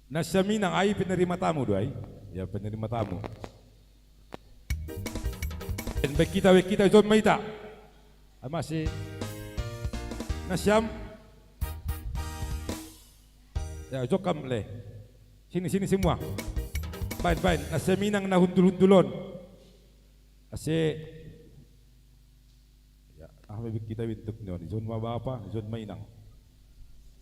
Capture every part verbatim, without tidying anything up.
Nasiam inang, ai penerima tamu do ai. Ya, penerima tamu. Baen kita, baen kita, jon ma hita. Ai mase. Nasiam. Ya, jon kam le. Sini, sini semua. Baen, baen. Nasiam inang na hundul-hundul on. Ase. Ya, ah, baen kita bentuk ni on. Jon ma bapa, jon ma inang.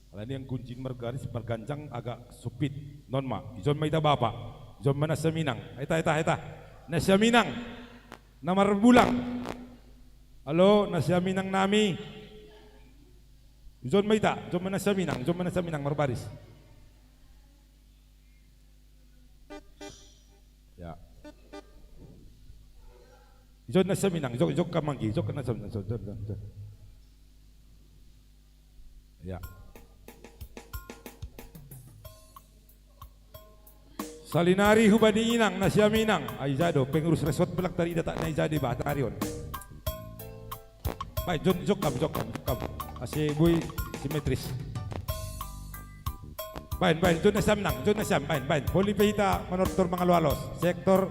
Alani anggo unjin margaris, marganjang agak sempit. Non ma, jon ma hita bapa. Jon ma nasiam inang. Eta, eta, eta. Nasiam inang. Na marbulang. Halo, nasiam inang nami. Jon ma hita, jon ma nasiam inang, jon ma nasiam inang marbaris. Ya. Jon nasiam inang, jon, jon kam anggi, jon nasiam inang, jon, jon, jon, jon. Ya. Salinari hubani inang, nasiam inang. Ai ija do, pengurus resort belak tari datak na ija di bah, tari on. Baen, jon, jon kam, jon kam, jon kam. Ase boi simetris. Baen, baen, jon nasiam inang, jon nasiam, baen, baen. Boli pe hita manortor mangalo-alos. Sektor,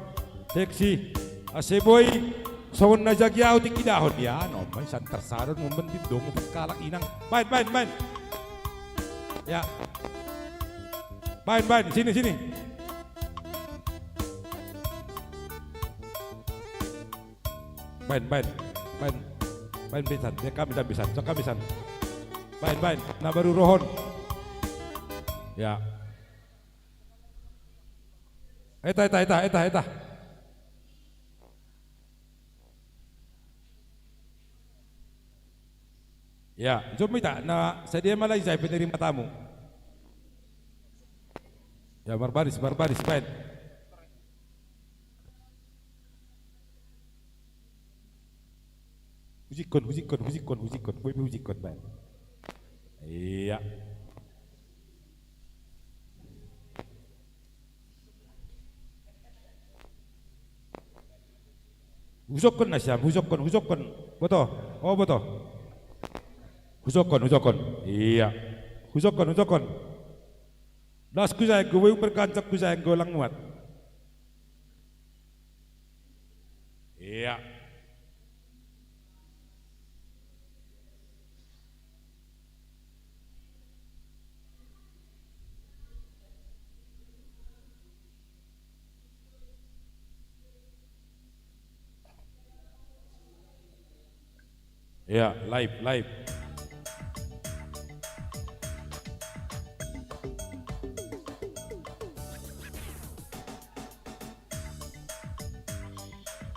seksi. Ase boi, songon na jagi ahu tingki dahon. Ya, no, baen, santar sadon, momen di dong, kalak inang. Baen, baen, baen. Ya. Baen, baen, sini, sini. Baen, baen, baen. Baen pisan, ya kami dan pisan, so kami pisan. Baen, baen, na baru rohon. Ya. Eta, eta, eta, eta, eta. Ya, jon ma hita, na sadia ma lai jai penerima tamu. Ya, marbaris, marbaris, baen. Hujikkon, hujikkon, hujikkon, hujikkon, boi pe hujikkon, baen. Iya. Husokkon nasiam, husokkon, husokkon. Boto, oh boto. Husokkon, husokkon. Iya. Husokkon, husokkon. Das hujaen go, boi berkancak hujaen go lang muat. Iya. Ya, live, live.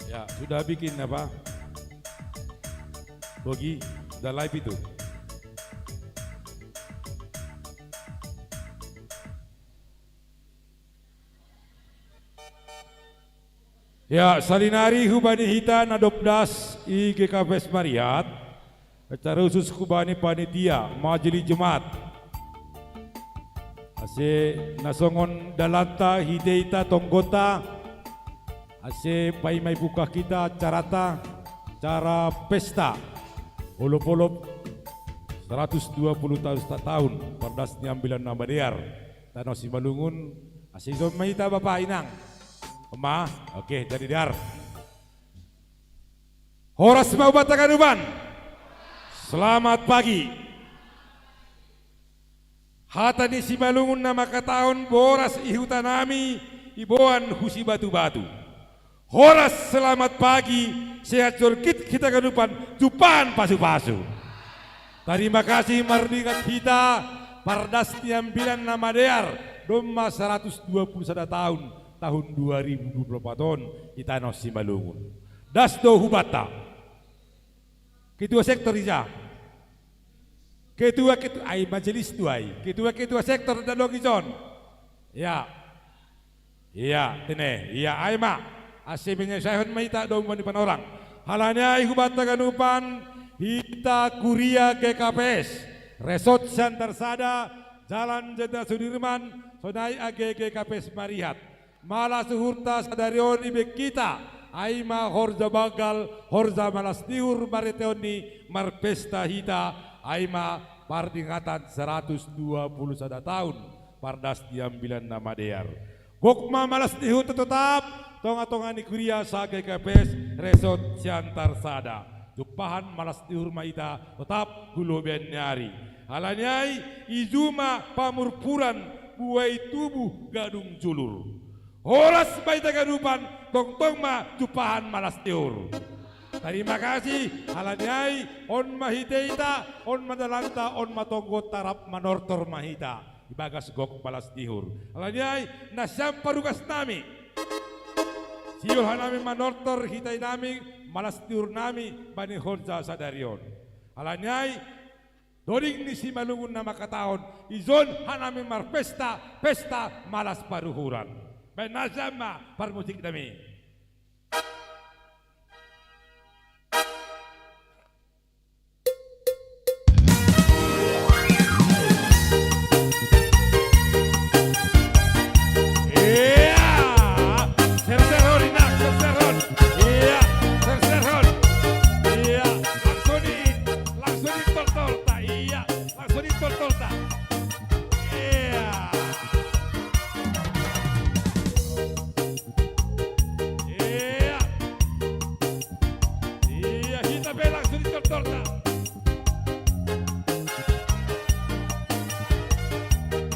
Ya, sudah bikin apa? Bogi, sudah live itu. Ya, salinari hubani hita na dob das i G K P S Mariat, secara khusus hubani panitia, majelis jemaat. Ase na songon dalanta hita-hita tonggonta, ase paima ibuka hita acarata, acara pesta, olop-olop seratus dua puluh tahun, tahun pardas ni Ambilan Namadear. Tano Simalungun, ase jon ma hita bapa inang. Ema, oke, jadi dear. Horas ma hubanta ganupan. Selamat pagi. Hata ni Simalungun na mangkatahon boras i huta nami, iboan hu Sibatu-batu. Horas, selamat pagi, sehat jolkit hita ganupan, jumpang pasu-pasu. Tarima kasih mardingat hita, pardas ni Ambilan Namadear, domma seratus dua puluh sada tahun, tahun dua ribu dua puluh empat on, di tano Simalungun. Das do hubanta. Ketua sektor ija. Ketua, ketua, ai majelis do ai. Ketua, ketua sektor da dong ijon. Ya. Iya, tene, iya, ai ma. Ase menyesuaihon ma hita domma ni panorang. Halani ai hubanta ganupan, hita kuria G K P S, Resort Siantar Sada, Jalan Jenderal Sudirman, sonai age G K P S Mariat. Mala suhurta sadari on ibaen hita, ai ma horja banggal, horja malas ni uhur marhiteon ni marpesta hita, ai ma pardingatan seratus dua puluh sada tahun. Pardas di ambilan na madear. Gok ma malas ni uhurta totap, tonga-tonga ni kuria sa G K P S Resort Siantar Sada. Jumpahan malas ni uhur ma hita totap hu lobeian ni ari. Alani ai, iju ma pamurpuran, buei tubu gadung julur. Horas ma hita ganupan, tongtong ma jumpahan malas ni uhur. Tarima kasih, alani ai, on ma hita, on ma dalanta, on ma tonggonta, rap manortor ma hita ibagas gok malas ni uhur. Alani ai, nasiam parugas nami. Sihol hanami manortor hita nami, malas ni uhur nami bani horja sadari on. Alani ai, doding ni Simalungun na mangkatahon, ijon hanami marpesta, pesta malas paruhuran. Baen nasiam ma parmusik nami. Iya, serserhon, Inang, serserhon. Iya, serserhon. Iya, langsung di, langsung di tortorta. Iya, langsung di tortorta. Iya. Iya. Iya, hita pe langsung di tortorta.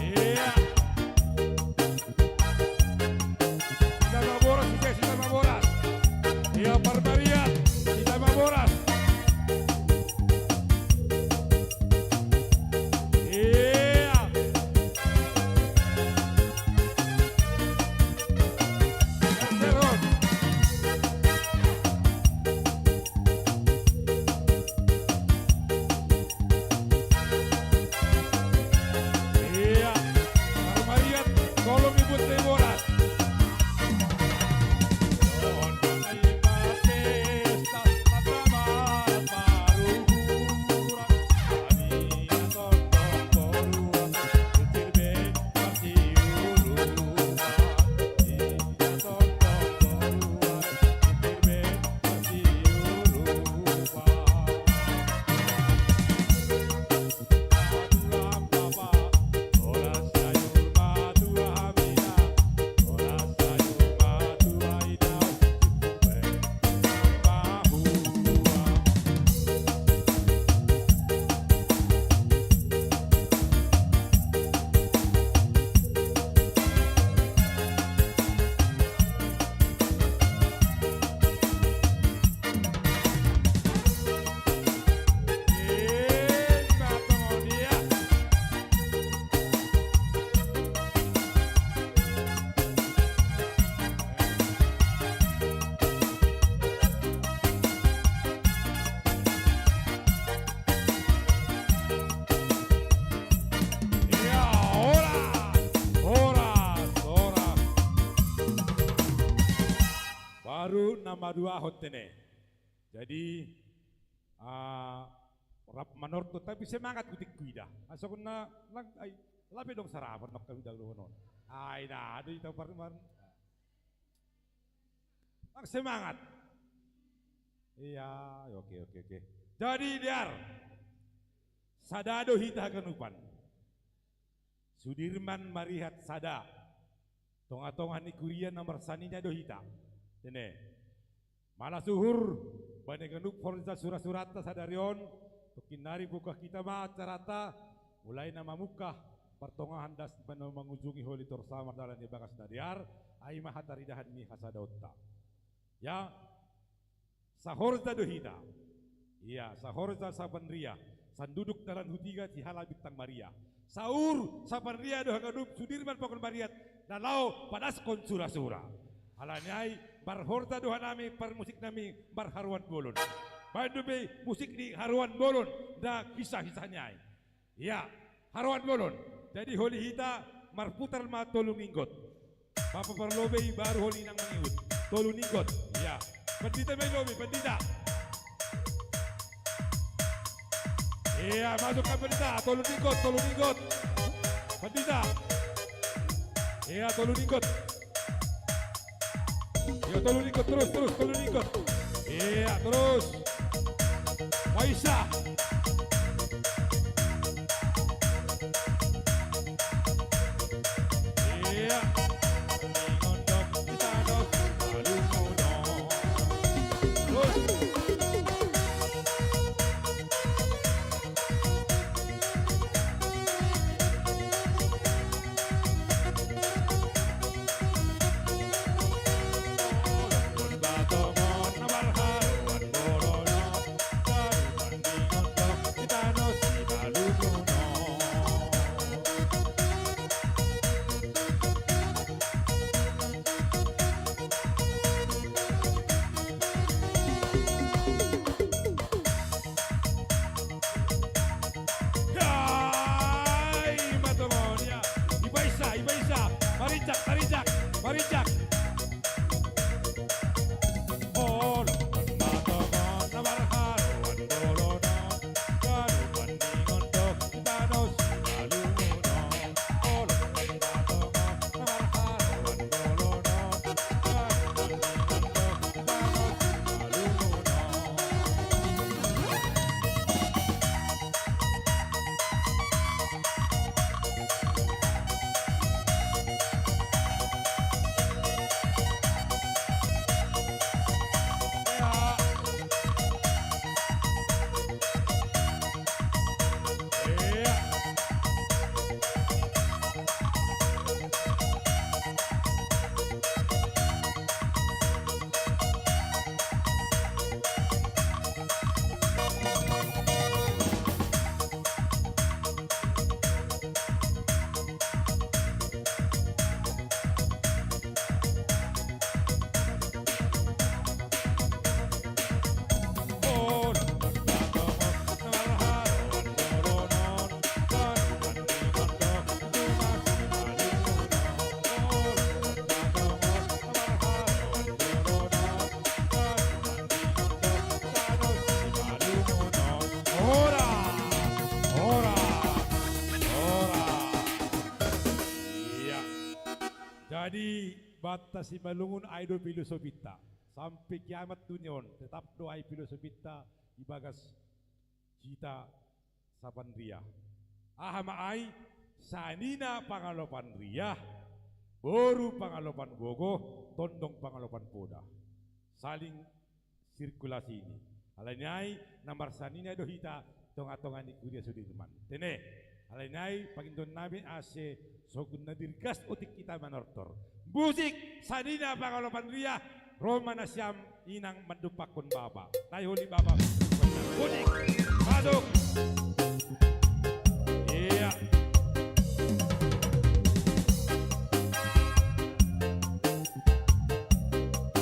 Iya. Sitama boras, sitama boras. Iya, parmariat, sitama boras. Iya. Serserhon. Iya, parmariat, tolu minggu teboras. Iya, horas, horas, horas. Baru nama dua hot ne. Jadi, ah, rap manortor, tapi semangat hu tingki huida. Asa guna lang, ai, lape dong sarapan nok kami dalu non. Ai, dah, aduh, itu par-, par-, Lang semangat. Iya, oke, oke, oke. Jadi, dear, sada do hita haganupan. Sudirman marihat sada. Tonga-tonga ni kuria na marsanina do hita. Tene. Malas uhur bani ganup horja sura-suranta sadari on, tongkin nari buka hita ma acarata, mulai na mamungka, partongahan das na mangujungi holi torsa mardalan ibagas na dear, ai ma hataridahan ni hasadaonta. Ya, sahorja do hita. Iya, sahorja sapanria, sanduduk dalan hutiga sihala bintang maria. Saur sapanria do haganup Sudirman pakon mariat, na laho padaskon sura-sura. Alani ai, marhorja do hanami parmusik nami marharoan bolon. Baen dope musik ni haroan bolon, nda kisah-kisah ni ai. Iya, haroan bolon. Jadi holi hita marputar ma tolu ninggot. Bapa parlobei baru holi nang mangihut. Tolu ninggot. Iya. Pandita mai lobei, pandita. Iya, masuk ka pandita. Tolu ninggot, tolu ninggot. Pandita. Iya, tolu ninggot. Iya, tolu ninggot, terus, terus, tolu ninggot. Iya, terus. Maisa. Atas Simalungun ai do filosofinta. Sampe kiamat dunia on, tetap do ai filosofinta ibagas hita sapanria. Aha ma ai, sanina pangalopan ria, boru pangalopan gogo, tondong pangalopan poda. Saling sirkulasi ni. Alani ai, na marsanina do hita tonga-tonga ni Kuria Sudirman. Tene, alani ai, pangindo nami ase sogun na dirgas otik hita manortor. Musik, sanina pangalopan ria, ro ma nasiam inang mandumpakkon bapa. Nai holi bapa. Musik, masuk. Iya.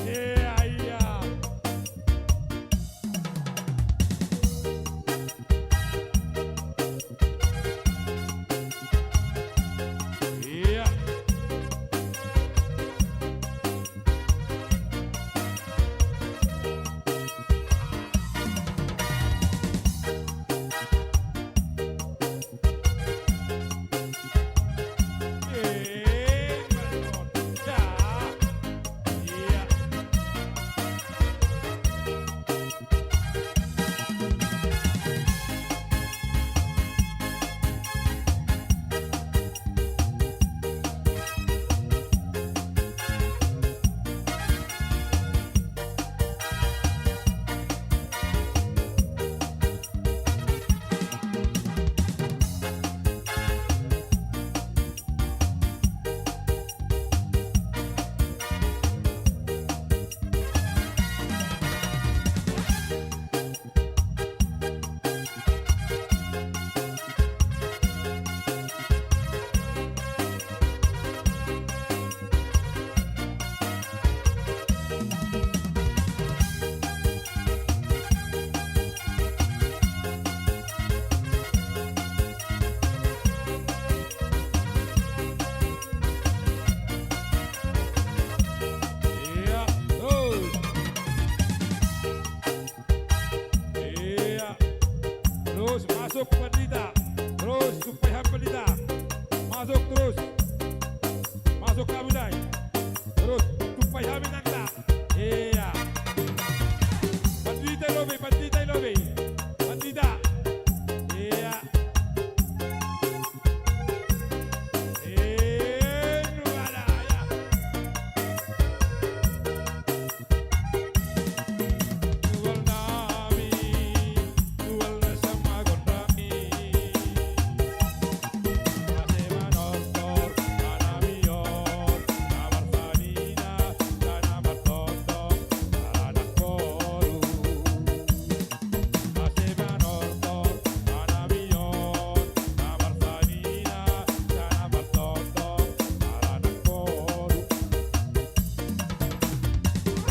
Iya, iya. Iya. Iya, terus. Iya. Terus masuk pendeta. Terus tumpaiha pendeta. Masuk terus. Masuk kamu, Dai. Terus tumpaiha inangta. Iya. Pandita i lobi, pandita i lobi. Pandita. Iya. Iya, nu ada, ya.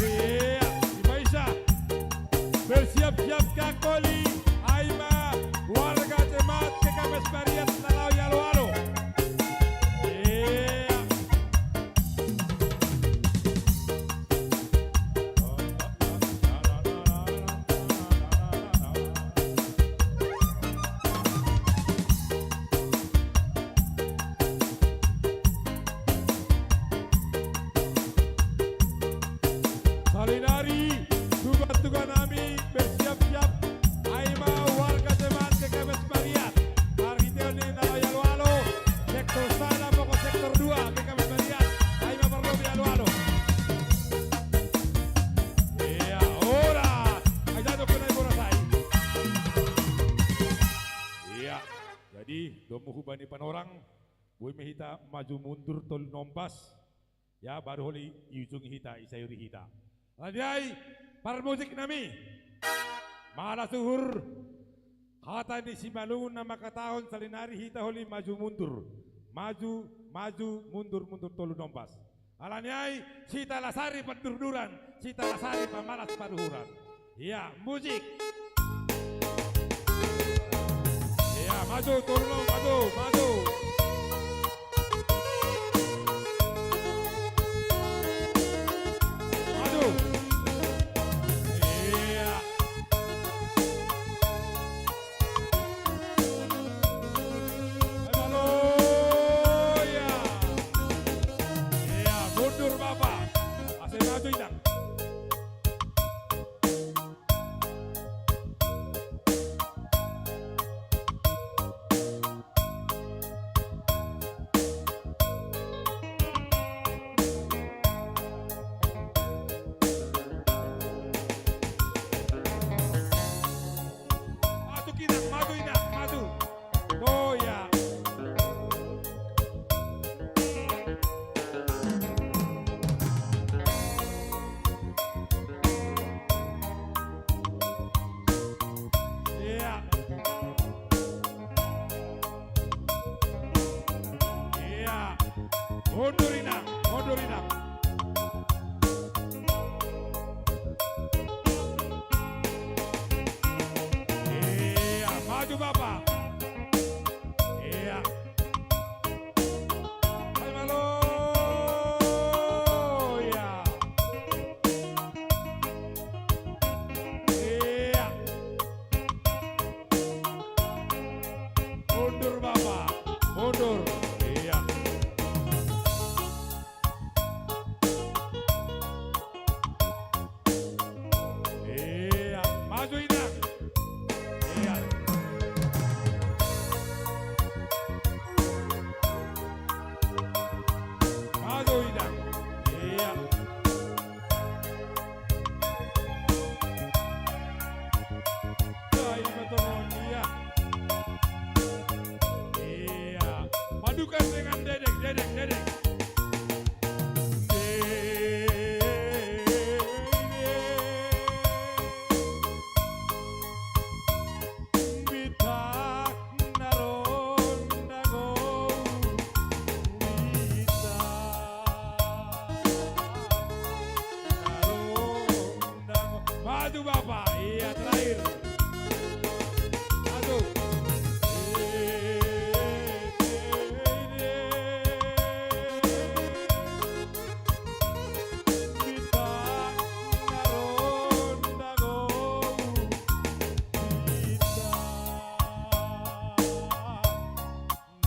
Iya, dipaisa. Bersiap-siap, Kak Koli. Ai ma, warga jemaat G K P S Pariat na laho i alo-alo. Iya. Salinari, tuga-tuga nami bersiap-siap, ai ma warga jemaat G K P S Pariat. Marhitehon ni na laho i alo-alo, sektor sada pokok sektor dua G K P S Pariat, ai ma parlobi alo-alo. Iya, ora. Ai jatuh kena bola sai. Iya, jadi domu hubani panorang, boi ma hita maju mundur tolu nombas. Ya, baru holi iujungi hita, isayuri hita. Alani ai, parmusik nami. Malas uhur, hata ni Simalungun na mangkatahon salinari hita holi maju mundur. Maju, maju, mundur, mundur tolu nombas. Alani ai, sitalasari pandurduran, sitalasari pamalas paduhuran. Iya, musik. Iya, maju, turun, maju, maju. Maju. Iya. Haleluya. Iya, mundur, Bapak. Mundur, Inang, mundur, Inang. Iya, maju, Bapak. Iya. Hai, Malo. Iya. Iya. Mundur, Bapak. Mundur. Iya. Iya. Maju, Inang. Iya. Maju, Inang. Iya. Iya, iya, betul, iya. Iya. Padukan dengan Dedek, Dedek, Dedek. Dedek. Bita naronda go, bita naronda go. Maju, Bapak. Iya, terakhir. Maju. Bita naronda go, bita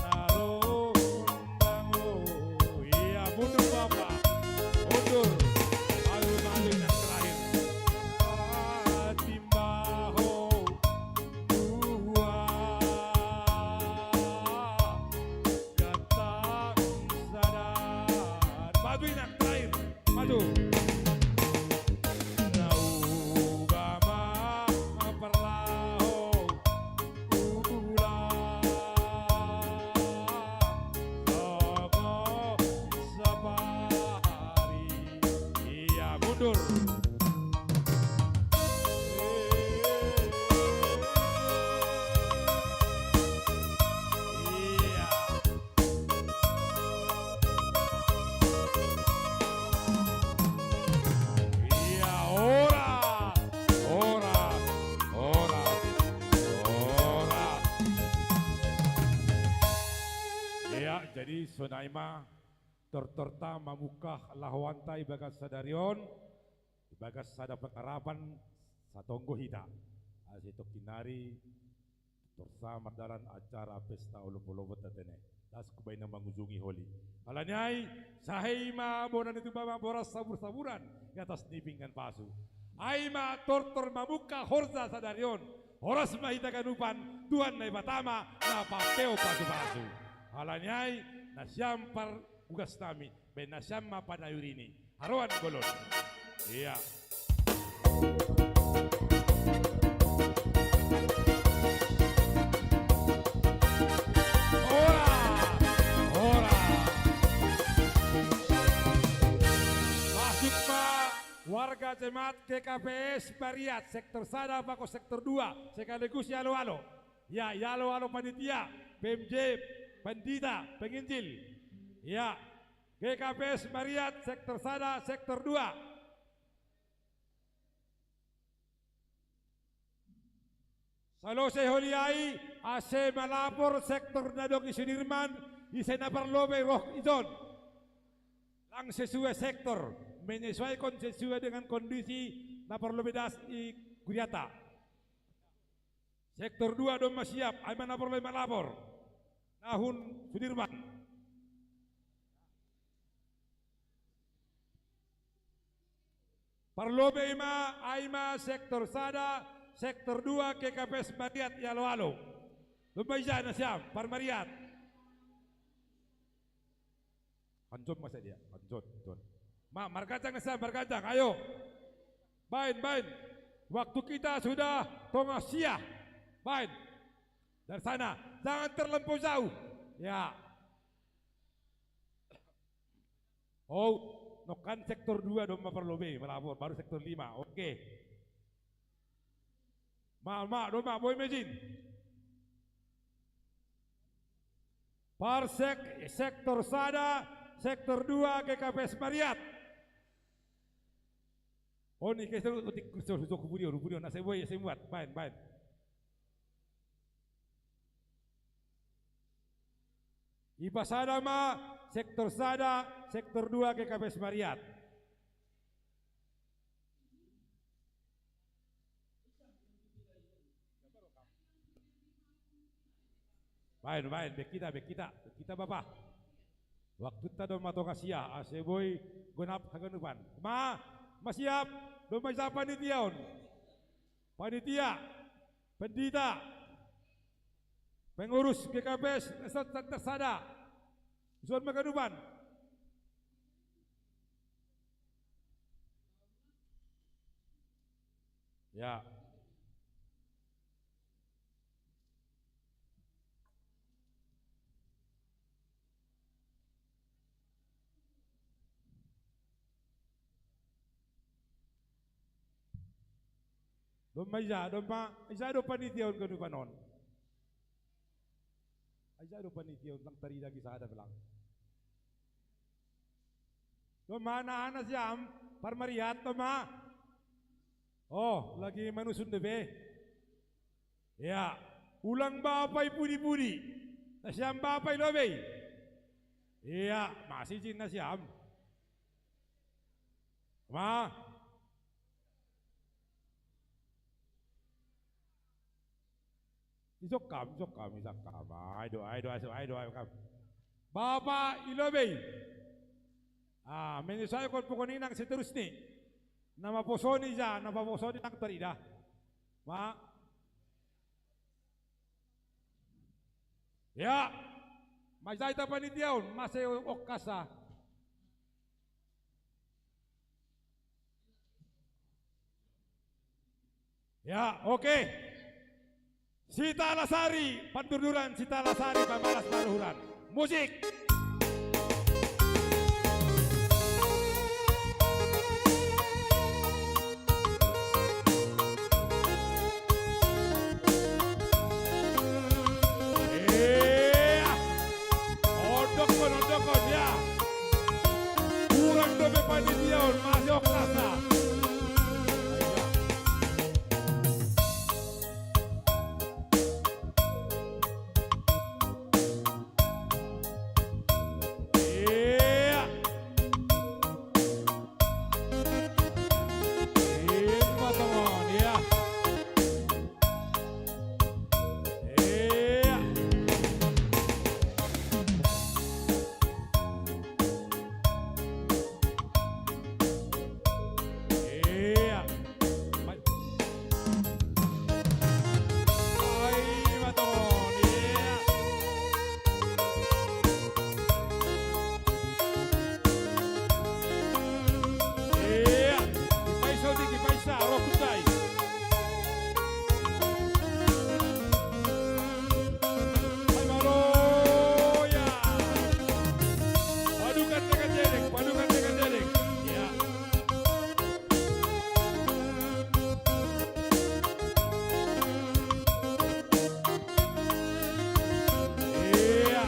naronda go. Iya, mundur, Bapak. Mundur. Malu-malu yang terakhir. Timbaho dua. Gatang sadar. Maju, Inang, terakhir. Maju. Nauba ma parlaho ulang. Soko sapari. Iya, mundur. Iya. Iya, ora, ora, ora, ora. Iya, jadi sonai ma tortorta mamungka lahoanta i bagas sadari on, i bagas sada pengarapan satonggo hita. Asa i tokkinnari torsa mardalan acara pesta olopolopot ta tene. Das kubaen na mangujungi holi. Alani ai, sahe i ma bona ni tuba ma boras sabur-saburan i atas ni pinggan pasu. Ai ma tortor mamungka horja sadari on. Horas ma hita ganupan, Tuhan Naibata ma na pampeo pasu-pasu. Alani ai, nasiam parbugas nami, baen nasiam ma panayurini. Haroan bolon. Iya. Ora! Ora! Masuk, Pak, warga jemaat G K P S Bariat, sektor sada pakon sektor dua, sekaligus i alo-alo. Ya, i alo-alo panitia, P M J, pandita, penginjil. Ya, G K P S Bariat, sektor sada, sektor dua. Salose holi ai, ase malapor sektor na adong i Sudirman, ise na parlobei roh i son. Lang sesuai sektor, menyesuaikan sesuai dengan kondisi na parlobei das i kuriata. Sektor dua domma siap, ai ma na parlobei malapor. Na hun Sudirman. Parlobei ma, ai ma sektor sada, sektor dua, G K P S Bariat i alo-alo. Domma ija nasiam, parmariat. Hanjot ma sadia, hanjot, hanjot. Ma, marganjang nasiam, marganjang, ayo. Baen, baen. Waktu kita sudah tonga sia. Baen. Dari sana, jangan terlampau jauh. Ya. Oh, nongkan sektor dua domma parlobei, malapor, baru sektor lima. Oke. Ma, ma, domma, boi ma ijin. Parsek, sektor sada, Sektor dua G K P S Mariat. Oni ke seru utik kursi utuk kuburi, kuburi, nase boy, ese muat, bain, bain. Iba sada ma, sektor sada, sektor dua G K P S Mariat. Bain, bain, be kita, be kita, be kita bapa. Waktu ta do matonga sia, ase boy gonap haganupan. Ma, ma siap, do ma ija panitia on. Panitia, pendita, pengurus G K P S, sektor sada. Ison ma haganupan. Ya. Do ma ija, do ma ija do panitia on haganupan on. Ai ija do panitia on lang tarida gisada belang. Do ma na ana siam, parmariat do ma. Oh, lagi manusun de be. Ya, ulang bapa i pudi-pudi. Na siam bapa i lobei. Ya, masih jin na siam. Ma. Isok kam, isok kam, isok kam. Ai do, ai do, ai do, ai do, ai kam. Bapa i lobei. Ah, menyesuaikan pokoknya nang seterusnya. Nama posoni ja, nama posoni nang tarida. Ma. Ya. Masih ita panitia on, masih okasa. Ya, oke. Sita Lasari, Panturduran, Sita Lasari, Pamalas Paruhuran. Musik. Iya. Ondokon, ondokon, ya. Kurang dope panitia on, masih okasa. Iya. Iya, teman, iya. Iya. Iya. Ai, maton, iya. Iya. Kipaisa, Udi, kipaisa, aro kutai. Ai, maloya. Padukan teka jerek, padukan teka jerek. Iya. Iya.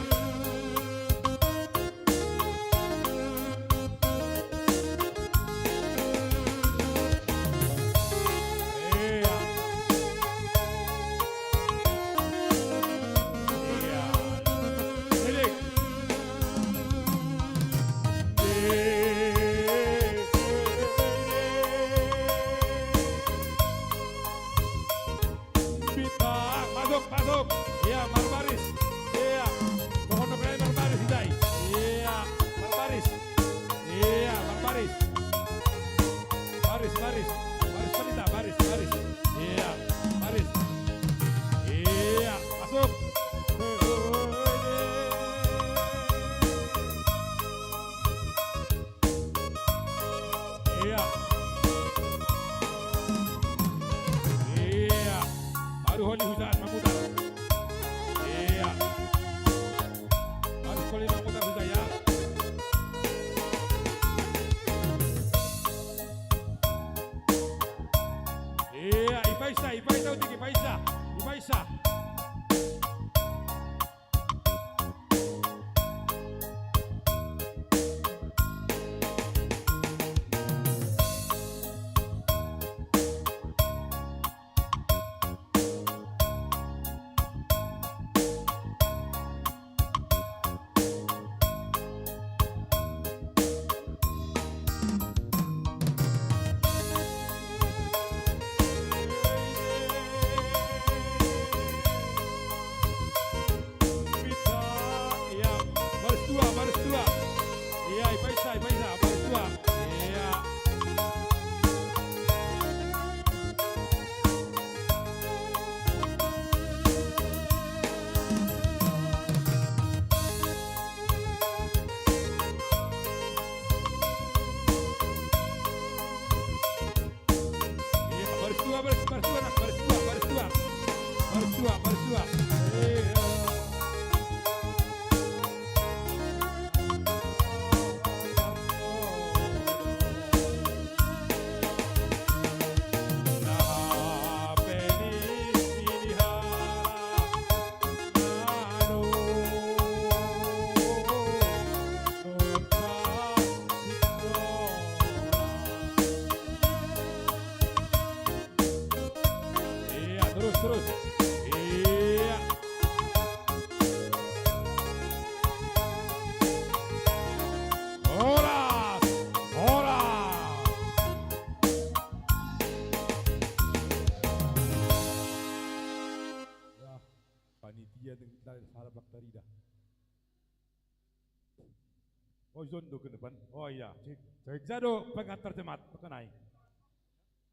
Iya. Iya. Sidik. Bintang, masuk, masuk. Iya, marbaris. Iya. Pokoknya kalian marbaris, Idai. Iya, marbaris. Iya, marbaris. Baris, baris. Baris pelita, baris, baris. Iya, baris. Iya, masuk. Iya. Iya. Baru holi hujan memutar. Iya. Baru holi memutar hujan ya. Iya, ipaisa, ipaisa, utik, ipaisa. Ipaisa. Terus. Iya. Horas, horas. Ya, panitia dengan salah bakteri dah. Oh, Zondo ke depan. Oh iya. Cek, cek. Jado pengantar jemaat, pakanai.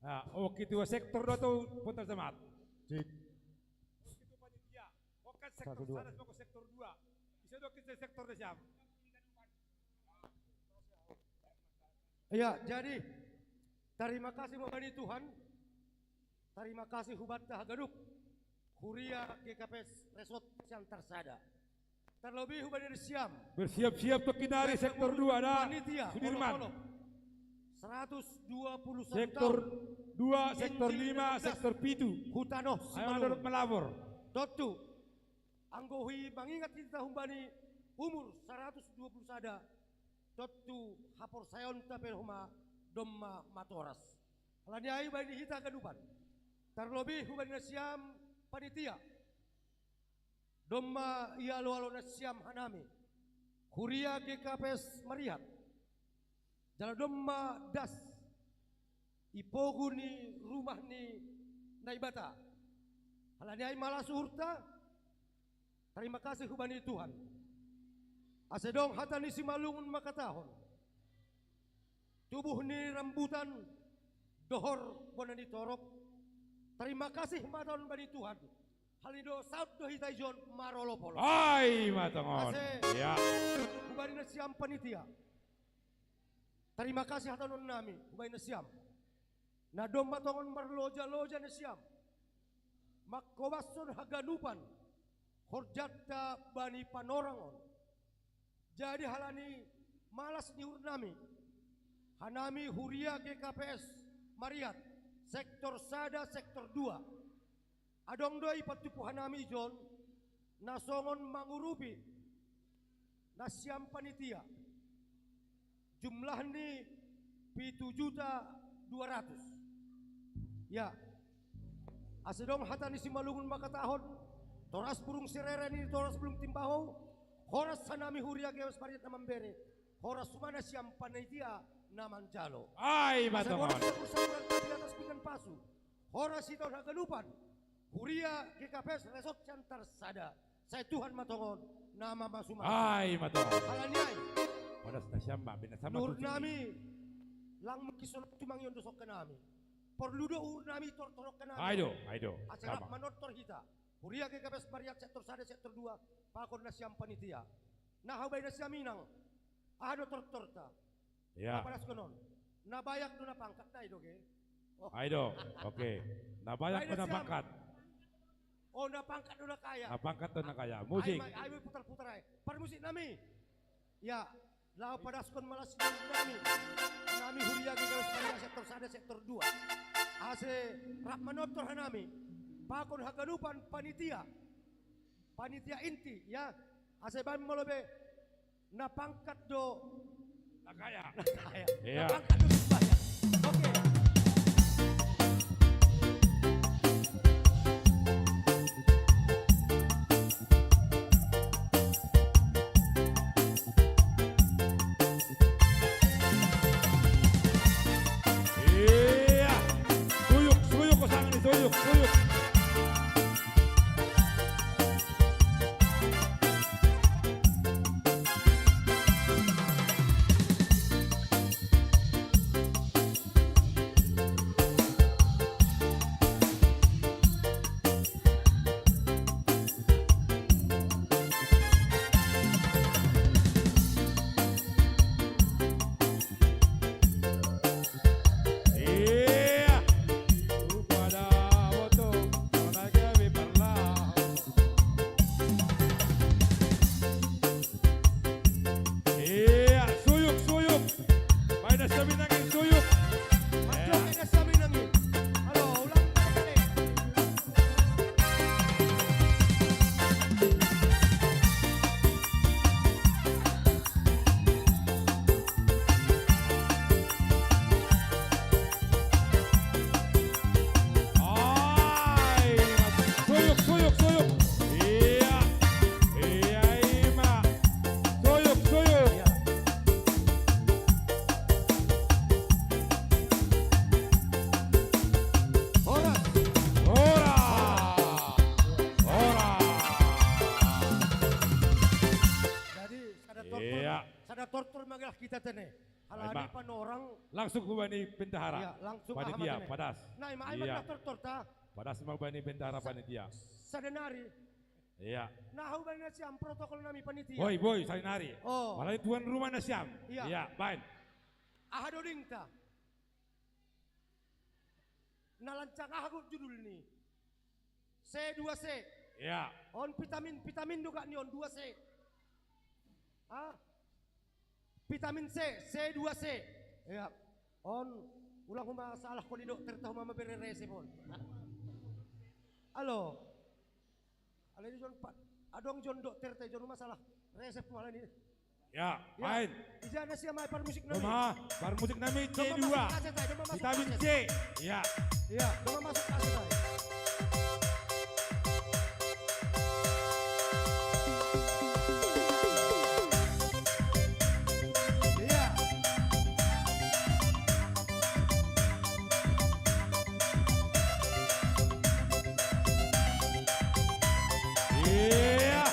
Ah, oh, ketua sektor dua tu pengantar jemaat. Cek. Oh, ketua panitia. Oh, kan sektor satu, dua. Sana, semua sektor dua. Bisa dua kita sektor dua siapa? Iya, jadi terima kasih membani Tuhan. Terima kasih hubanta haganup. Huria G K P S Resort Siantar Sada. Terlebih hubani Siam. Bersiap-siap tu kinari sektor dua dah. Panitia, Sudirman. Seratus dua puluh satu sektor tahun. Dua, sektor lima, sektor pitu. Hutano. Ayo, Simalungun. Melapor. Totu. Anggo humangingat hita humbani umur seratus dua puluh sada. Totu haporsayaonta pe homa domma matoras. Alani ai baen hita ganupan. Terlebih hubani nasiam panitia. Domma ialo-alo nasiam hanami. Huria G K P S Mariat. Jala domma das i pogu ni rumah ni Naibata. Alani ai malas uhurta, terima kasih hubani Tuhan. Ase dong hata ni Simalungun mangkatahon. Tubuh ni rambutan dohor bona ni torop. Terima kasih ma hata on bani Tuhan. Hali do saut do hita ijon marolop-olop. Ai ma tongon. Ase. Ya. Hubani nasiam panitia. Terima kasih hataon nami hubani nasiam. Na domma tongon marloja-loja nasiam. Mangkobashon haganupan horjanta bani panorang on. Jadi halani malas ni uhur nami, hanami Huria G K P S Mariat, sektor sada, sektor dua. Adong do i patupu hanami ijon, na songon mangurupi nasiam panitia. Jumlah ni pitu juta dua ratus. Ya. Ase dong hata ni Simalungun mangkatahon, toras burung sirere ni toras burung timbaho, horas hanami Huria G K P S Mariat na mambere, horas ma nasiam panitia na manjalo. Ai ma tongon. Asa horas ma bursa ular di atas pinggan pasu. Horas hita on haganupan. Huria G K P S Resort Siantar Sada. Sai Tuhan ma tongon na mamasu-masu. Ai ma tongon. Alani ai. Padas nasiam ma, bina sama. Uhur nami, lang mungkin songon tumangion do songke nami. Porlu do uhur nami tortor-tortor nami. Ai do, ai do. Ase rap manortor hita. Huria G K P S Mariat sektor sada, sektor dua, pakon nasiam panitia. Na hau baen nasiam inang. Aha do tortorta? Ya. Apalaskon on. Na bayak do na pangkat na i do ge. Oh. Ai do. Oke. Na bayak do na pangkat. Oh, na pangkat do na kaya. Na pangkat do na kaya. Musik. Ai, ai, putar-putar ai. Parmusik nami. Ya, laho padaskon malas ni nami. Nami Huria G K P S Mariat sektor sada, sektor dua. Ase rap manortor hanami. Pakon haganupan panitia. Panitia inti, ya. Ase baen molo be na pangkat do na kaya. Na kaya. Iya. Na pangkat do banyak. Oke. Iya. Suyuk, suyuk, kosang ni suyuk, suyuk. Iya. Upada moto. Magalah kita tene. Halani panorang. Langsung hubani bendahara. Iya, langsung panitia, padas. Nah, ima ai ma tortor ta. Padas ma hubani bendahara panitia. Sadenari. Iya. Nah, hubani nasiam protokol nami panitia. Boi, boi, sadenari. Oh. Halani tuan rumah nasiam. Iya. Iya, baen. Aha do dingta. Na lancang aha do judul ni? C dua C. Iya. On vitamin, vitamin do gok ni on dua C. Ah. Vitamin C, C dua C. Iya. On ulang homa salah ko ni dokter ta homa mambere resep on. Halo. Alai di jon pa, adong jon dokter ta i jon homa salah resep homa alai ni. Ya, ya, baen. Ija nasiam ai parmusik nami. Homa, parmusik nami C dua. Vitamin C. Ya. Ya, homa masuk kaset ai. Ya. Iya.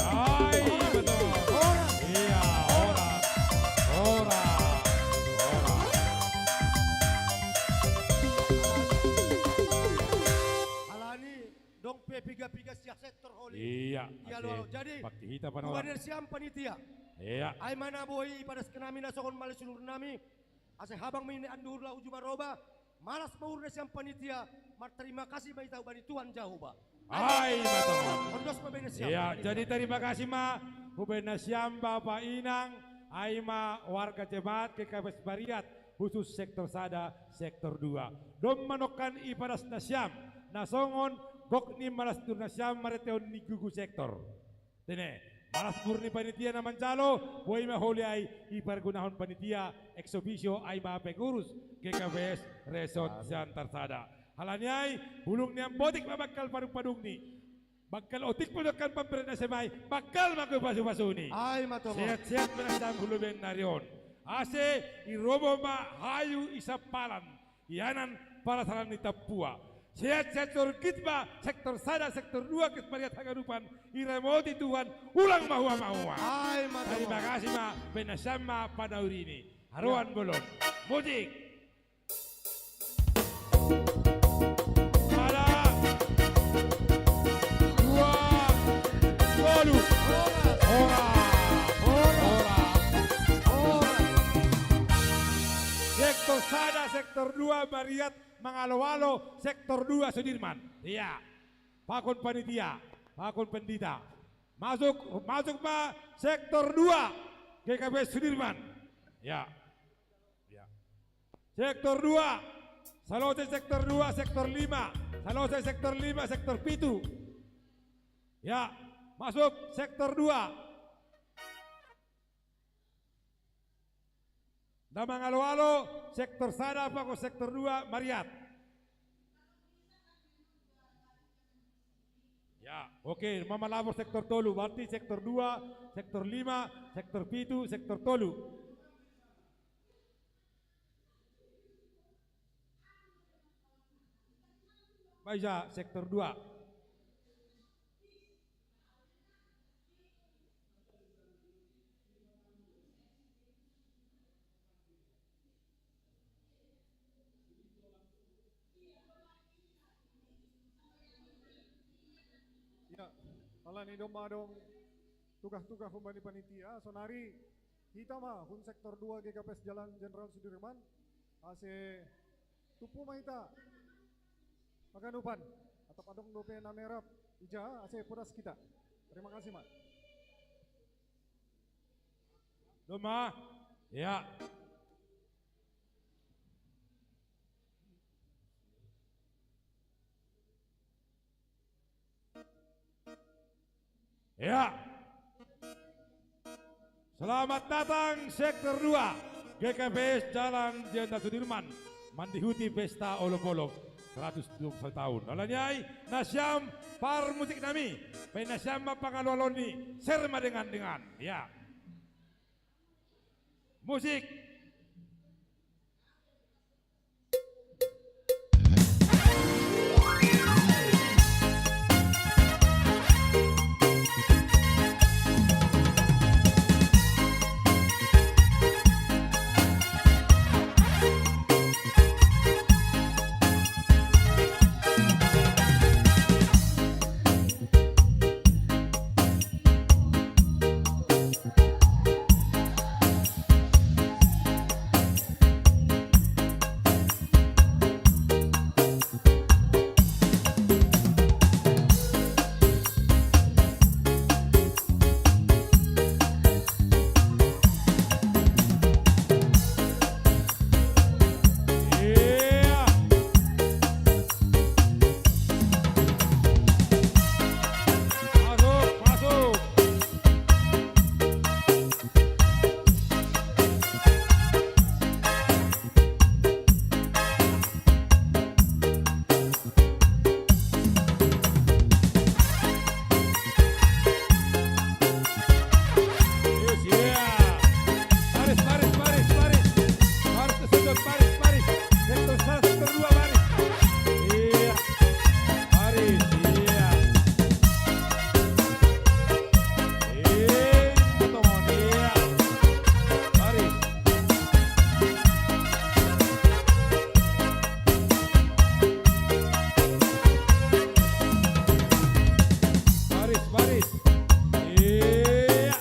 Ai, betul. Iya, ora. Ora. Ora. Alani dong pe piga-piga siah sektor holi. Iya, iya, ase lo, lo. Jadi, pakkita panorang. Hubani nasiam panitia. Iya. Ai ma na boi ipadaskan nami na songon malisulur nami. Ase habang ma i ni anduhur laho uju maroba, malas ma uhur nasiam panitia, martarima kasih ma hita hubani Tuhan Jahowa. Ai ma tutu. Ondos ma baen nasiam. Iya, panitia. Jadi tarima kasih ma hubani nasiam Bapa Inang, ai ma warga jemaat G K P S Pariat, khusus sektor sada, sektor dua. Domma nongkan ipadas nasiam, na songon gok ni malisulur nasiam marhitehon ni gugu sektor. Tene, malas uhur ni panitia na manjalo, boi ma holi ai ipargunahon panitia ex officio ai ma pengurus G K P S Resort Siantar Sada. Halani ai, bulung ni ambotik ma banggal padung-padungni. Banggal otik ma nongkan pambere nasiam ai, banggal ma anggo pasu-pasuni. Ai ma tutu. Sehat-sehat ma nasiam huluben nari on. Ase irobo ma hayu i sampalan. Ianan parasalan ni tampua. Sehat-sehat songkit ma sektor sada, sektor dua, G K P S Pariat haganupan, iramoti Tuhan, ulang ma hua-hua. Ai ma tutu. Tarima kasih ma, baen nasiam ma panaurini. Haroan bolon. Musik. Sada, dua, tolu. Ora. Ora. Sektor sada, sektor dua, Pariat, mangalo-alo sektor dua Sudirman. Iya. Pakon panitia, pakon pandita. Masuk, masuk ma sektor dua G K P S Sudirman. Ya. Ya. Sektor dua. Salose sektor dua, sektor lima. Salose sektor lima, sektor pitu. Ya, masuk sektor dua. Na mangalo-alo sektor sada pakon sektor dua, Pariat. Ya, oke, ma malapor sektor tolu, berarti sektor dua, sektor lima, sektor pitu, sektor tolu. Baen sektor dua. Ya, alani domma adong tugah-tugah humbani panitia, saonari hita ma hun sektor dua G K P S Jalan Jenderal Sudirman, ase tumpu ma hita haganupan, atap adong dope na merap ija, ase podas hita. Terima kasih ma. Doma. Ya. Ya. Selamat datang sektor dua G K P S Jalan Jenderal Sudirman, mandihuti pesta olop-olop seratus dua puluh satu tahun. Alaniai, na siam parmusik nami, pe na siam ma pangalualon ni serma dengan-dengan. Ya. Musik. Iya. Masuk, masuk. Iya. Baris, baris, baris, baris. Baris ke sudut, baris, baris. Sektor satu, sektor dua, baris. Iya. Baris, iya. Iya, teman, iya. Baris. Baris, baris. Iya.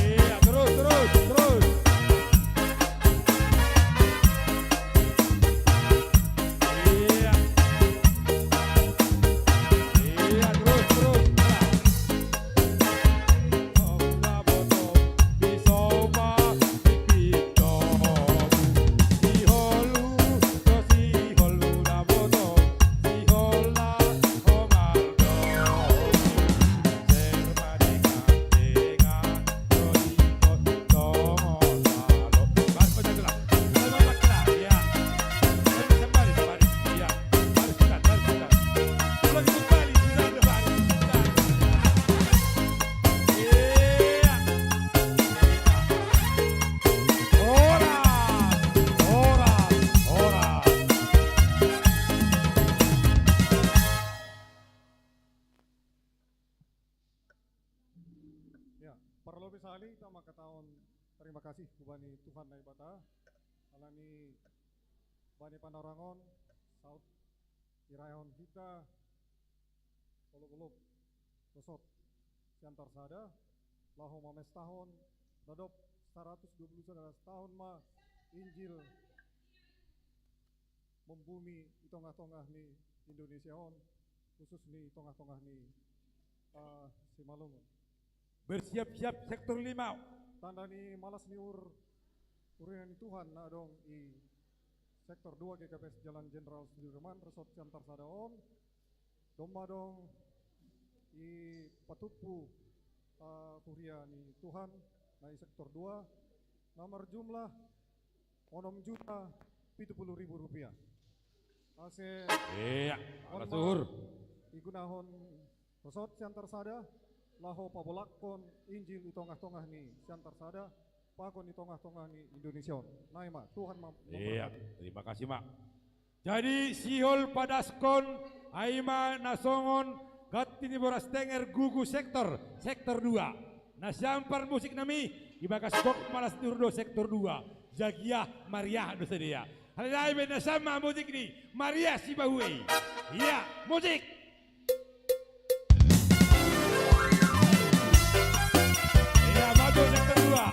Iya, terus, terus, terus. Iya. Iya, terus, terus. Horas, horas, horas. Ya, parlobi sahali, ita mangkatahon tarima kasih hubani Tuhan Naibata, alani bani panorangon, saut irayahon hita, olop-olop, Rosot Siantar Sada, laho mamestahon, na dob saratus dua puluh sada tahun ma Injil mambumi i tongah-tongah ni Indonesia on, khusus ni tongah-tongah ni, ah, Simalungun. Bersiap-siap sektor lima. Tanda ni malas ni uhur, urunan ni Tuhan na adong i sektor dua G K P S Jalan Jenderal Sudirman, Rosot Siantar Sada on. Domma adong i patumpu, ah, huria ni Tuhan na i sektor dua, na marjumlah onom juta pitu puluh ribu rupiah. Ase, iya, on malas ma uhur, igunahon Rosot Siantar Sada, laho pabolakkon Injil i tongah-tongah ni Siantar Sada, pakon i tongah-tongah ni Indonesia on. Nai ma, Tuhan ma, iya, memberkati. Terima kasih, Mak. Jadi, sihol padaskon, ai ma na songon ganti ni boras tenger gugu sektor, sektor dua. Na siam parmusik nami, ibagas gok malas ni uhur do sektor dua. Jagiah, mariah do sidea. Alai na siam ma musik ni Maria Sibahuei. Iya, musik. Iya, maju sektor dua.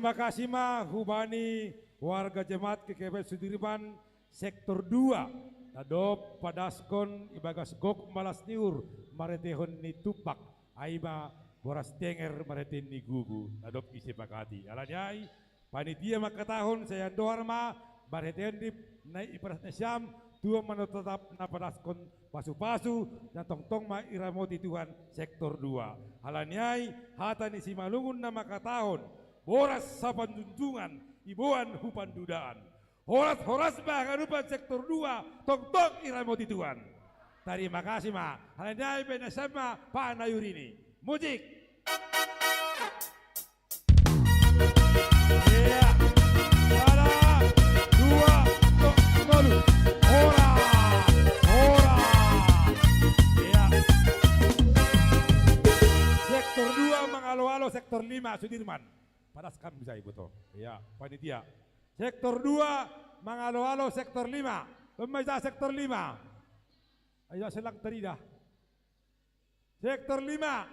Makasi ma hubani warga jemaat G K P Sudirman sektor dua, na dob padaskon ibagas gok malas ni uhur marhitehon ni tumpak, ai ma boras tenger marhitehon ni gugu, na dob isepakati. Alani ai, panitia mangkatahon sai andohar ma marhitehon ni na ipadas nasiam, tua ma na totap na padaskon pasu-pasu, na tongtong ma iramoti Tuhan sektor dua. Alani ai, hata ni Simalungun na mangkatahon, boras sapanjunjungan, iboan hu pandudaan. Horas-horas ma haganupan sektor dua, tongtong iramoti Tuhan. Tarima kasih ma, alani ai baen nasiam ma panayurini. Musik. Iya. Sada, dua, to-, tolu. Horas, horas. Iya. Sektor dua mangalo-alo sektor lima Sudirman. Padas kam bisa iboto. Iya, panitia. Sektor dua mangalo-alo sektor lima. Pemaisa sektor lima. Ayo selang terida. Sektor lima.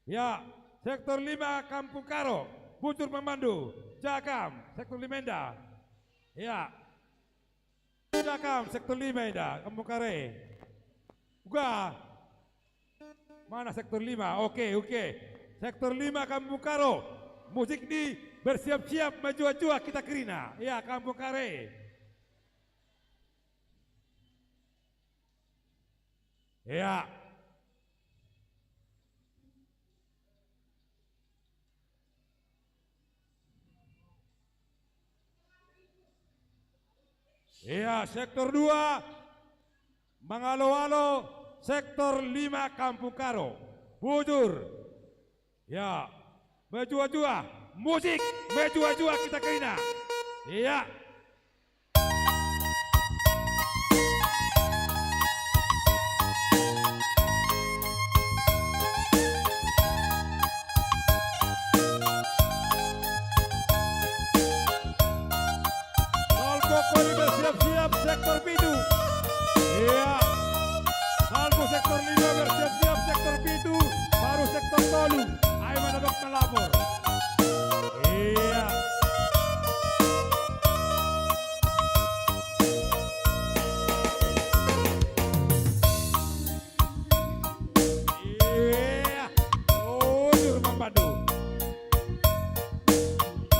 Ya, sektor lima Kampung Karo. Bujur Pamandu. Jagam, sektor lima enda. Ya. Jagam, sektor lima enda, Kampung Kare. Uga. Mana sektor lima? Oke, oke. Sektor lima Kampung Karo. Musik ni bersiap-siap, menjua-jua kita kerina. Ya, Kampung Kare. Ya. Iya, sektor dua, mangalo-alo sektor lima Kampung Karo. Bujur. Ya, menjua-jua, musik, menjua-jua kita kerina. Iya. Salvo Kori bersiap-siap sektor pitu. Iya. Salvo sektor lima bersiap-siap sektor pitu, baru sektor tolu. Ai ma na dok melapor. Iya. Iya. Oh, juru membantu.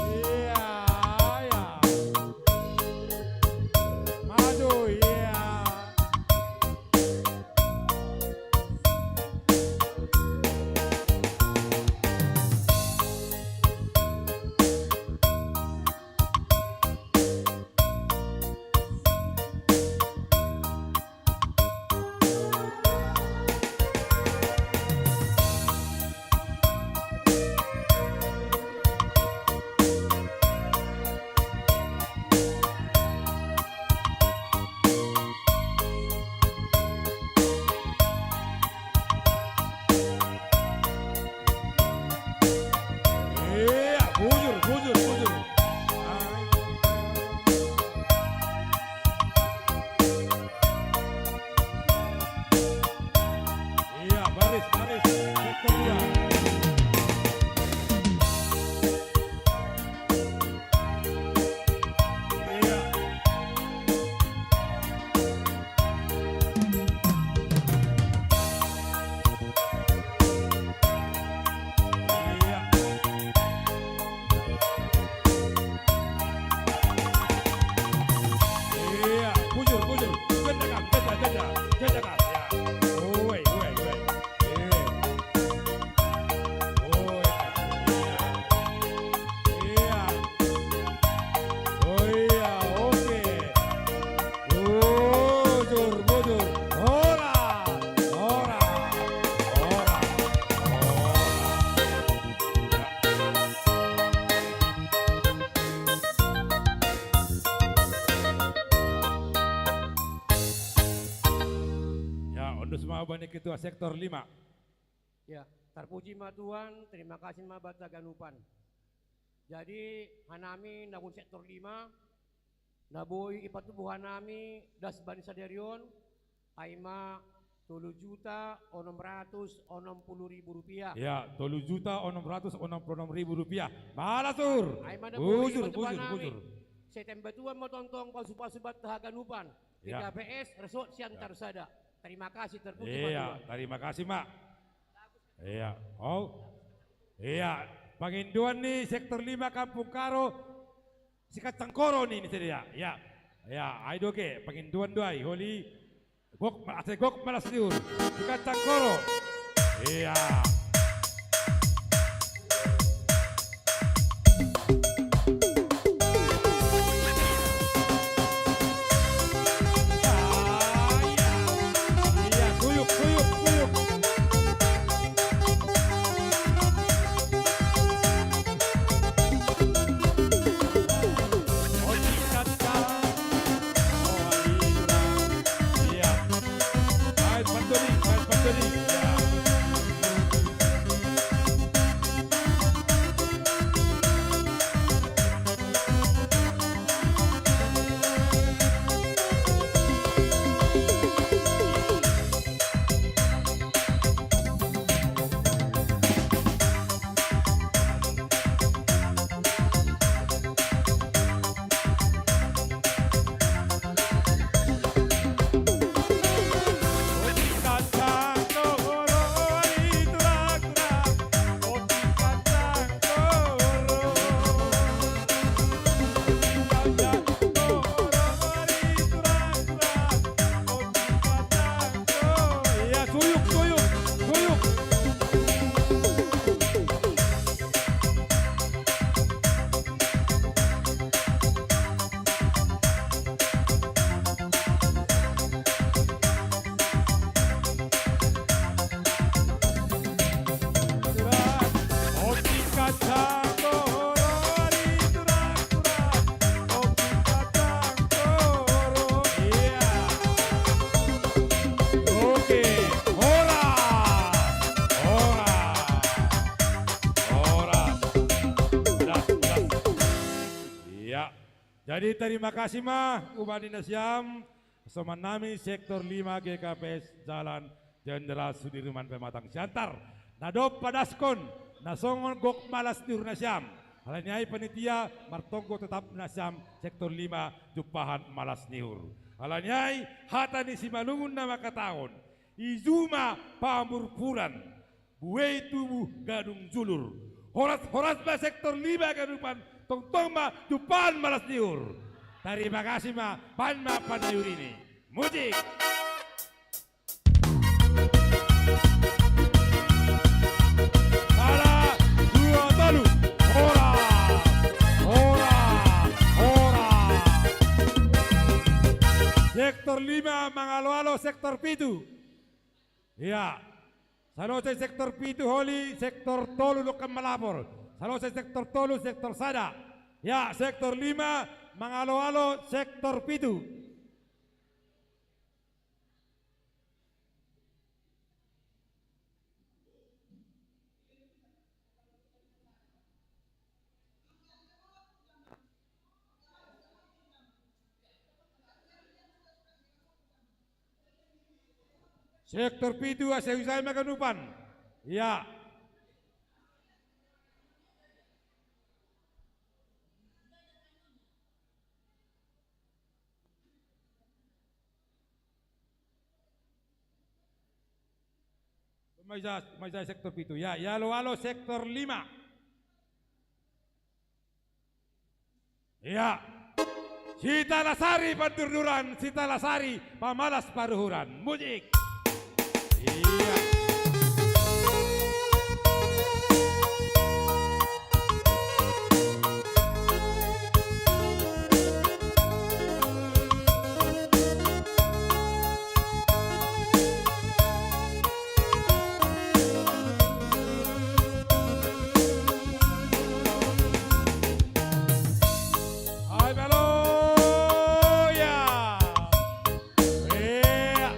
Iya, iya. Maju, iya. Iya, bujur, bujur, bujur. Iya, baris, baris. Sektor dua. Iya. Iya. Iya, bujur, bujur. Jeda kam, jeda, jeda. Jeda kam, ya. Uwe, uwe, uwe. Iya. Uwe, iya. Iya. Oh iya, oke. Bujur, bujur. Horas, horas, horas, horas. Ya, ondus ma hubani ketua sektor lima. Ya, tarpuji ma Tuhan, terima kasih ma banta haganupan. Jadi, hanami na hun sektor lima, na boi ipatubuhon hanami das bani sadari on, ai ma Tolu juta onom ratus onom puluh ribu rupiah. Ya, tolu juta onom ratus onom puluh enam ribu rupiah. Malas, Ur. Ai mana bujur, bujur, bujur. Setem batuan mau tontong pasu-pasu bat haganupan. Ya. G K P S Resort Siantar Sada. Terima kasih, terpuji. Iya, terima kasih, Mak. Iya. Oh. Iya, panginduan ni sektor lima Kampung Karo. Sikat Sangkoro ni, ni sedia. Ya. Ya, ai doke, panginduan duai, holi. Gok, ase gok malas liur. Sikat Sangkoro. Iya. Ah, iya. Iya, kuyuk, kuyuk, kuyuk. Jadi terima kasih ma uba ni nasiam, soman nami sektor lima G K P S Jalan Jenderal Sudirman Pematang Siantar. Na dob padaskon, na songon gok malas ni uhur nasiam. Halani ai panitia martonggo tetap nasiam sektor lima jumpahan malas ni uhur. Halani ai hata ni Simalungun na mangkatahon, i juma pamurpuran, buei tubu gadung julur. Horas-horas ma sektor lima ganupan, tongtong ma jumpahan malas ni uhur. Tarima kasih ma, pan ma panayurini. Musik. Sala, dua, tolu. Horas, horas, horas. Sektor lima mangalo-alo sektor pitu. Iya. Salose sektor pitu holi, sektor tolu dongkan malapor. Salose sektor tolu, sektor sada. Ya, sektor lima mangalo-alo sektor pitu. Sektor pitu ase husai ma ganupan. Iya. Maisa, maisa sektor pitu. Ya, ya, alo-alo sektor lima. Iya. Sitalasari pandurduran, Sitalasari pamalas paruhuran. Musik. Iya. Ai, haleluya. Iya.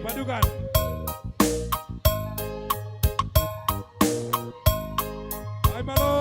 Padukan. Ai Maloya.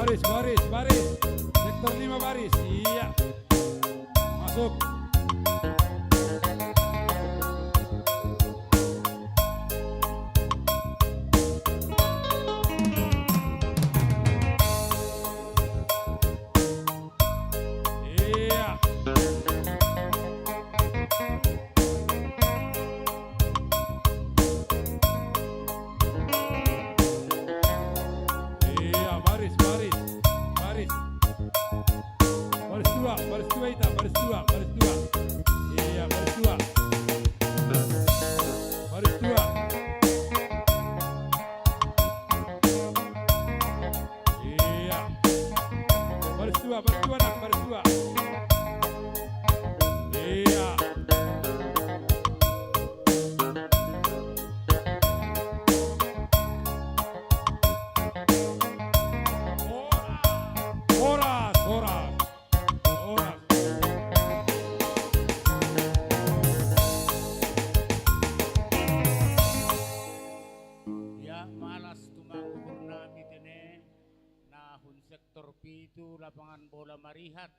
Baris, baris, baris. Sektor lima baris. Iya. Masuk. Iya. Iya, baris, baris, baris. Baris dua, baris dua ita, baris dua, baris dua. Iya, baris dua. Baris dua. Iya. Baris dua, baris dua, nak, baris dua. Iya. Horas, horas, horas. Ya, malas tumang ukur nami tene, nahun sektor pitu lapangan bola Marihat,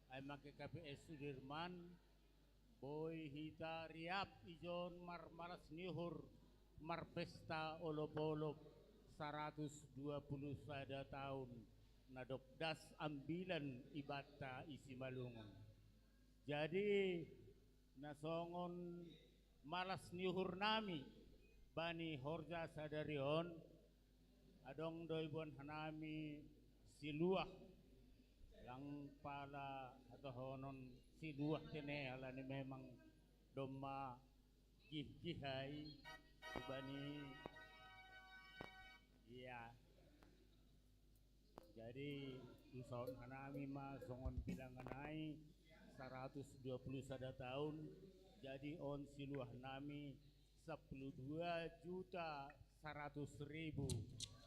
ai mangke K P S Sudirman, boi hita riap ijon marmalas ni uhur, marpesta olop-olop saratus dua puluh sada taun, na dob das ambilan ibanta i Simalungun. Jadi, na songon malas ni uhur nami bani horja sadari on, adong do iboan hanami siluah, lang pala hatohonon siluah tene, alani memang domma gihgih ai, bani, iya. Jadi, usaon hanami ma songon bilangan ai, saratus dua puluh sada taun, jadi on siluah nami sampulu dua juta saratus ribu.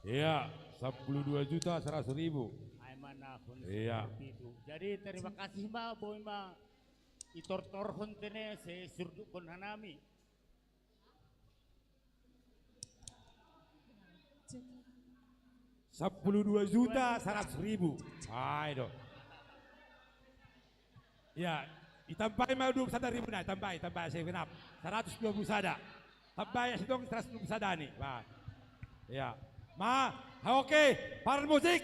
Iya, sampulu dua juta saratus ribu. Ai ma nahun. Iya. Sampulu pitu. Jadi, terima kasih ma, boi ma itortorhon tene, sai surdukkon hanami. Sampulu dua juta saratus ribu. Ai do. Ya, itambai ma dua puluh sada ribu na, tambai, tambai, segenap. Saratus dua puluh sada. Tambai, sidong saratus dua puluh sada ni. Ba. Ya. Ma, oke, parmusik.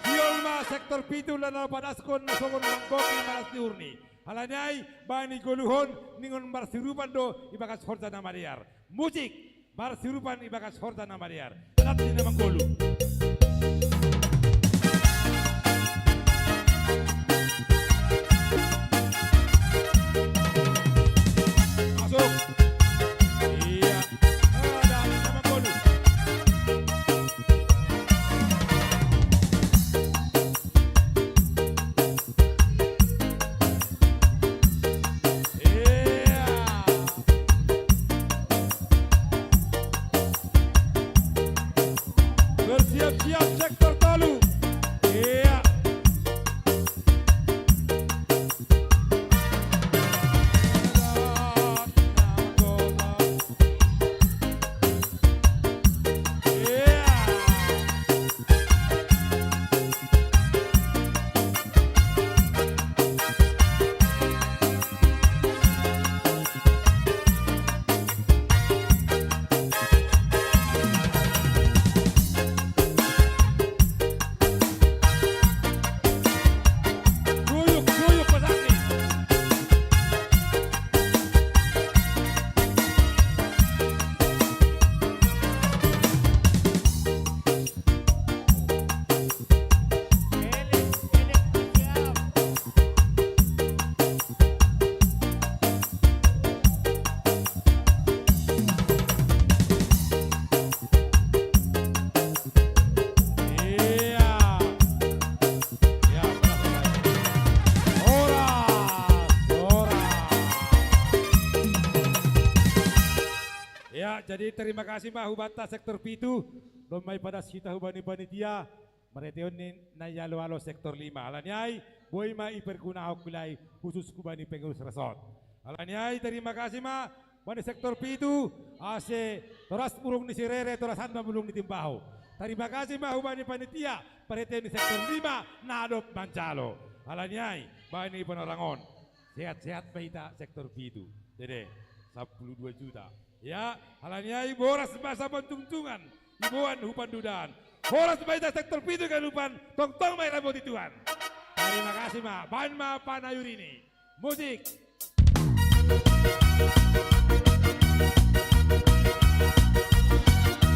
Hiol ma sektor pitu na laho padaskon na songon manggohi malas ni uhurni. Alani ai, bani goluhon, ningon marsiurupan do ibagas horja na madear. Musik, marsiurupan ibagas horja na madear. Nanti na manggolu. Masuk. Iya. Ada, ada na manggolu. Iya. Bersiap Jadi terima kasih ma hubanta sektor pitu, domma ipadas hita hubani panitia, marhitehon ni na ialo-alo sektor lima. Alani ai, boi ma iperguna hon hulai khusus hubani pengurus resort. Alani ai, terima kasih ma hubani sektor pitu, ase toras burung ni sirere, toras an ma bulung ni timbaho. Terima kasih ma hubani panitia, marhitehon ni sektor lima, na dob manjalo. Alani ai, bani panorang on. Sehat-sehat ma hita sektor pitu. Dede, sampulu dua juta. Ya, alani ai boras ma saponjungjongan, iboan hu pandudaan. Horas ma hita sektor pitu ganupan, tongtong ma i ramoti Tuhan. Terima kasih ma, baen ma panayurini. Musik.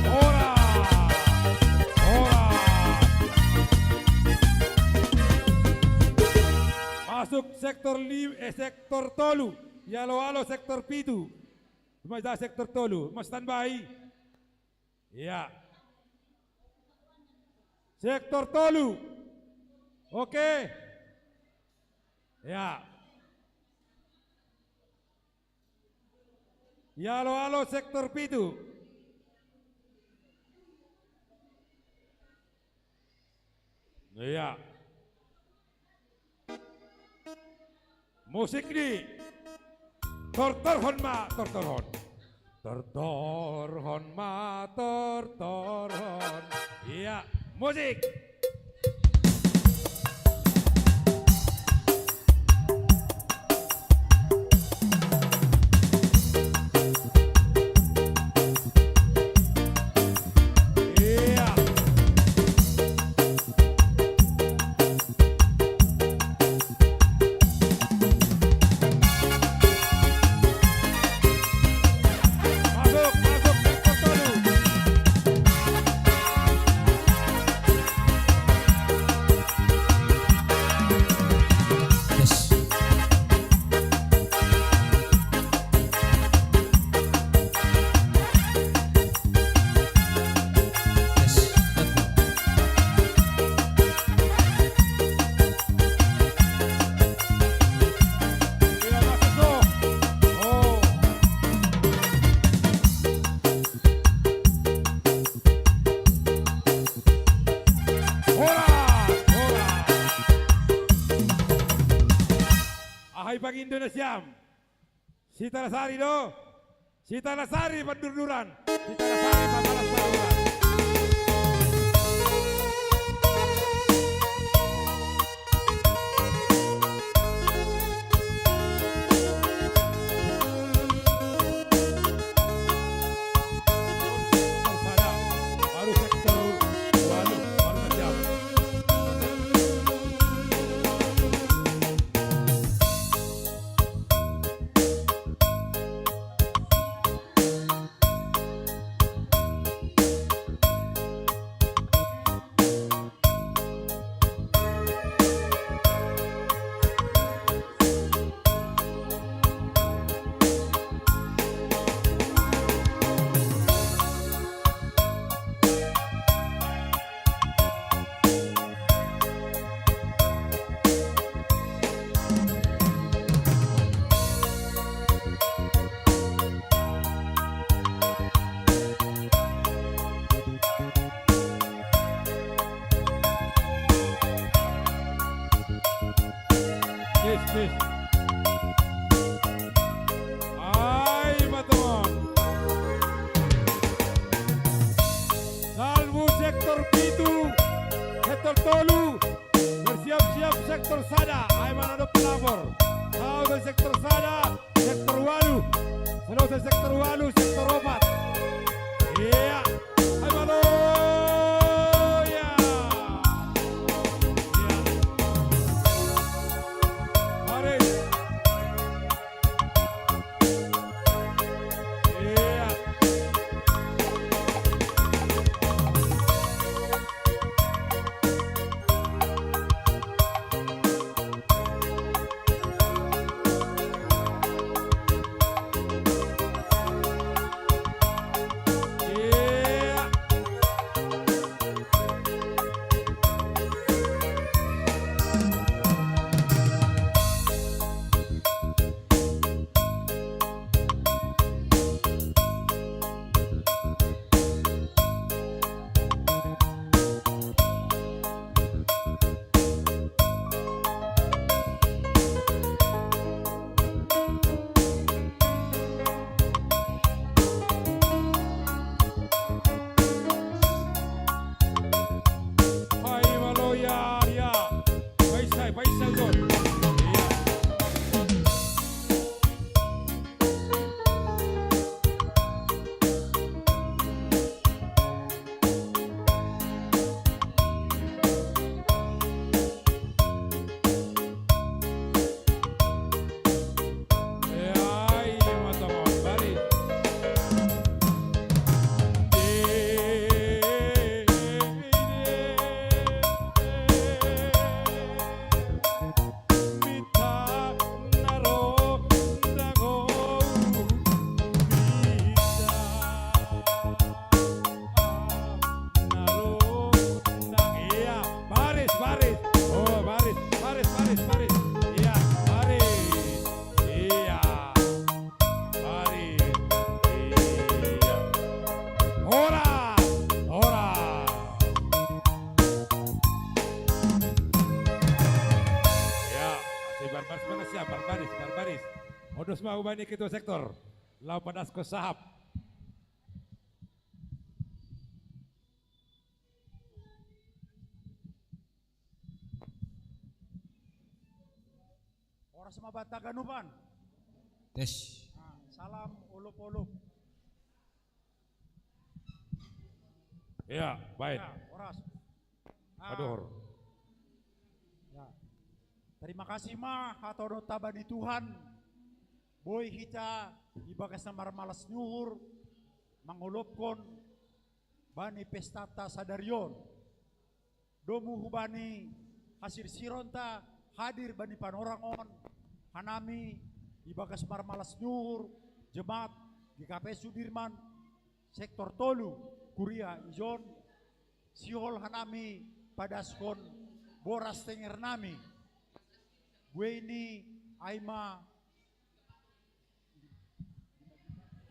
Horas. Horas. Masuk sektor li-, eh, sektor tolu. Ialo-alo sektor pitu. Masuk sektor tolu. Mas standby. Ya. Sektor tolu. Oke. Ya. Ialo-alo sektor pitu. Iya. Musik ni. Tortorhon ma, tortorhon. Tortorhon ma, tortorhon. Iya, musik. Iya. Masuk, masuk, sektor tolu. Yes. Yes. Horas, horas. Aha i pangindo nasiam? Sitalasari do. Sitalasari pandurduran. Sitalasari pamalas pandurduran. Baru sektor walu, baru kerja. Yes, yes. Ai, ma tongon. Salpu sektor pitu, sektor tolu, bersiap-siap sektor sada, ai ma na dob pelapor. Saotik sektor sada, sektor walu. Selesai sektor walu, sektor opat. Iya. Hai, Balo. Iya. Iya. Mari. Iya. Faisal Gol. Iya. Iya, baris, baris. Oh, baris, baris, baris, baris. Iya, baris. Iya. Baris. Iya. Horas, horas. Ya, si barbaris mana siap? Barbaris, barbaris. Odos mau bani ketua sektor. Lau padaskon sahap. Horas ma banta haganupan. Tes. Nah, salam olop-olop. Ya, baik. Ya, horas. Ah. Padohor. Ya. Terima kasih ma hata on taba ni Tuhan. Boi hita ibagas na marmalas ni uhur mangolopkon bani pestanta sadari on. Domu hubani hasirsironta hadir bani panorang on, hanami ibagas marmalas ni uhur, jemaat G K P Sudirman, sektor tolu, kuria ijon, sihol hanami padaskon boras tengernami. Buei ni ai ma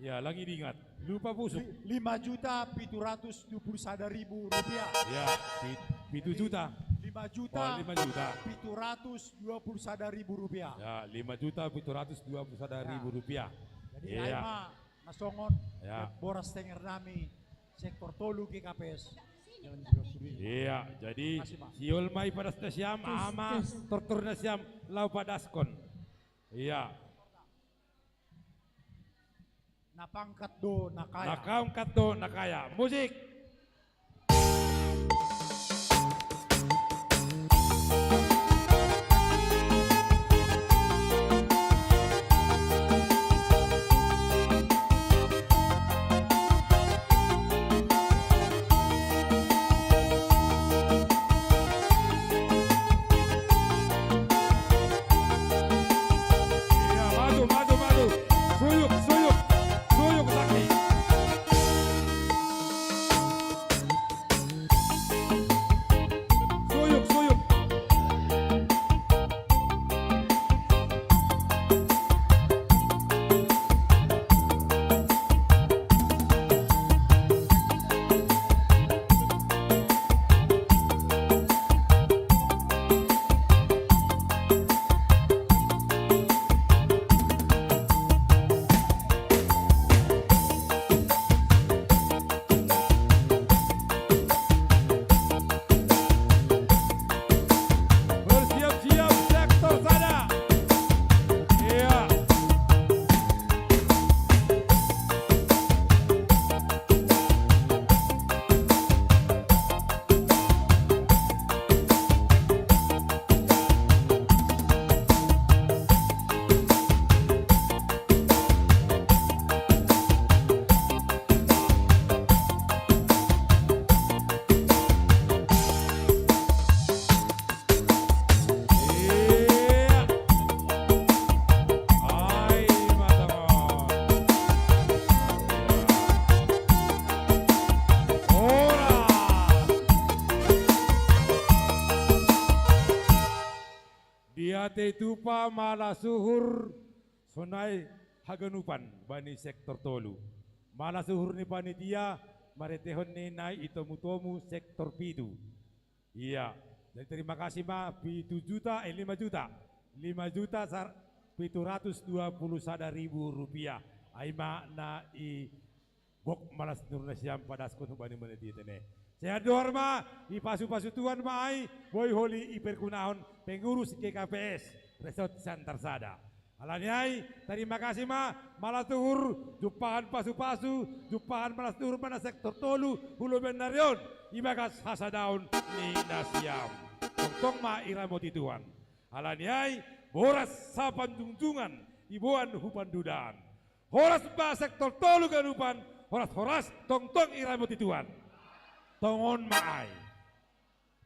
Ya, lagi diingat. Lupa busuk. Li-, lima juta pitu ratus dua puluh sada ribu rupiah. Ya, pi-, pitu juta. Lima juta. Oh, lima juta. Pitu ratus dua puluh sada ribu rupiah. Ya, lima juta pitu ratus dua puluh sada ribu rupiah. Jadi, iya, ai ma na songon, ya, boras tengernami sektor tolu G K P S. Iya, jadi sihol ma i padas nasiam, ama, tortor nasiam, lau padaskon. Iya. Na pangkat do na kaya. Na pangkat do na kaya. Musik. Iya, maju, maju, maju. Suyuk, suyuk. Suyuk, Zaki. Suyuk, suyuk. Bersiap-siap sektor sada. Iya. Iya. Ai, mata mon. Iya. Ora. Diatei tupa malas uhur sonai haganupan bani sektor tolu. Malas uhur ni panitia, maretehon ni nai i tomu-tomu sektor pitu. Iya, jadi terima kasih ma, pitu juta, eh, lima juta. Lima juta sar-, pitu ratus dua puluh sada ribu rupiah. Ai ma na i gok malas ni uhur nasiam padaskon hubani panitia tene. Sehat dohor ma, ipasu-pasu Tuhan ma ai, boi holi iperguna on pengurus G K P S Resort Siantar Sada. Alani ai, tarima kasih ma, malas tuhur, jumpang pasu-pasu, jumpang malas tuhur ma na sektor tolu, hula bendarion, ibagas hasadaon ni nasiam. Tongtong ma iramoti Tuhan. Alani ai, boras sapanjungjungan, iboan hu pandudaan. Horas ma sektor tolu ganupan, horas-horas tongtong iramoti Tuhan. Tongon ma ai.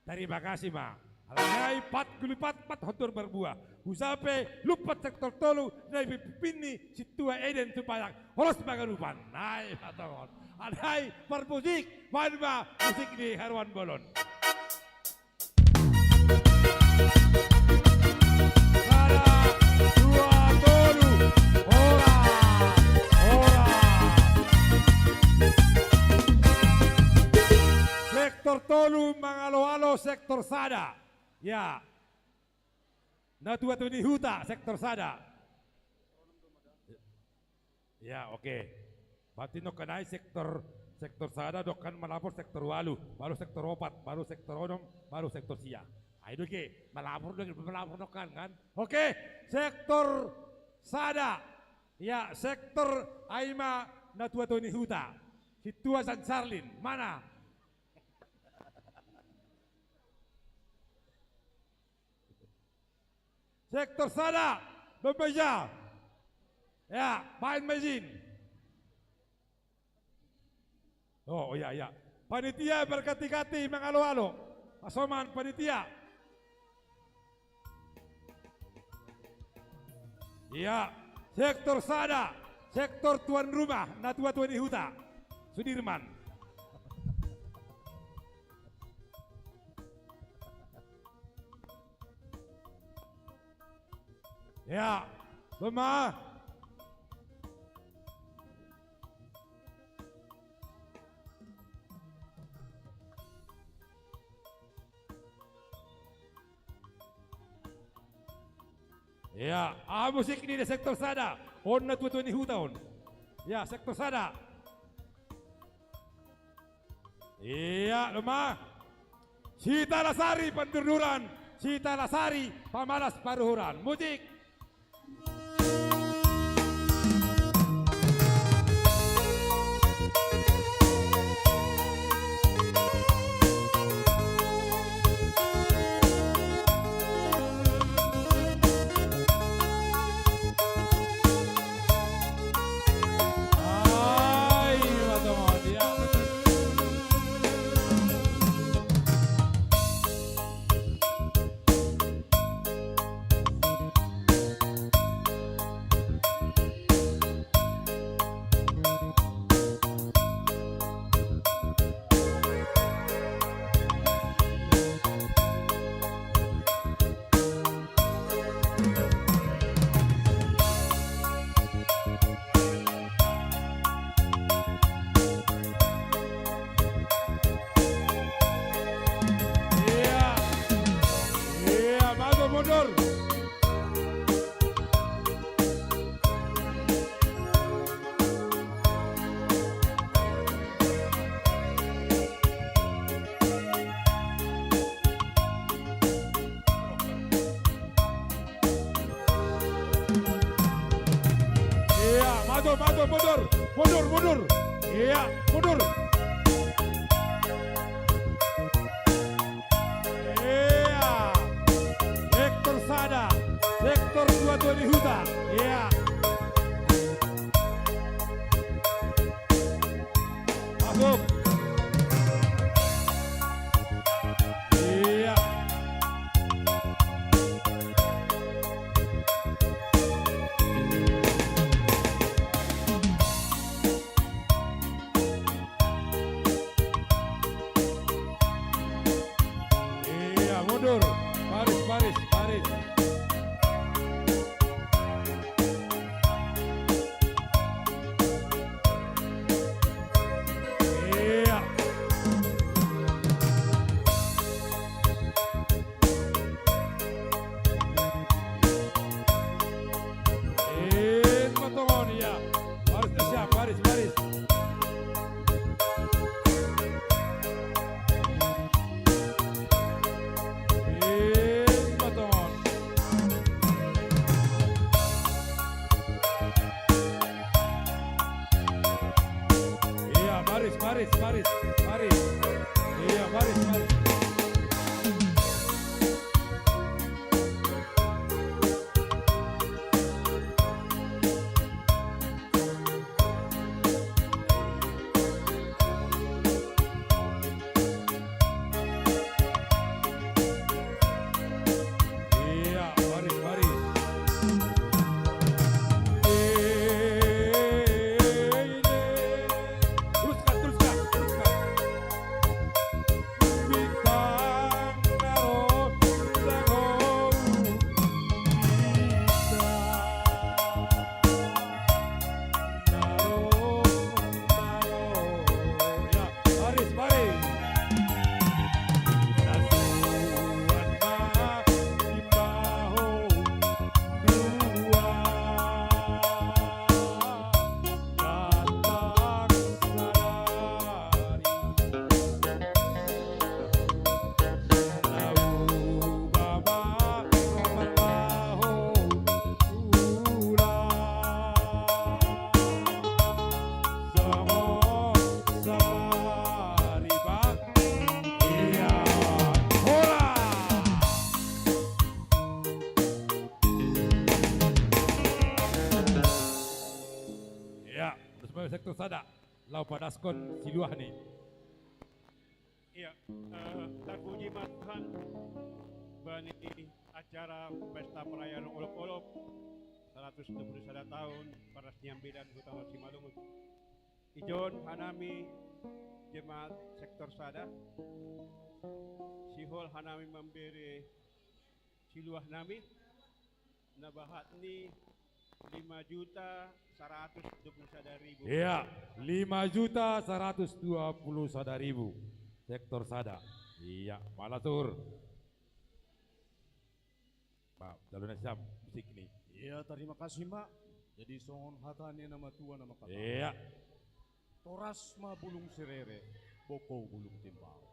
Tarima kasih ma. Alani ai pat guli pat, pat hondor marbuah. Husa pe lumpat sektor tolu, na ipimpin ni sintua Eden Situmorang. Horas ma ganupan. Nai patongon. Alani ai parmusik, baen ma musik ni haroan bolon. Sada, dua, tolu. Horas, horas. Sektor tolu mangalo-alo sektor sada. Ya. Natua-tua ni huta sektor sada. Ya, oke. Berarti nongkan ai sektor, sektor sada, nongkan malapor sektor ualu, baru sektor opat, baru sektor onom, baru sektor sia. Ai do ke, malapor do ke, malapor nongkan kan? Oke, sektor sada. Ya, sektor ai ma natua-tua ni huta. Sintua San Sarlin, mana? Sektor sada, Bang Faisal. Ya, main-main. Oh, oh ya, ya. Panitia berkati-kati mangalo-alo. Pasoman panitia. Iya, sektor sada, sektor tuan rumah, natua-tua ni huta. Sudirman. Ya, lemah. Ya, ah, musik ni da sektor sada. On natua-tua ni huta on. Ya, sektor sada. Iya, lemah. Sita Lasari pandurduran, Sita Lasari pamalas paruhuran. Musik. Ai, mata mata, ya. Iya. Iya, maju mundur. Iya, maju, maju, mundur. Mundur, mundur. Iya, mundur. Iya. Sektor sada, sektor dua-dua di huta. Iya. Masuk. Iya. Iya, mundur. Baris, baris, baris. Sektor sada, laho padaskon siluahni. Iya, eh, tarpuji ma Tuhan, bani acara pesta perayaan olop-olop saratus dua puluh sada taon parasiambilan Huta Simalungun. Ijon hanami jemaat sektor sada, sihol hanami mambere siluah nami, na bahat ni lima juta saratus dua puluh sada ribu. Iya, lima juta saratus dua puluh sada ribu. Sektor sada. Iya, malasur. Maaf, jalo nasiam musik ni. Iya, tarima kasih, Mak. Jadi songon hata ni na matua na mangkatahon. Iya. Toras ma bulung sirere, bongko bulung timbao.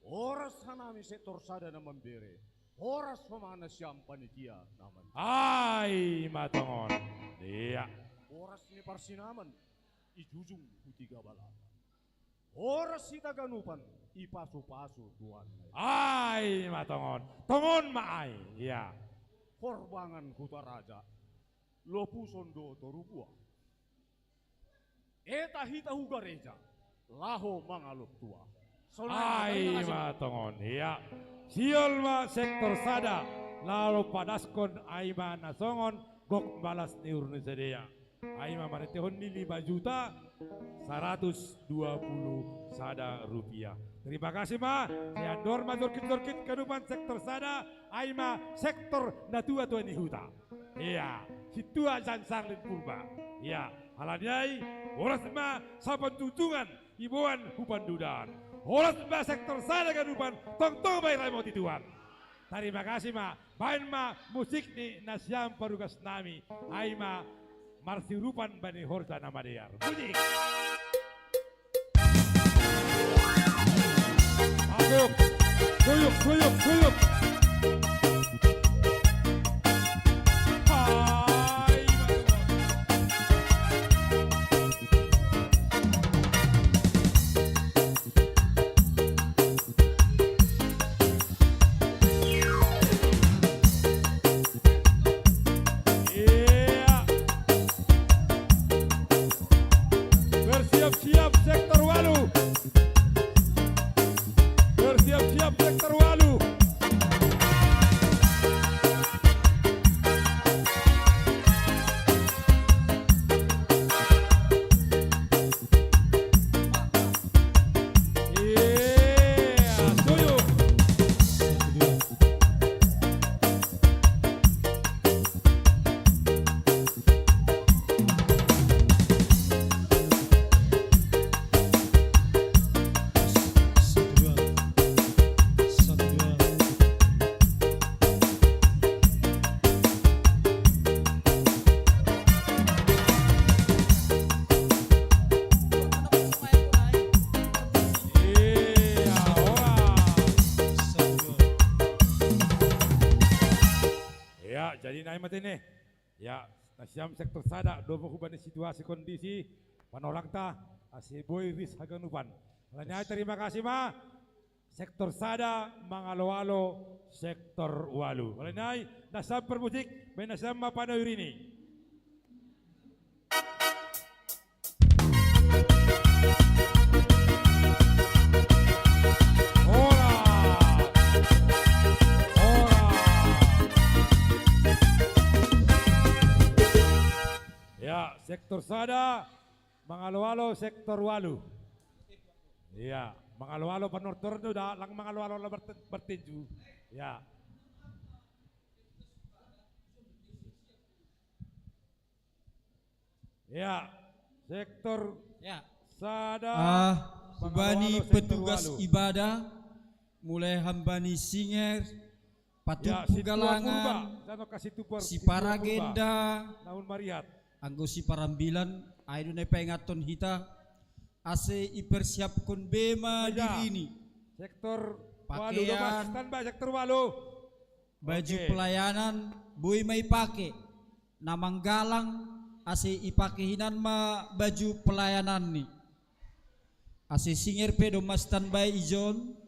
Horas hanami sektor sada na mambere, horas ma nasiam panitia na mambere. Ai ma tongon. Iya. Horas ni parsinaman, i jujung hu tiga balapan. Horas hita ganupan, i pasu-pasu Tuhan. Ai ma tongon. Tongon ma ai. Iya. Horbangan Hutaraja, lopuson do toru buah. Eta hita hu gareja, laho mangalop tua. Sonai ma. Ai ma tongon, iya. Sihol ma sektor sada, laho padaskon ai ma na songon gok balas ni uhur ni sidea. Ai ma marhitehon ni lima juta saratus dua puluh sada rupiah. Terima kasih ma, sai andor ma jorkit-jorkit ganupan sektor sada, ai ma sektor na tua-tua ni huta. Iya, sintua Jan Sarlin Purba. Iya, alani ai, horas ma sapanjujungan iboan hu pandudaon. Horas ma sektor sada ganupan, tongtong ma diramoti Tuhan. Tarima kasih ma, baen ma musik ni nasiam parugas nami, ai ma marsiurupan bani horja na madear. Musik. Masuk. Suyuk, suyuk, suyuk. Hai, iya. Bersiap-siap sektor walu. Bersiap-siap sektor walu. Iya, setuju. Iya, ora. Iya, jadi nai mate ne. Ya, nasiam sektor sada, domu hubani situasi kondisi panorangta, ase boi ris haganupan. Alani ai, terima kasih ma. Sektor sada mangalo-alo sektor walu. Alani ai, nasiam parmusik, baen nasiam ma panayoirini. Ora. Ora. Ya, sektor sada mangalo-alo sektor walu. Iya, mangalo-alo panortor do da, lang mangalo-alo la berte-, bertinju. Ya. Ya, sektor, ya, sada. Ah, mangalo-alo hubani sektor petugas walu. Ibadah, mulai hambani singer, ya, patumpu sintua galangan, Purba, dano ka sintua Pur-, sintua Purba. Siparagenda, namun mariat. Anggo siparambilan, ai do na ipaingathon hita, ase ipersiapkon be ma, ya, dirini. Sektor walu, pakean, do ma standby sektor walu. Baju, oke, pelayanan, boi ma ipake. Na manggalang, ase ipake hinan ma baju pelayananni. Ase singer pe domma standby ijon.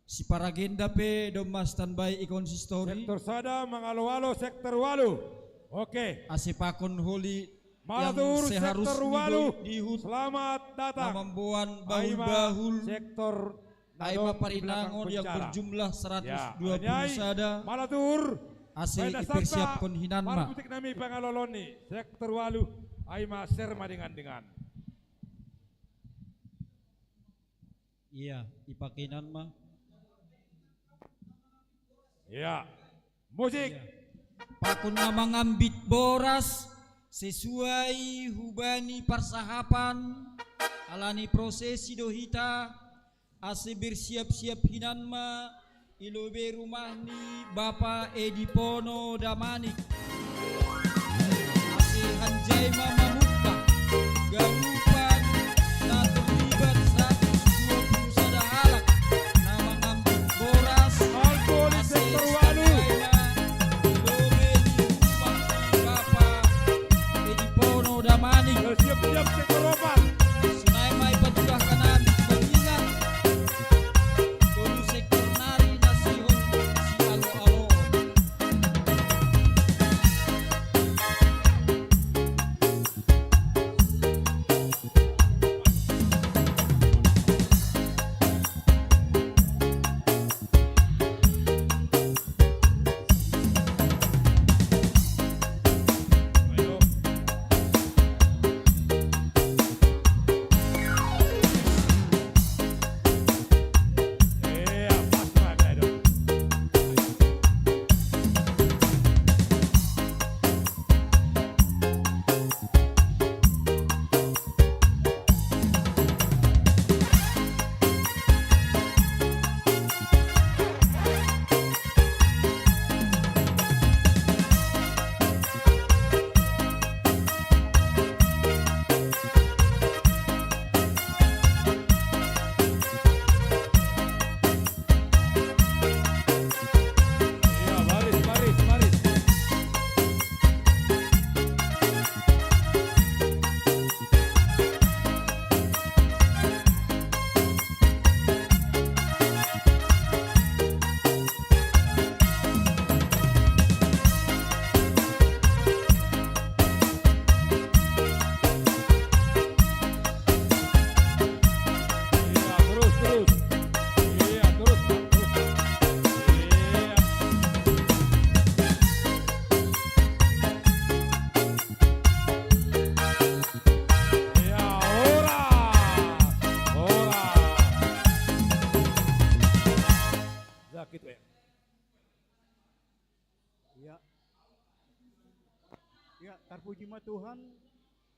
Siparagenda pe domma standby i konsistori. Sektor sada mangalo-alo sektor walu. Oke. Ase pakon holi Malatur sektor walu, selamat datang. Mamamboan bahul-bahul, sektor Aima Parinangon yang berjumlah seratus dua puluh sada. Malatur, ase ipersiapkon hinan ma. Marputik nami pangalolon ni sektor walu, Aima serma dengan-dengan. Iya, ipake hinan ma. Iya. Musik. Iya. Pakon na mangambit boras sesuai hubani parsahapan, alani prosesi do hita, ase bersiap-siap hinan ma i lobei rumah ni Bapa Edipono Damanik. Ase hanjai ma mamungka garupan na terlibat seratus dua puluh sada halak na mangambit boras. Alkohol sektor walu. Lobe ni rumah ni Bapa Edipono Damanik. Siap-siap sektor opat. Sonai ma ipatugahkan nami mangingat tolu sektor nari na sihol sialo-aloon. Iya, terus, terus. Iya, terus, Pak, terus, Pak. Iya. Iya, ora. Ora. Sakit, Pak. Iya. Iya, tarpuji ma Tuhan,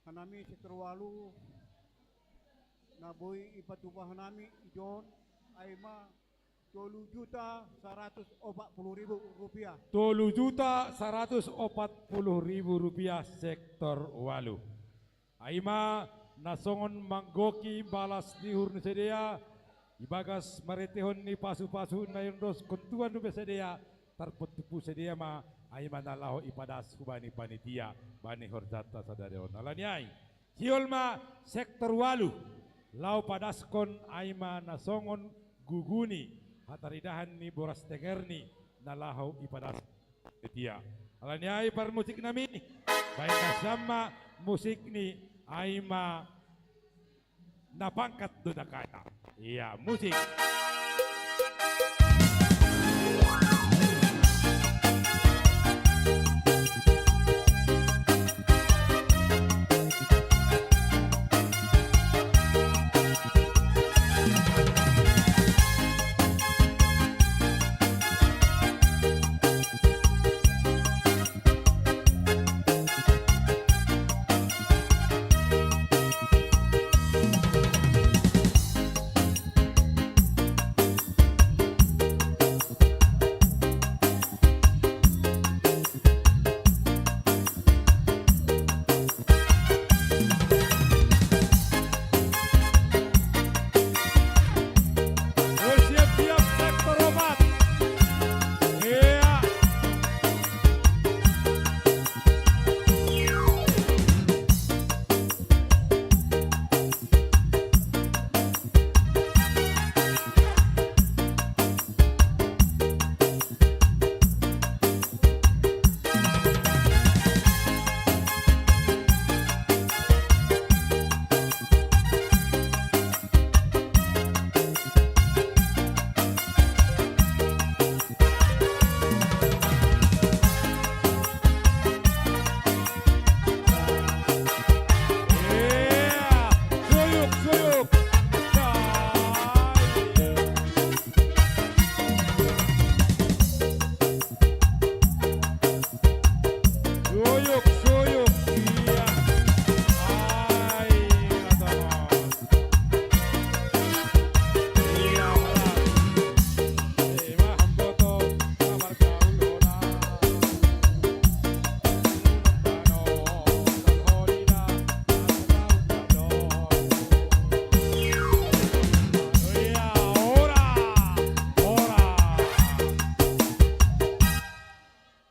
hanami sektor walu, na boi ipatupa hanami ijon, Aima tolu juta saratus opat puluh ribu rupiah. Tolu juta saratus opat puluh ribu rupiah sektor walu. Aima na songon manggohi balas ni uhur ni sidea, ibagas maretehon ni pasu-pasu na iondoskon Tuhan dope sidea, tarpatupa sidea ma, Aima na laho ipadas hubani panitia, bani horjanta sadari on. Alani ai, sihol ma sektor walu, laho padaskon Aima na songon gugu ni hataridahan ni boras tengerni na laho ipadas panitia. Alani ai parmusik nami, baen nasiam ma musik ni Aima na pangkat do na kaya. Iya, musik.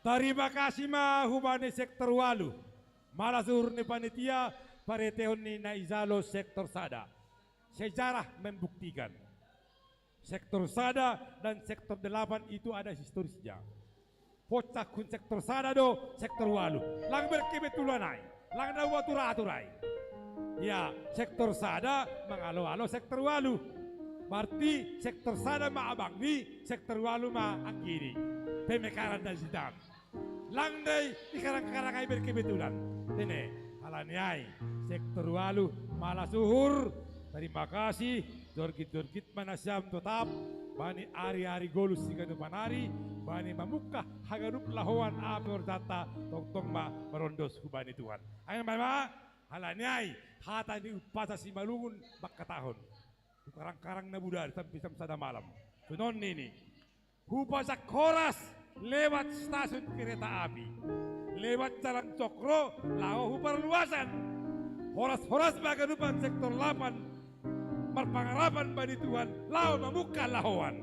Tarima kasi ma hubani sektor ualu. Malas uhur ni panitia, paretehon ni na ijalo sektor sada. Sejarah membuktikan. Sektor sada dan sektor delapan itu ada historisnya. Pocah hun sektor sada do sektor ualu. Lang berkebetulan ai. Lang na uatur-atur ai. Ya, sektor sada mangalo-alo sektor ualu. Berarti sektor sada ma abang ni, sektor ualu ma anggi ni. Pemekaran dan sitan. Lang dei i karang-karang ai berkebetulan. Tene, halani ai, sektor ualu malas uhur. Tarima kasi, jorgit-jorgit ma nasiam totap, bani ari-ari golus siganupan ari, bani mamungka haganup lahoan ape horjanta, tongtong ma marondos hubani Tuhan. Ai ma, halani ai, hata ni umpasa Simalungun mangkatahon. Tu karang-karang na budari sampe jam sada malam. Songon i ni. Hupajak horas lewat stasiun kereta api, lewat jalan Cokro, laho hu Parluasan. Horas-horas ma haganupan sektor lapan marpangarapan bani Tuhan, laho mamungka lahoan.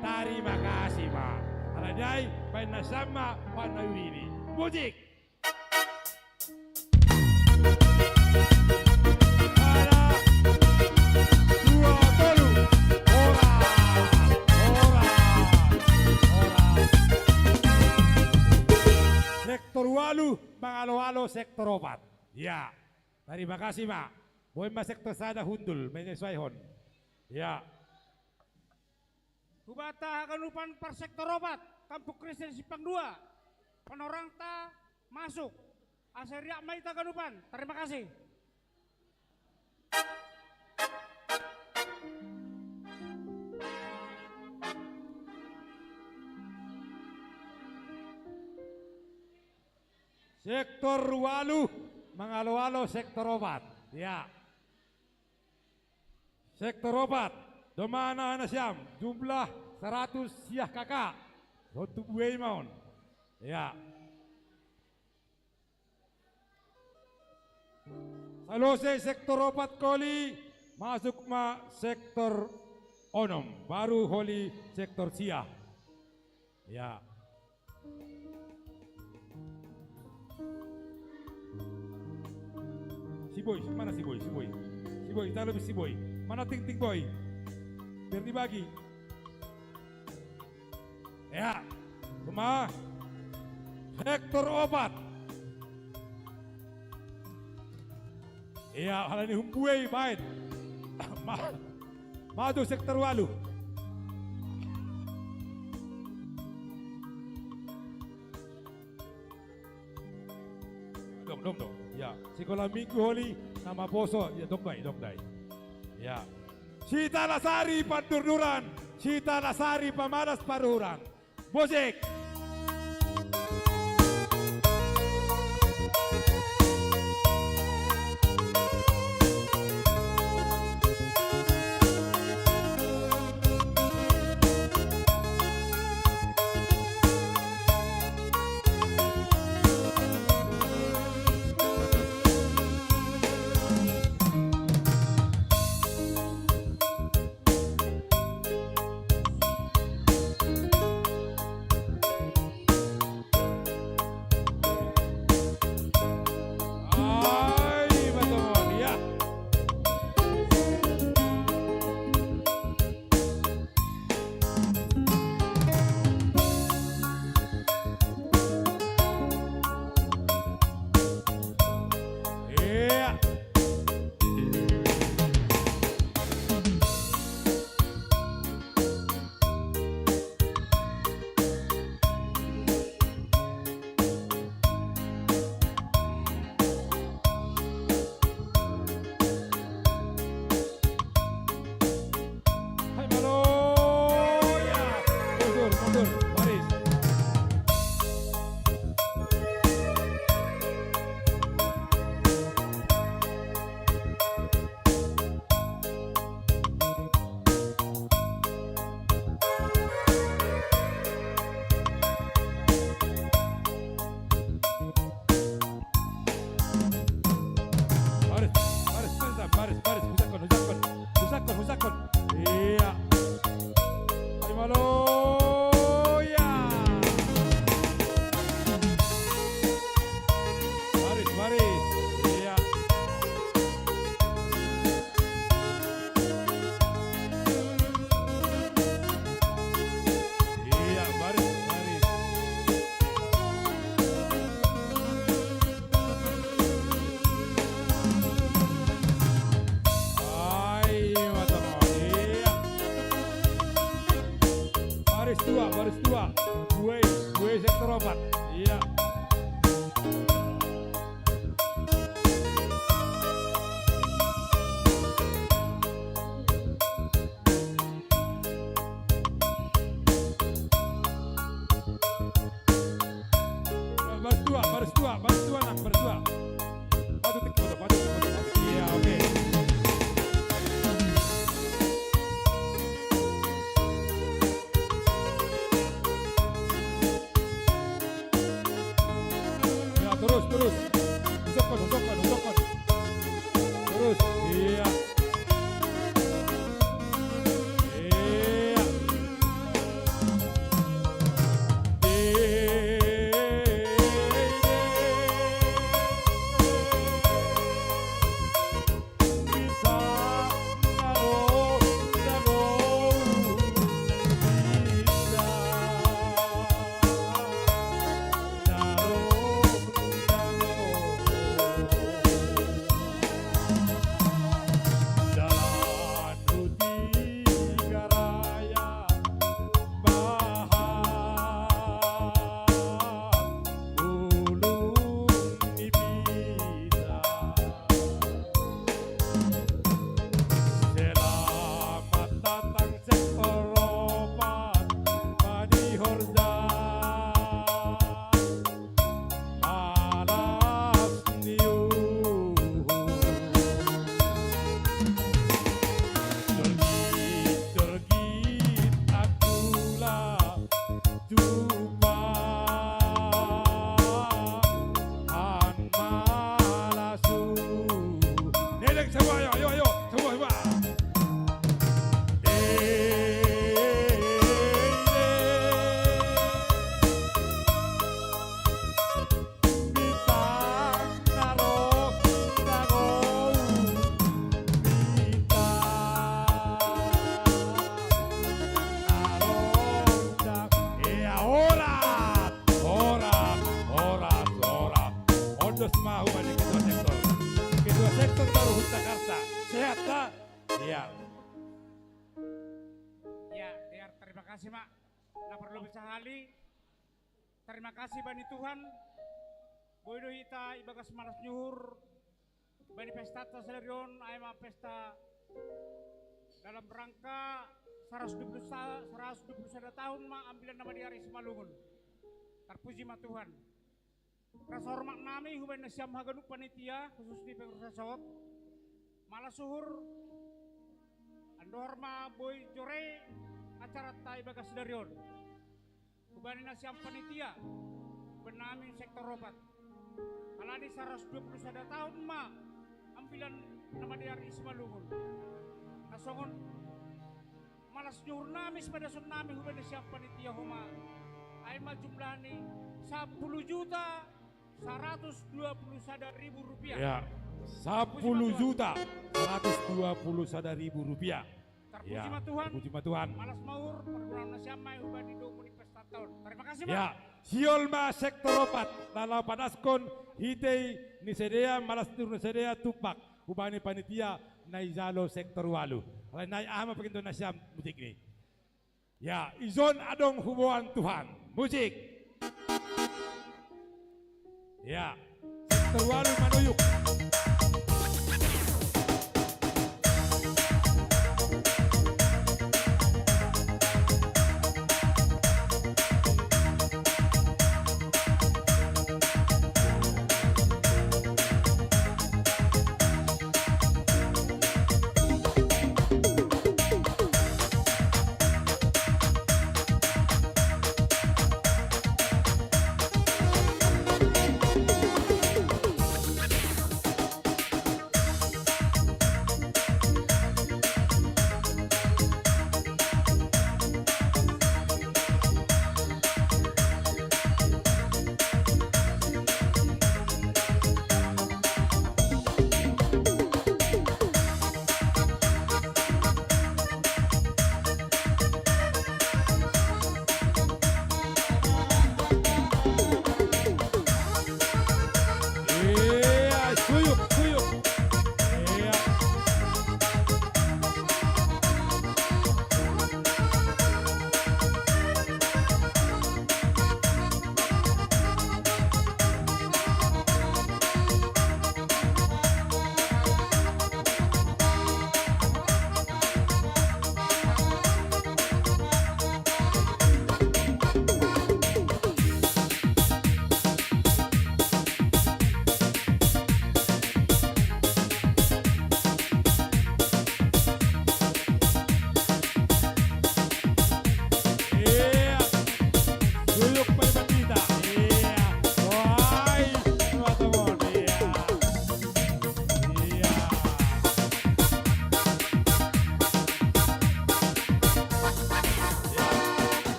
Tarima kasi ma. Halani ai, baen nasiam ma panayuri ni. Musik. Sada, dua, tolu. Horas, horas, horas. Sektor ualu mangalo-alo sektor opat. Ya. Tarima kasi ma. Boan ma sektor sada hundul menyesuaihon. Ya. Hubanta haganupan parsektor opat, Kampung Kristen Simpang Dua. Panorangta masuk. Asa riak ma hita haganupan. Tarima kasi. Sektor ualu mangalo-alo sektor opat. Ya. Sektor opat, domma na nasiam, jumlah saratus sia K K. Songon tu buei ma on. Ya. Salose sektor opat holi, masuk ma sektor onom, baru holi sektor sia. Ya. Si Boy, mana si Boy? Si Boy. Si Boy, talo si Boy. Mana tingting Boy? Biar dibagi. Ya. Rumah. Sektor opat. Iya, halani humbuei baen. Ma-, maju sektor ualu. Dong, dong, dong. Ya, sekolah minggu holi nama poso. Ya, dong dai, dong dai. Ya. Sitalasari pandurduran, sitalasari pamalas paruhuran. Musik. Iya. Baris dua, baris dua, baris dua, nak, baris dua. Patu tik, patu, patu tik, patu, patu tik. Iya, oke. Ya, terus, terus. Husokkan, husokkan, husokkan. Terus, iya. Iya. Iya. Selamat datang sektor opat, Bani Horja. Alas niu. Jorgi, jorgi, akula. Tupa an malasu. Neleng semua, ayo, ayo, ayo, semua, semua. Eh, eh. Bintang naro dago. Bintang naro dago. Iya, horas, horas, horas, horas. Ondos mahu bani ketua sektor. Ketua sektor baru Jakarta. Sehat, Pak? Iya. Ya, biar terima kasih, Mak. Nah, perlu bisa hali. Terima kasih bani Tuhan. Boi do hita ibagas malas nyuhur bani pesta ta sadari on, ai ma pesta dalam rangka saratus dua puluh sa-, saratus dua puluh sada tahun ma Ambilan Namadiari Simalungun. Tarpuji ma Tuhan. Rasa hormat nami hubani nasiam haganup panitia, khusus ni pengurus sot. Malas suhur, andohar ma boi jore acara ta ibagas sadari on. Hubani nasiam panitia, hubani nami sektor opat. Alani saratus dua puluh sada tahun ma Ambilan Namadiari Simalungun. Na songon malas nyuhur nami, sipadason nami hubani nasiam panitia homa. Ai ma jumlahni sampulu juta saratus dua puluh sada ribu rupiah. Ya, sampulu juta saratus dua puluh sada ribu rupiah. Tarpuji ma Tuhan. Tarpuji ma Tuhan. Malas maur, pargunaon nasiam ma i hubani domu ni pesta ta on. Terima kasih, Pak. Ya, sihol ma sektor opat na laho padaskon hitei ni sidea, malas nyuhur ni sidea tumpak hubani panitia na ijalo sektor ualu. Alai nai aha ma paginton nasiam musikni. Ya, ijon adong huboan Tuhan. Musik. Ya, sektor ualu manuyuk.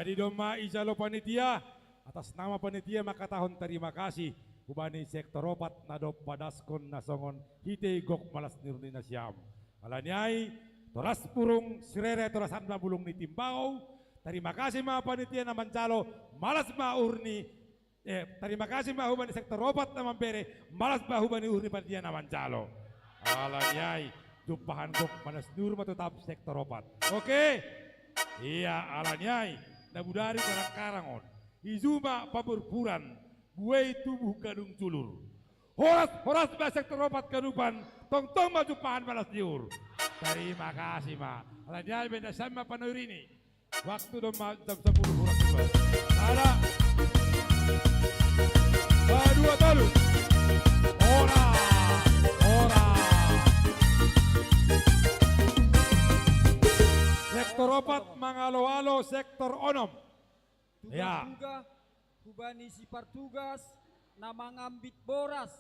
Jadi domma ijalo panitia, atas nama panitia mangkatahon tarima kasih hubani sektor opat na dob padaskon na songon hitei gok malas ni uhur ni nasiam. Alani ai, toras burung sirere, toras an ma bulung ni timbau. Tarima kasih ma panitia na manjalo, malas ma uhur ni Eh, tarima kasih ma hubani sektor opat na mambere, malas ma hubani uhur ni panitia na manjalo. Alani ai, jumpahan gok malas ni uhur ma totap sektor opat. Oke. Ia, alani ai, na bodari karang-karang on, i juma paburburan, buei tubuh gadung julur. Horas, horas ma sektor opat ganupan, tongtong ma jumpahan malas ni uhur. Tarima kasih ma. Alani ai, baen nasiam ma panoirini. Waktu domma jam sapuluh kurang dua. Sada. Dua, dua, tolu. Ora. Ora. Sektor opat mangalo-alo sektor onom. Ya. Tugas juga hubani sipartugas na mangambit boras,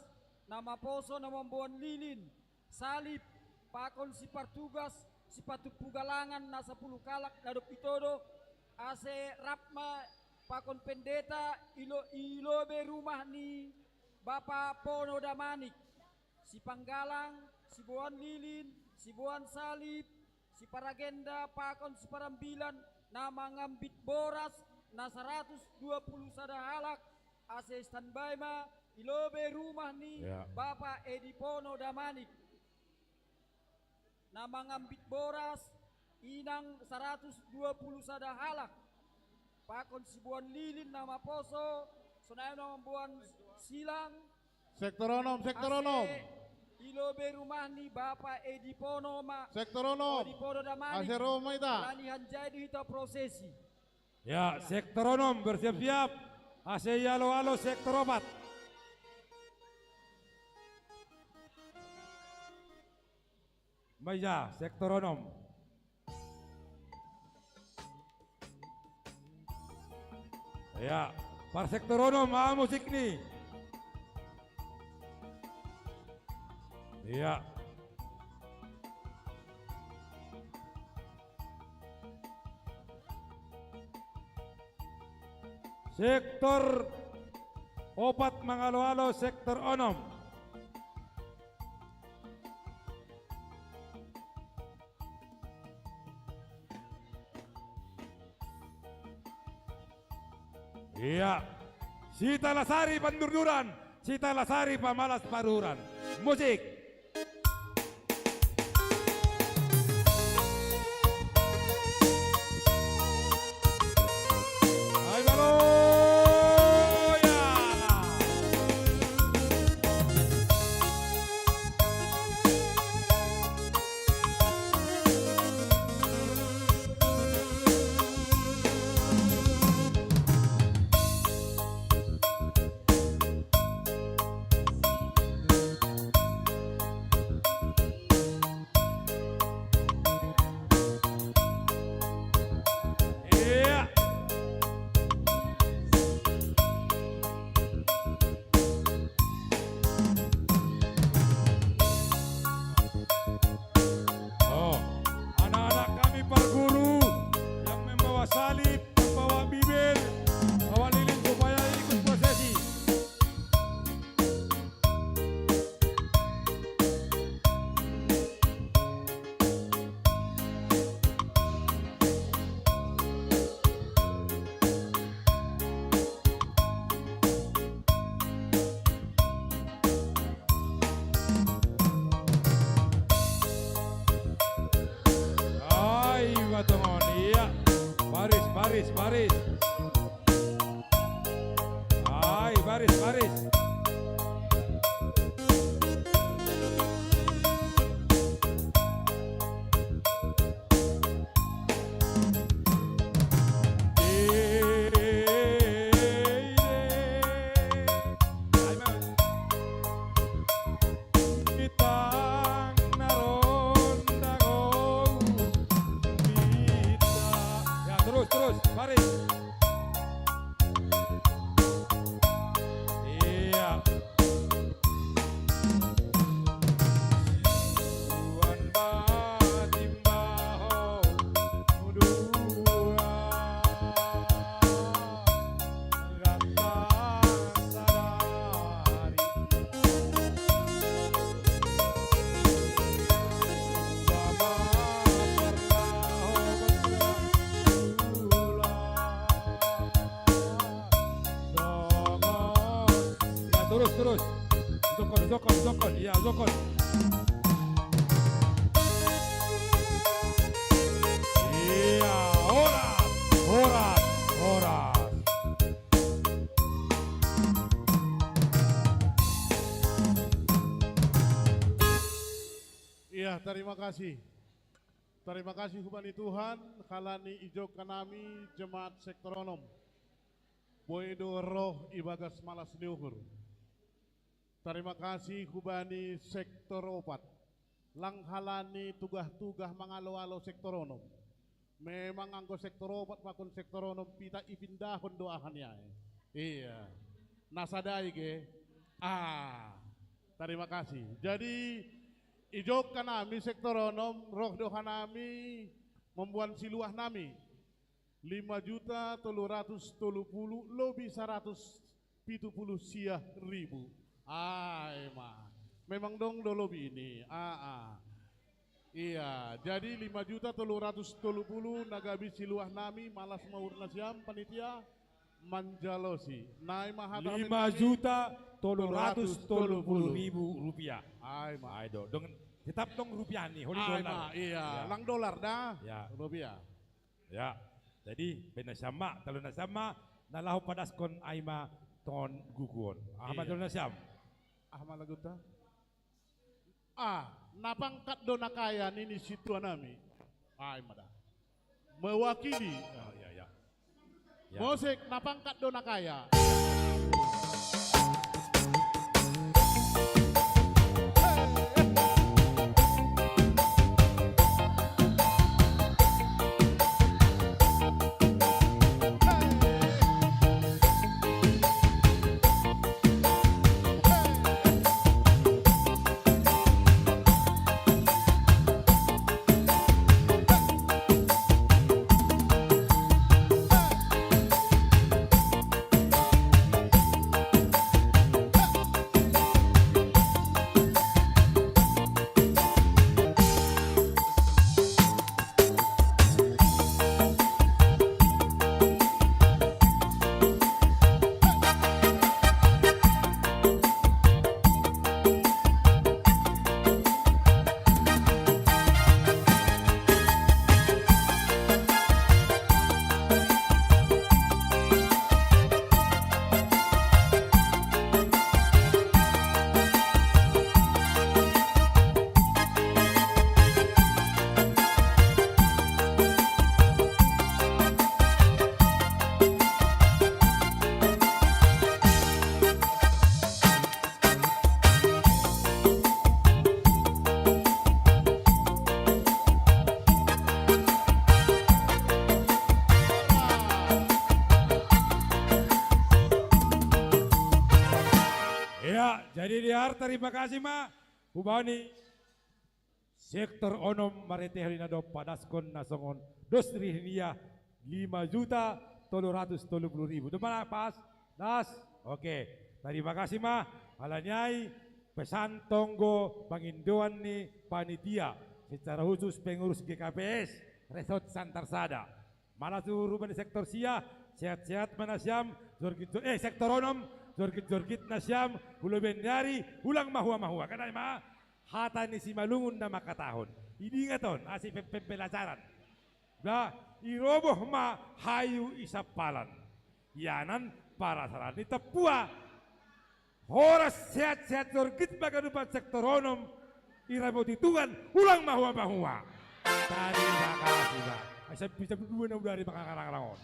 na maposo, na mamboan lilin, salib, pakon sipartugas, sipatumpu galangan na sapuluh kalak na dob itodo, ase rap ma pakon pendeta i lo-, i lobe rumah ni Bapa Pono Damanik, sipanggalang, siboan lilin, siboan salib, siparagenda pakon siparambilan na mangambit boras na saratus dua puluh sada halak, ase standby ma i lobe rumah ni Ya. Bapa Edi Pono Damanik. Na mangambit boras, inang saratus dua puluh sada halak. Pakon siboan lilin na maposo, sonai na mamboan silang. Sektor onom, sektor onom. Ase i lobe rumah ni Bapa Edi Pono ma. Sektor onom. Edi Pono Damanik. Ase ro ma hita. Alani hanjai do hita prosesi. Ya, sektor onom bersiap-siap. Ase ialo-alo sektor opat. Maija, sektor onom. Ya, par sektor onom, ah, musik ni. Ya. Sektor opat mangalo-alo sektor onom. Iya. Sitalasari pandurduran, sitalasari pamalas paruhuran. Musik. Ai baloya. Iya. Oh, anak-anak kami parguru yang membawa salib, membawa Bibel, bawa lilin supaya ikut prosesi. Ai, batongon, iya. Baris, baris, baris. Ai, baris, baris. Ya, terus, terus, baris. Tarima kasih. Tarima kasih hubani Tuhan, halani ijou hanami jemaat sektor onom. Boi do roh ibagas malas ni uhur. Tarima kasih hubani sektor opat. Lang halani tugah-tugah mangalo-alo sektor onom. Memang anggo sektor opat pakon sektor onom pita ipindahon do aha ni ai. Iya. Na sada i ge. Ah, tarima kasih. Jadi, ijou hanami sektor onom, roh do hanami mamboan siluah nami. Lima juta tolu ratus tolu puluh lobi saratus pitu puluh sia ribu. Ai ma. Memang dong do lobi ini. Ah, ah. Iya, jadi lima juta tolu ratus tolu puluh na gabe siluah nami, malas ma uhur nasiam panitia manjalosi. Nai ma hata hami nami. Lima juta tolu ratus tolu puluh ribu rupiah. Ai ma. Ai do, dengan tetap dong rupiah ni, holan dolar. Ai ma, iya. Iya. Lang dolar da. Ya. Rupiah. Ya. Jadi, baen nasiam ma, talu nasiam ma, na laho padaskon ai ma ton gugu on. Aha ma, iya, talu nasiam? Aha ma laguta? Ah, na pangkat do na kaya nini sintua nami. Ai ma da. Mewakili. Oh, iya, iya. Ya. Musik na pangkat do na kaya. Ya, jadi liar, tarima kasih ma hubani sektor onom, marhitehon i na dob padaskon na songon dos ribu hiniah, lima juta tolu ratus tolu puluh ribu. Doma na pas? Das? Oke. Tarima kasih ma, halani ai pesan tonggo pangindoan ni panitia, secara khusus pengurus G K P S Resort Santarsada. Malas uhur hubani sektor sia, sehat-sehat ma nasiam, jorgit jor-, eh, sektor onom, jorgit-jorgit nasiam, hu lobeian ni ari, ulang mahua-mahua. Kan ai ma, hata ni Simalungun na mangkatahon. Idingat on, asa pe-, pe-, pelajaran. Bah, iroboh ma hayu i sampalan. Ianan parasaran ni tampua. Horas sehat-sehat jorgit ma ganupan sektor onom, iramoti Tuhan, ulang mahua-mahua. Tarima kasih, bah. Ai sampe jam dua na udah ari mangarang-arang on.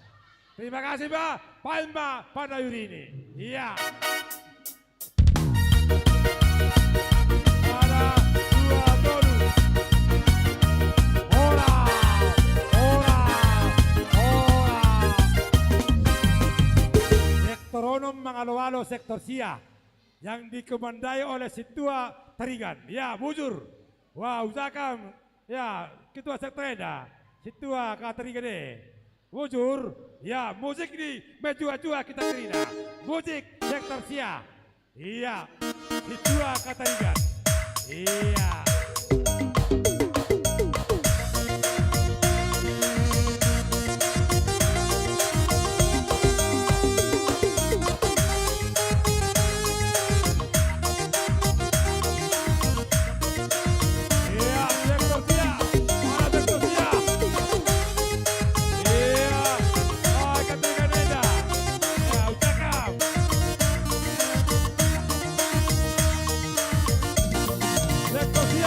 Terima kasih, bah. Paima panayurini. Iya. Sada, dua, tolu. Horas, horas, horas. Sektor onom mangalo-alo sektor sia yang dikomandoi oleh Sintua Tarigan. Ya, bujur. Wah, usahakan. Ya, ketua sektor eda. Sintua Tarigan e. Bujur. Ya, musik ni, menjua-jua kita terina. Musik sektor sia. Iya. Sintua Tarigan. Iya. Iya, sektor sia. Mana sektor sia? Iya. Ah, ketika neda. Ya, ucakap. Sektor sia.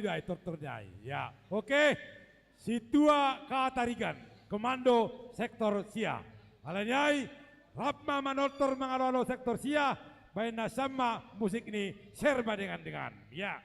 Dai tortor niai. Ya, oke. Situa Katarigan, komando sektor sia. Alaniai, rap ma manortor mangalo-alo sektor sia, baen nasiam ma musik ni Serba Dengan-Dengan. Ya.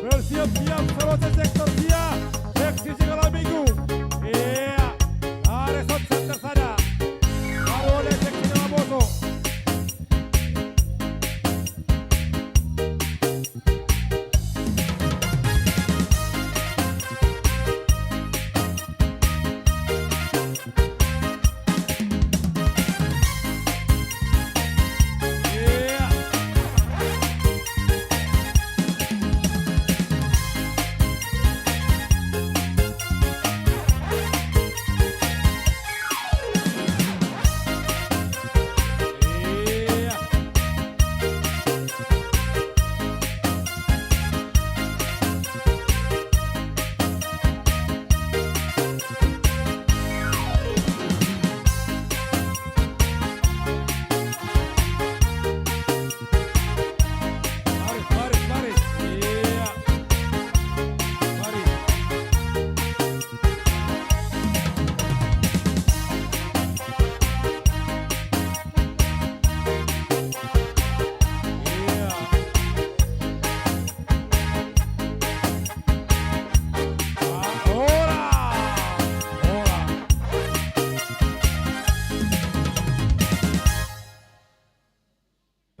Bersiap-siap, selesai sektor sia, seksi Sigala Minggu. Iya, Areson Center sana. Baru oleh seksi Nama Boso. Baris, baris, baris. Iya. Baris. Iya. Ah, ora. Ora.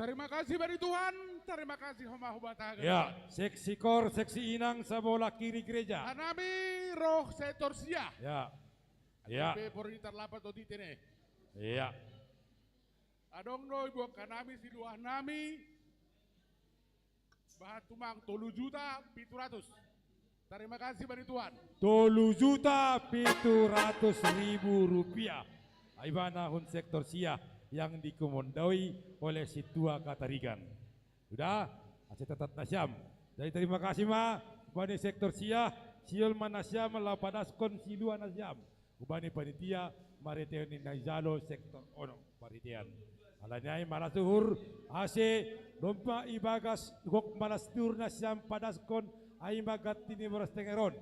Tarima kasih bani Tuhan, tarima kasih Homa Homa Taga. Ya, seksi kor, seksi inang, sabola kiri gereja. Hanami roh sektor sia. Ya. Ya. Be pori tarlapa to titene. Ya. Adong do ibuat hanami siluah nami. Bahat tumang tolu juta pitu ratus. Tarima kasih bani Tuhan. Tolu juta pitu ratus ribu rupiah. Ai bana hun sektor sia yang dikomandoi oleh Situa Katarigan. Sudah, ase tatat nasiam. Jadi tarima kasih ma bani sektor sia, sihol ma nasiam laho padaskon siluah nasiam. Hubani panitia, marhitehon ni na ijalo sektor onom parhitean. Alani ai malas uhur, ase domma ibagas gok malas ni uhur nasiam padaskon, ai ma ganti ni boras tenger on.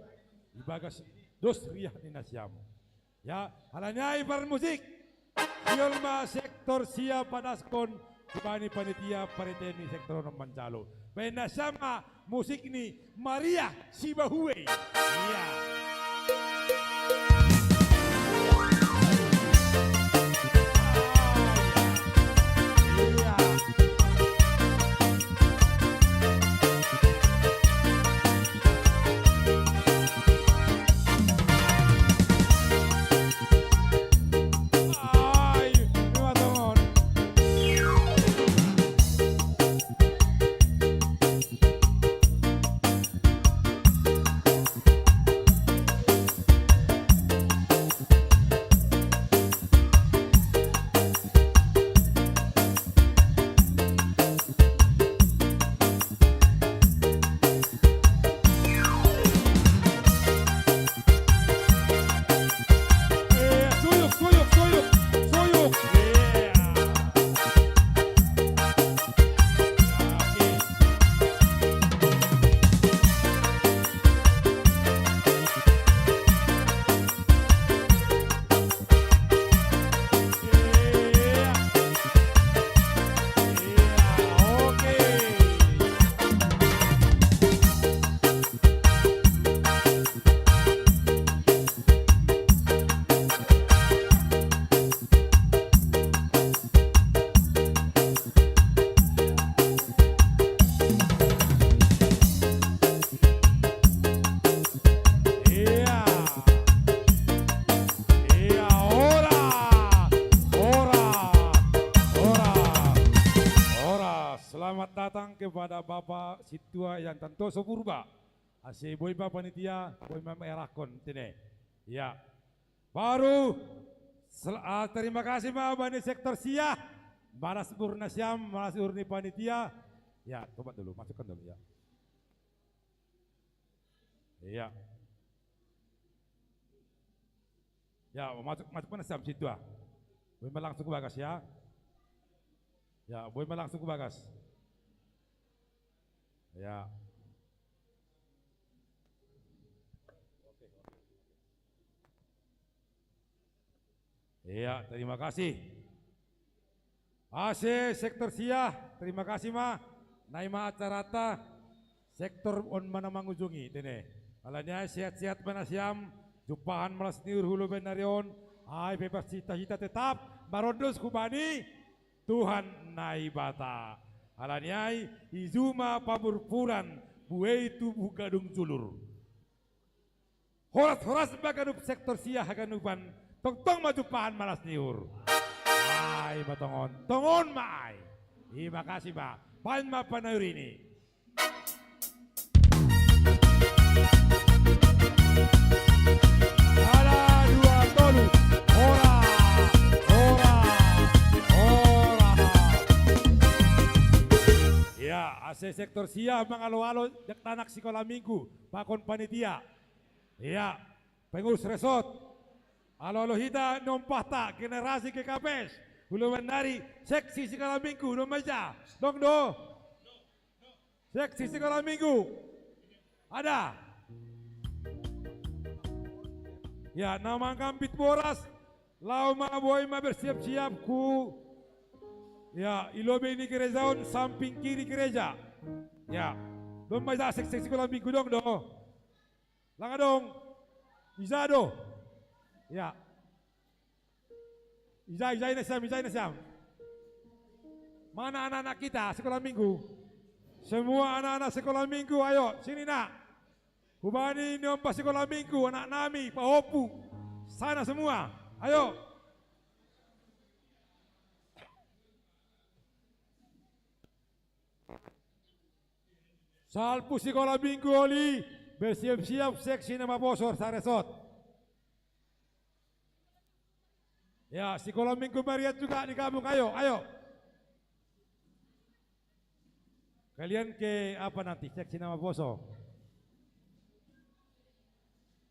Ibagas dos riah ni nasiam. Ya, alani ai parmusik. Sihol ma sektor sia padaskon, hubani panitia parhitehon ni sektor onom manjalo. Baen nasiam ma musik ni Maria Sibahuei. Iya. Iya. Ai, memang tongon. kepada Bapak Situa yang tantoso Purba. Ase boi ma panitia, boi ma maerahkon tene. Ya. Baru sel-, ah, terima kasih ma bani sektor sia. Malas uhur nasiam, malas uhur ni panitia. Ya, coba dulu, masukkan dulu ya. Iya. Ya, masuk, masuk mana siam situ ah. Boi ma langsung ku bagas ya. Ya, boi ma langsung ku bagas. Ya. Iya, terima kasih. Ase sektor sia, terima kasih ma. Nai ma acarata, sektor on ma na mangujungi tene. Alani ai sehat-sehat ma nasiam, jumpahan malas ni uhur hu lomo nari on, ai pe parsita-sita tetap marondos hubani Tuhan Naibata. Alani ai, i juma pamurpuran, buei tubuh gadung julur. Horas-horas ma ganup sektor sia haganupan, tongtong ma jumpahan malas ni uhur. Ai ma tongon, tongon ma ai. Terima kasih ma, baen ma panayurini. Ala dua tolu, horas, horas, horas. Ya, ase sektor sia mangalo-alo dakdanak sikola minggu, pakon panitia. Iya, pengurus resort. Alo-alo hita ni ompahta generasi G K P S. Hu lomo nari seksi sikola minggu, dong ma ija? Dong do? Seksi sikola minggu. Ada. Ya, na manggambit boras, laho ma boi ma bersiap-siap hu. Ya, i lobei ni gereja on samping kiri gereja. Ya. Dong ma ija seksi sikola minggu, dong do? Langa dong. Ija do? Ya. Ija, ija i nasiam, ija i nasiam. Mana anak-anak kita sekolah minggu? Semua anak-anak sekolah minggu, ayo, sini nak. Hubani ni ompah sekolah minggu, anak nami, pahompu. Sana semua, ayo. Salpu sikola minggu oli, bersiap-siap seksi na maposo saresot. Ya, sikola minggu Mariat juga digabung, ayo, ayo. Kalian ke apa nanti, seksi na maposo?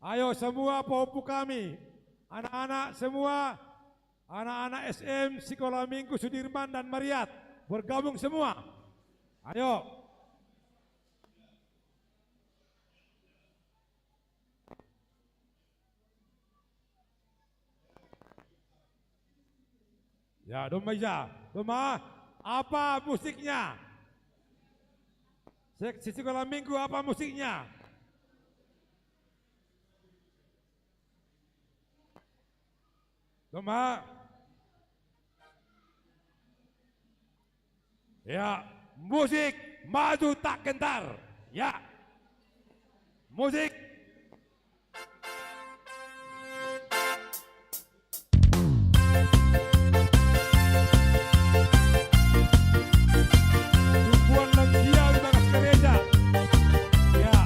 Ayo semua pahompu kami, anak-anak semua, anak-anak S M Sekolah Minggu Sudirman dan Mariat, bergabung semua. Ayo. Ya, dong ma ija? Dong ma? Apa musiknya? Sek-, si sekolah minggu, apa musiknya? Dong ma? Ya, musik maju tak gentar. Ya. Musik. Tumpuan lansia di bagas gereja. Ya.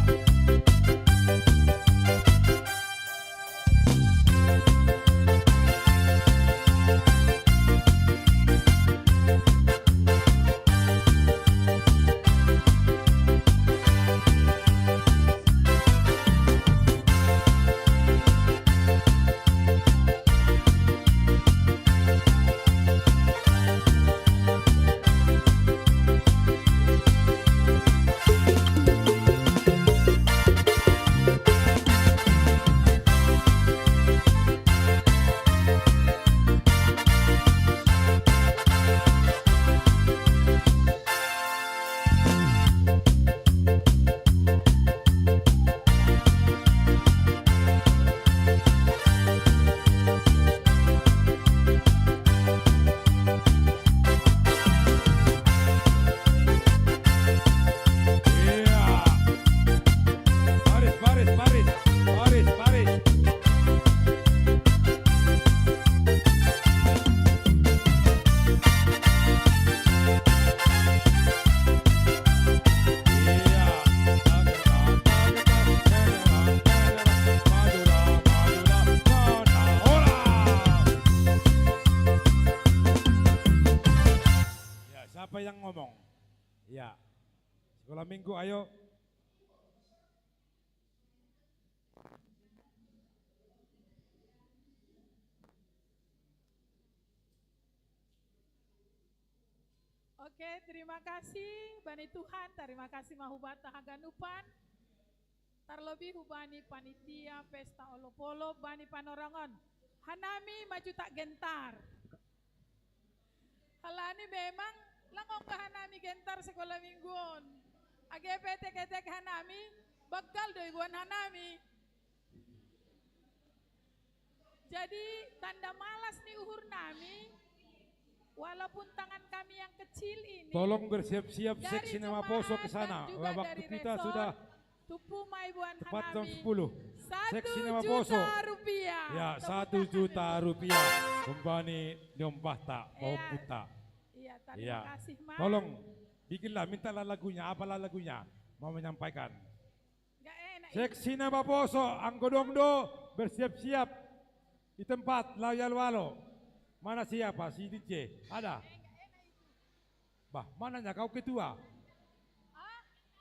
Ya. Sekolah minggu, ayo. Oke, terima kasih bani Tuhan, terima kasih ma hubata haganupan. Tarlobi hubani panitia pesta olopolo bani panorangon. Hanami maju tak gentar. Halani memang langong ka hanami gentar sekolah mingguon. Age pe etek-etek hanami, bagal do igoan hanami. Jadi tanda malas ni uhur nami, walaupun tangan kami yang kecil ini. Tolong bersiap-siap, dari seksi nama poso ke sana. Babak kita sudah tepat jam sepuluh. Seksi nama poso. Satu juta rupiah. Ya, satu juta rupiah. Kembali nyombah tak, mau puta. Iya, terima kasih, Mas. Tolong bikinlah, mintalah lagunya, apalah lagunya mau menyampaikan. Seksi nama poso, anggo dong do, bersiap-siap. Di tempat, lau yalo-alo. Mana siapa? Si D J. Ada? Bah, mananya kau ketua?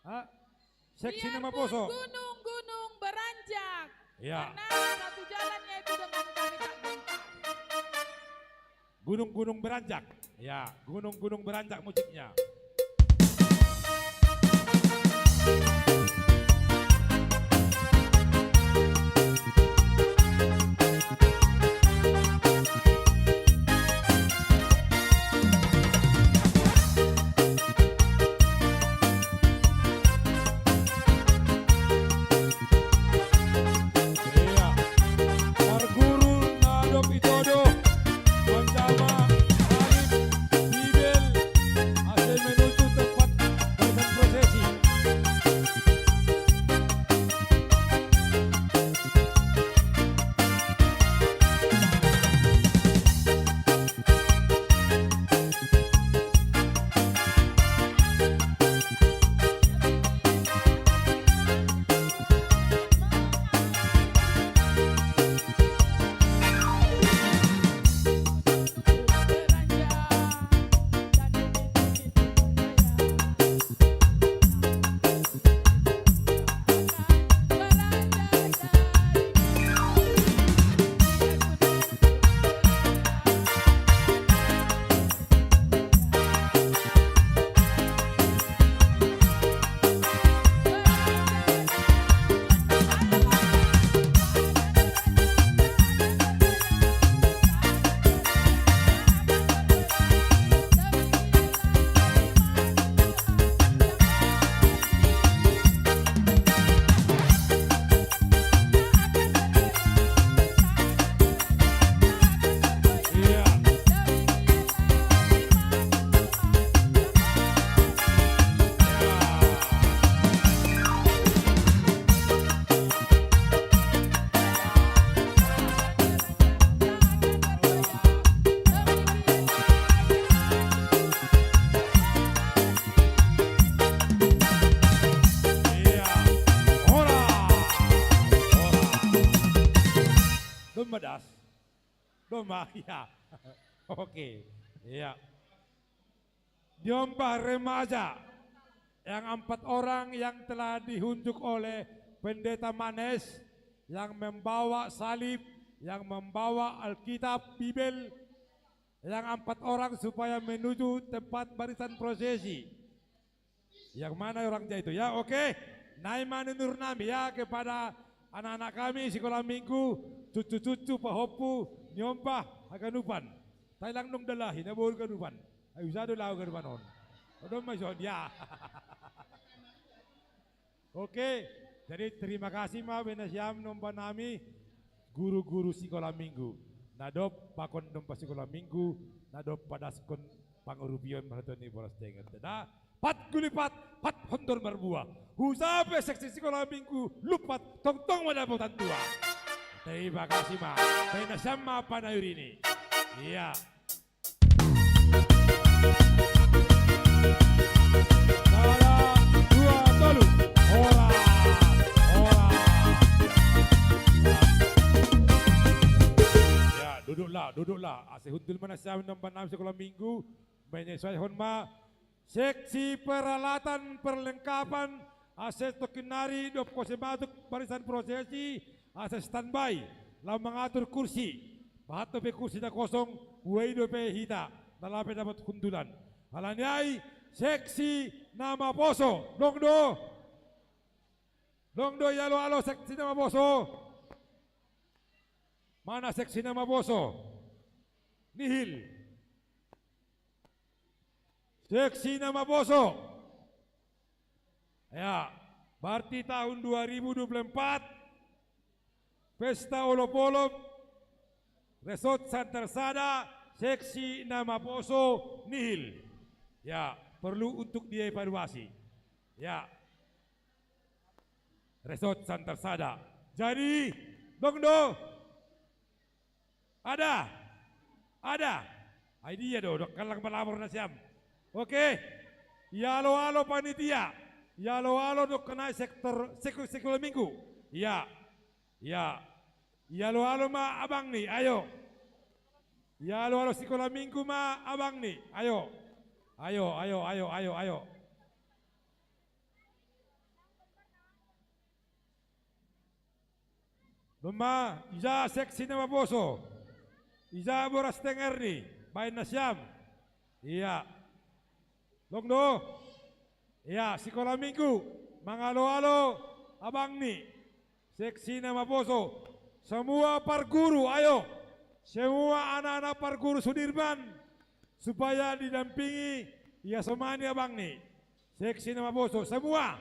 Hah? Seksi nama poso. Gunung-gunung beranjak. Ya. Karena satu jalannya itu dengan kami tak gentar. Gunung-gunung beranjak. Ya, gunung-gunung beranjak musiknya. Iya. Parguru na dob itodo, manjama, Arif, Bibel, ase menuju tempat barisan prosesi. Iya. Ora. Ora. Domba das. Domba, iya. Oke. Iya. Nyombah remaja yang empat orang yang telah diunjuk oleh Pendeta Manes, yang membawa salib, yang membawa Alkitab, Bibel, yang empat orang supaya menuju tempat barisan prosesi. Yang mana orang jai itu? Ya, oke. Nai ma nunur nami ya kepada anak-anak kami sekolah minggu, cucu-cucu, pahompu, nyombah haganupan. Tailang nung dalahi na boru ganupan. Ai usa do laho ganupan on. Odom ma ison, ya. Oke, jadi terima kasih ma bahen nasiam nyombah nami, guru-guru sikola minggu. Na dob pakon nyombah sikola minggu, na dob padaskon pangurupion marhitehon ni bolas tenget. Dah, pat gulipat, pat hondor marbuah. Husape seksi sikola minggu lumpat, tongtong ma dapotan tuah. Terima kasih ma. Bahen nasiam ma panayuri ni. Iya. Sada, dua, tolu. Ora, ora. Ya, duduklah, duduklah. Ase hundul ma nasiam nyombah nami sikola minggu, menyesuaihon ma Seksi peralatan perlengkapan ase tokkinnari dob kose masuk barisan prosesi ase standby lao mangatur kursi. Bahat dope kursi na kosong, buei dope hita, na lape dapot hundulan. Alani ai, seksi na maposo, dong do? Dong do ialo-alo seksi na maposo? Mana seksi na maposo? Nihil. Seksi na maposo. Ya, berarti tahun dua ribu dua puluh empat, pesta olop-olop, Resort Santer Sada, seksi na maposo, nihil. Ya, perlu untuk dievaluasi. Ya. Resort Santer Sada. Jadi, dong do? Ada? Ada? Ai dia do, dok kalang balabor nasiam. Oke. Ialo-alo panitia. Ialo-alo dok kenai sektor, sek-, sekolah minggu. Ya. Ya. Ialo-alo ma abang ni, ayo. Ialo-alo sekolah minggu ma abang ni, ayo. Ayo, ayo, ayo, ayo, ayo. Dong ma, ija seksi na maposo? Ija boras tenger ni, baen nasiam? Ia. Dong do? Ia, sekolah minggu, mangalo-alo abang ni. Seksi na maposo. Semua parguru, ayo. Semua anak-anak parguru Sudirman, supaya didampingi, ia, somani abang ni. Seksi na maposo. Semua.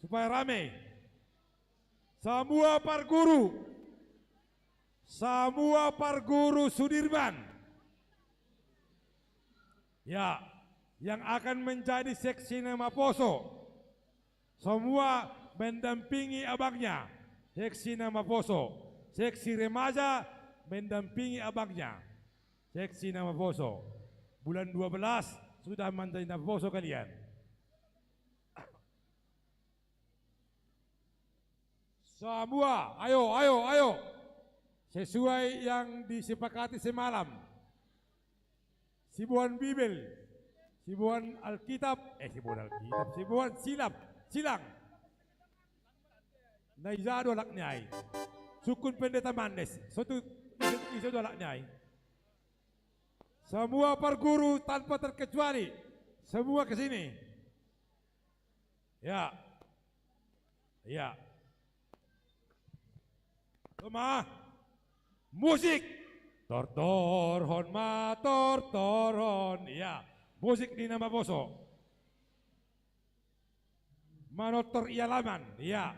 Supaya rame. Semua parguru. Semua parguru Sudirman. Ya, yang akan menjadi seksi na maposo. Semua mendampingi abangnya. Seksi na maposo. Seksi remaja mendampingi abangnya. Seksi na maposo. Bulan dua belas sudah menjadi na maposo kalian. Semua, ayo, ayo, ayo. Sesuai yang disepakati semalam. Sibuan Bibel, sibuan Alkitab, eh, sibuan Alkitab, sibuan silap, silang. Na ija do halak ni ai? Sungkun Pendeta Mandes, sotu ise, ise do halak ni ai? Semua parguru tanpa terkecuali, semua ke sini. Ya. Ya. Dong ma. Musik. Tortorhon ma, tortorhon. Ya. Musik ni na maposo. Manortor ialaman. Ya.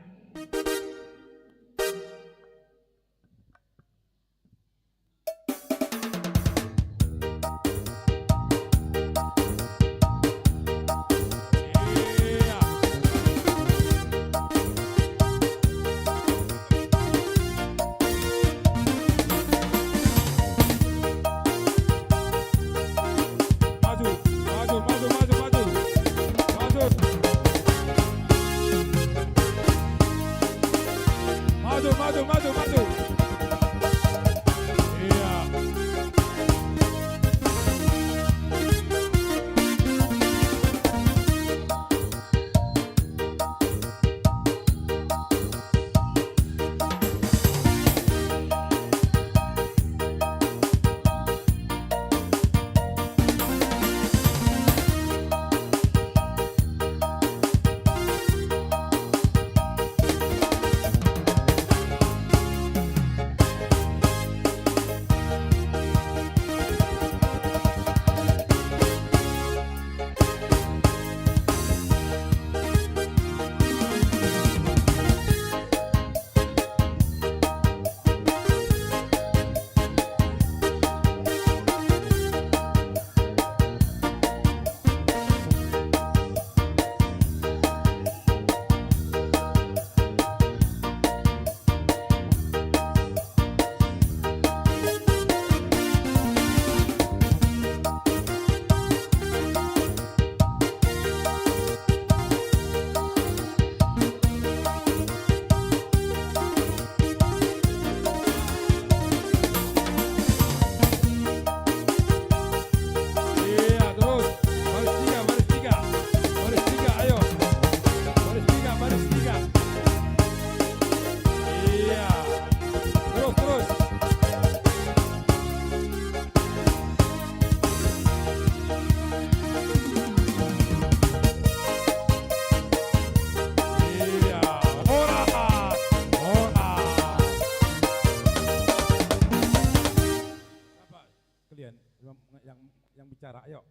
Bicara, ayo.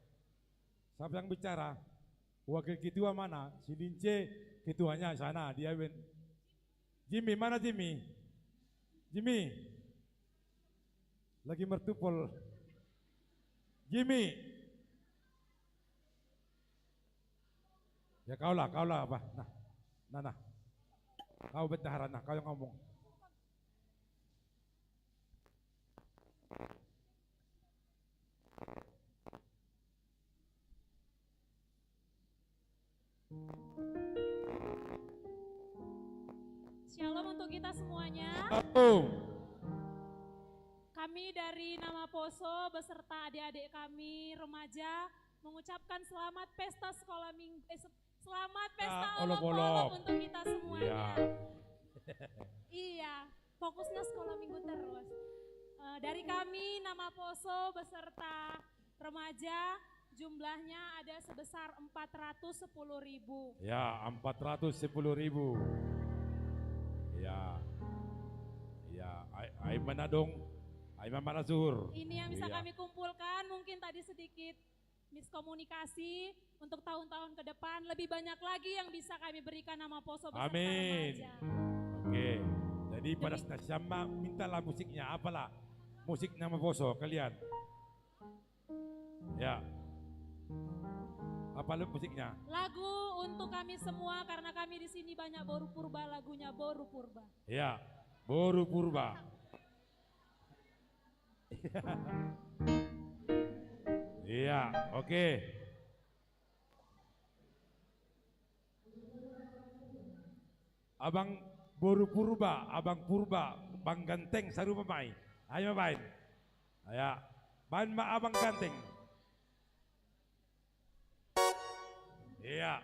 Siapa yang bicara? Wakil ketua mana? Si Lince, ketuanya sana, dia ben. Jimmy, mana Jimmy? Jimmy. Lagi mertupol. Jimmy. Ya, kau lah, kau lah apa? Nah, nah, nah. Kau bendahara, nah, kau yang ngomong. Shalom untuk kita semuanya. Shalom. Kami dari Nama Poso beserta adik-adik kami remaja mengucapkan selamat pesta sekolah minggu, eh, selamat pesta olok-olok untuk kita semuanya. Iya. Iya, fokusnya sekolah minggu terus. Uh, dari kami Nama Poso beserta remaja jumlahnya ada sebesar empat ratus sepuluh ribu. Ya, empat ratus sepuluh ribu. Ya. Ya, ai, ai mana dong? Ai mana zuhur? Ini yang bisa ya. Kami kumpulkan, mungkin tadi sedikit miskomunikasi. Untuk tahun-tahun ke depan lebih banyak lagi yang bisa kami berikan Nama Poso beserta Amin. Remaja. Oke. Jadi pada Demi... sama mintalah musiknya, apalah musik Nama Poso kalian? Ya. Apa musiknya? Lagu untuk kami semua karena kami di sini banyak Boru Purba, lagunya Boru Purba. Ya, Boru Purba. Iya, oke. Abang Boru Purba, Abang Purba, Bang Ganteng sarupa mai. Ayo main. Ya, main ma Abang Ganteng. Iya.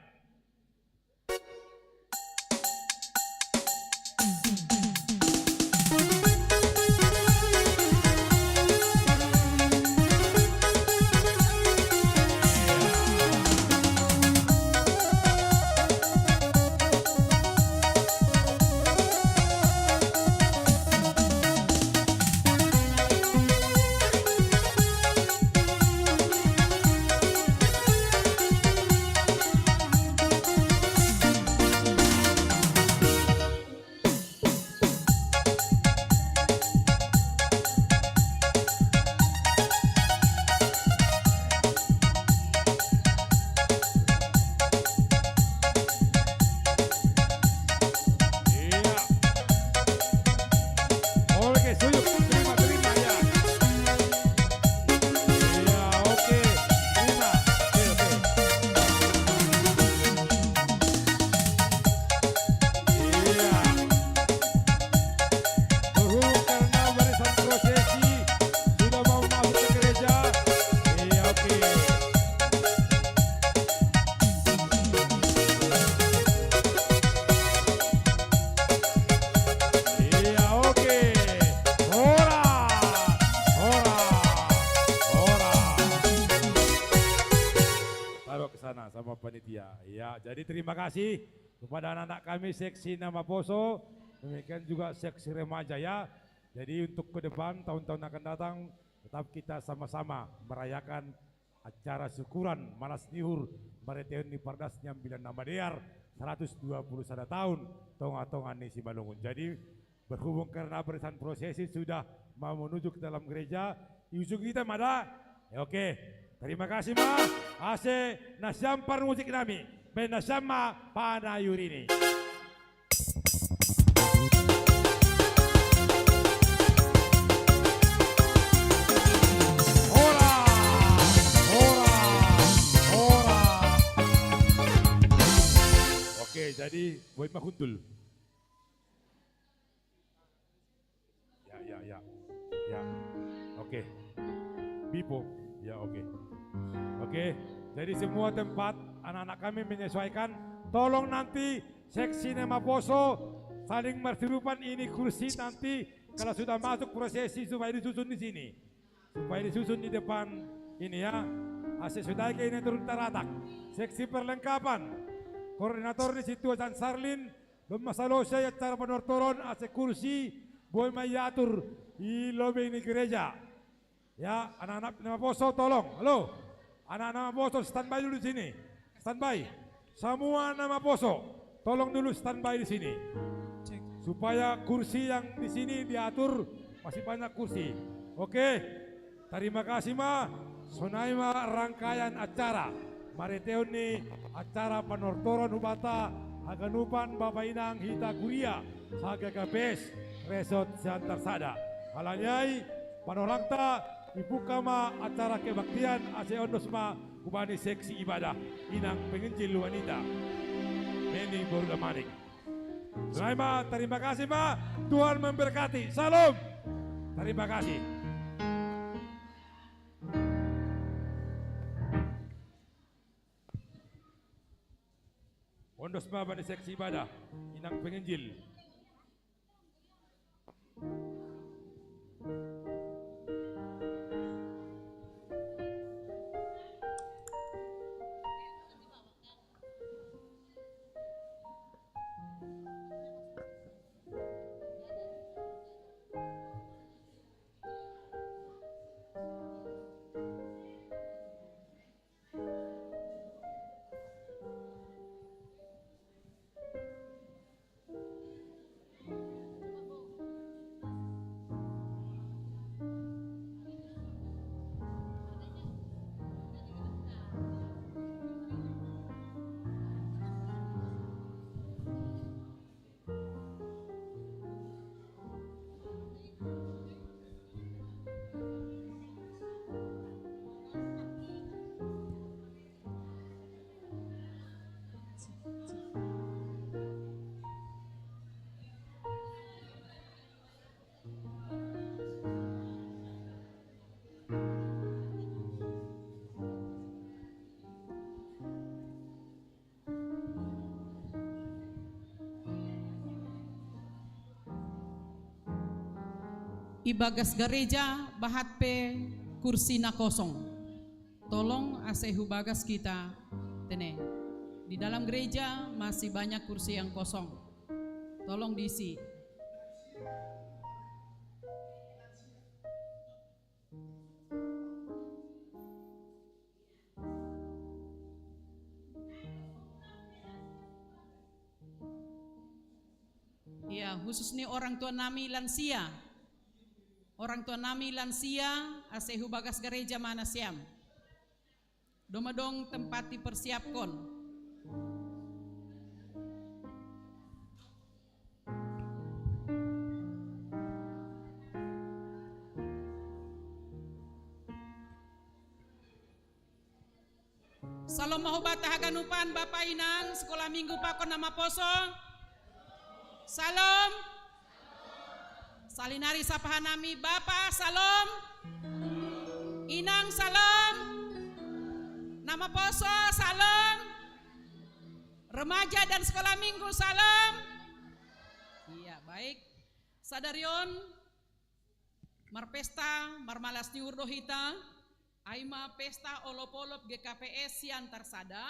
Jadi terima kasih kepada anak-anak kami seksi Nama Poso, demikian juga seksi remaja ya. Jadi untuk ke depan tahun-tahun akan datang tetap kita sama-sama merayakan acara syukuran malas nihur Mariteon ni Pardas Nyambilan Nama Dear seratus dua puluh sada tahun tonga-tonga ni Simalungun. Jadi berhubung karena barisan prosesi sudah mau menuju ke dalam gereja, ujung kita mada. Ya, oke, terima kasih ma. Ase nasiam parmusik nami, ben nasiam ma panayurini. Oke, jadi buat mahuntul. Ya, ya, ya. Ya. Oke. Bipo. Ya, oke. Oke. Jadi semua tempat anak-anak kami menyesuaikan. Tolong nanti seksi Nama Poso saling bersirupan ini kursi nanti kalau sudah masuk prosesi supaya disusun di sini. Supaya disusun di depan ini ya. Ase sudah ke ini turun taratak. Seksi perlengkapan. Koordinator di situ Hasan Sarlin. Lom masalosai acara panortoron ase kursi boi mai atur i lobi ni gereja. Ya, anak-anak Nama Poso tolong. Halo. Anak-anak maposo, standby dulu di sini. Standby. Semua anak maposo, tolong dulu standby di sini. Cek. Supaya kursi yang di sini diatur, masih banyak kursi. Oke. Terima kasih ma. Sonai ma rangkaian acara. Mari teon ni acara panortoron hubata haganupan Bapa Inang hita kuria saha K P S Resort Siantar Sada. Halani ai, panorangta, dibuka ma acara kebaktian ase ondos ma hubani seksi ibadah Inang Penginjil Wanita Neni Boru Damanik. Sonai ma, terima kasih ma, Tuhan memberkati. Shalom. Terima kasih. Ondos ma hubani seksi ibadah Inang Penginjil. Ibagas gareja bahat pe kursi na kosong. Tolong ase hubagas kita tene. Di dalam gereja masih banyak kursi yang kosong. Tolong diisi. Ya, khusus ni orang tua nami lansia. Orang tua nami lansia, ase hubagas gareja ma nasiam. Doma dong tempat dipersiapkon. Shalom ma hubata haganupan, Bapa Inang, sekolah minggu pakon na maposo. Shalom. Salinari sapa hanami, Bapa, shalom. Inang, shalom. Na maposo, shalom. Remaja dan sekolah minggu, shalom. Iya, baik. Sadari on, marpesta, marmalas ni uhur do hita, ai ma pesta olop-olop G K P S Siantar Sada,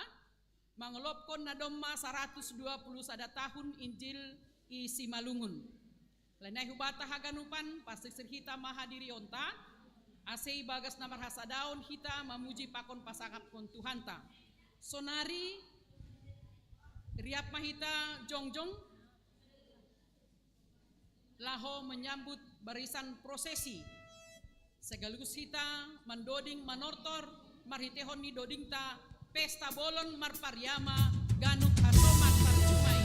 mangolopkon na domma saratus dua puluh sada tahun Injil i Simalungun. Halani ai hubata haganupan, pasirsir hita ma hadirionta, ase ibagas na marhasadaon hita mamuji pakon pasangapkon Tuhanta. Sonari, riap ma hita jongjong, laho menyambut barisan prosesi. Sekaligus hita mandoding manortor marhiteihon ni dodingta pesta bolon marpariama ganup hasoman marjuma i.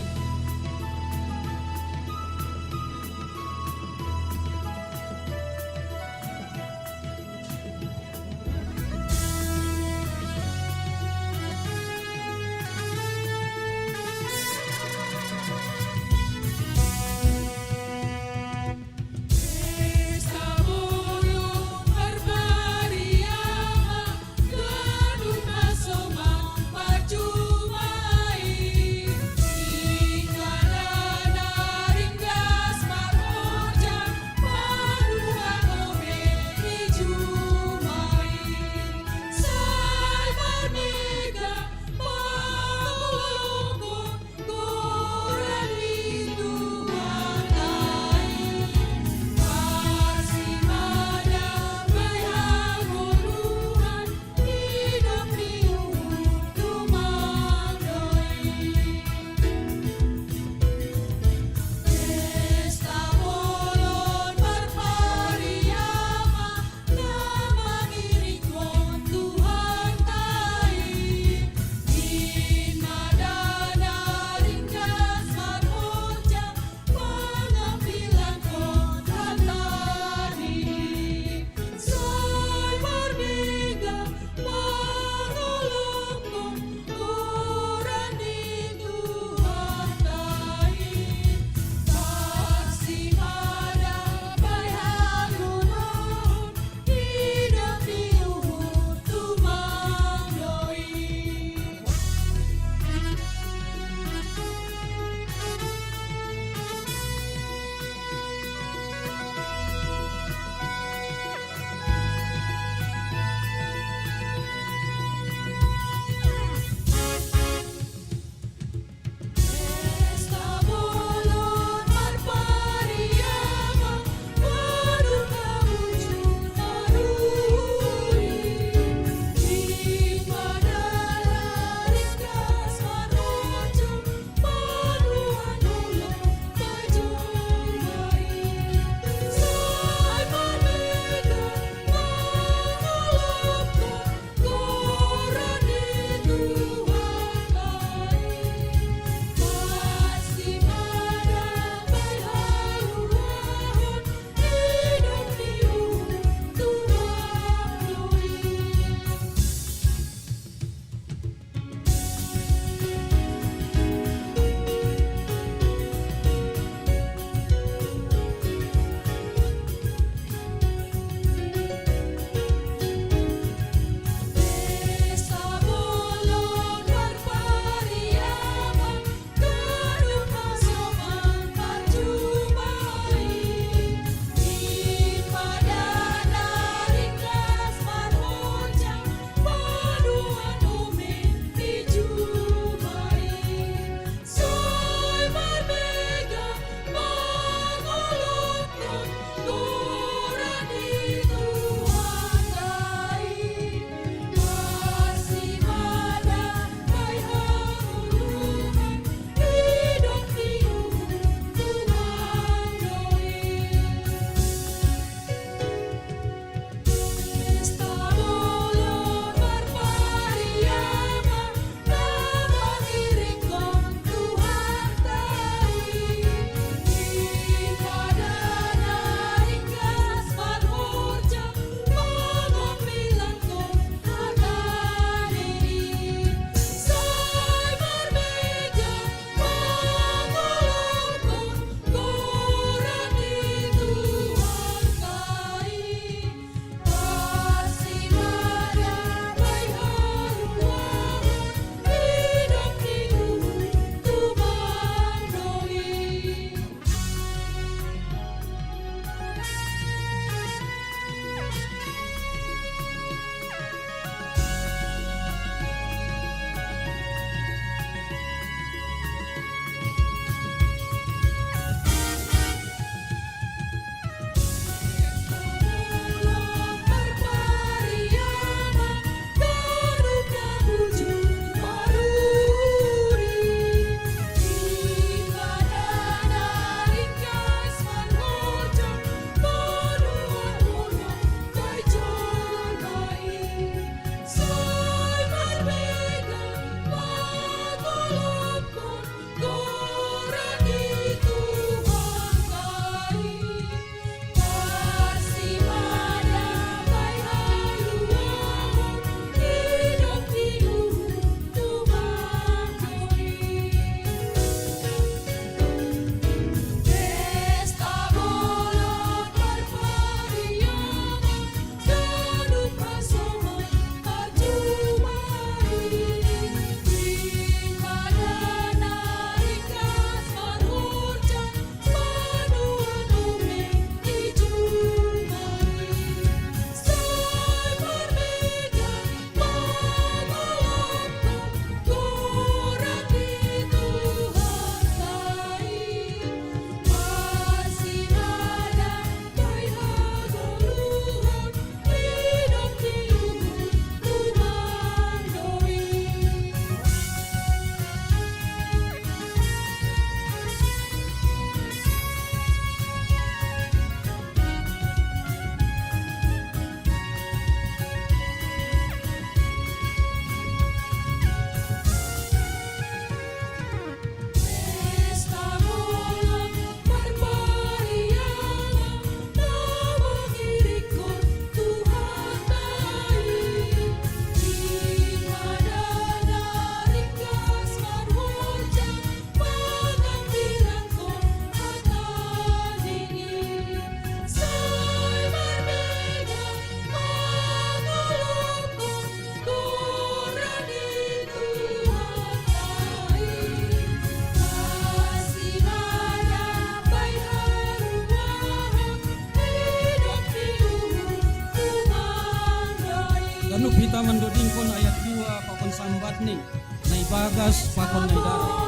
Hita mandodingkon ayat dua pakon sambatni, nai bagas pakon nai darat.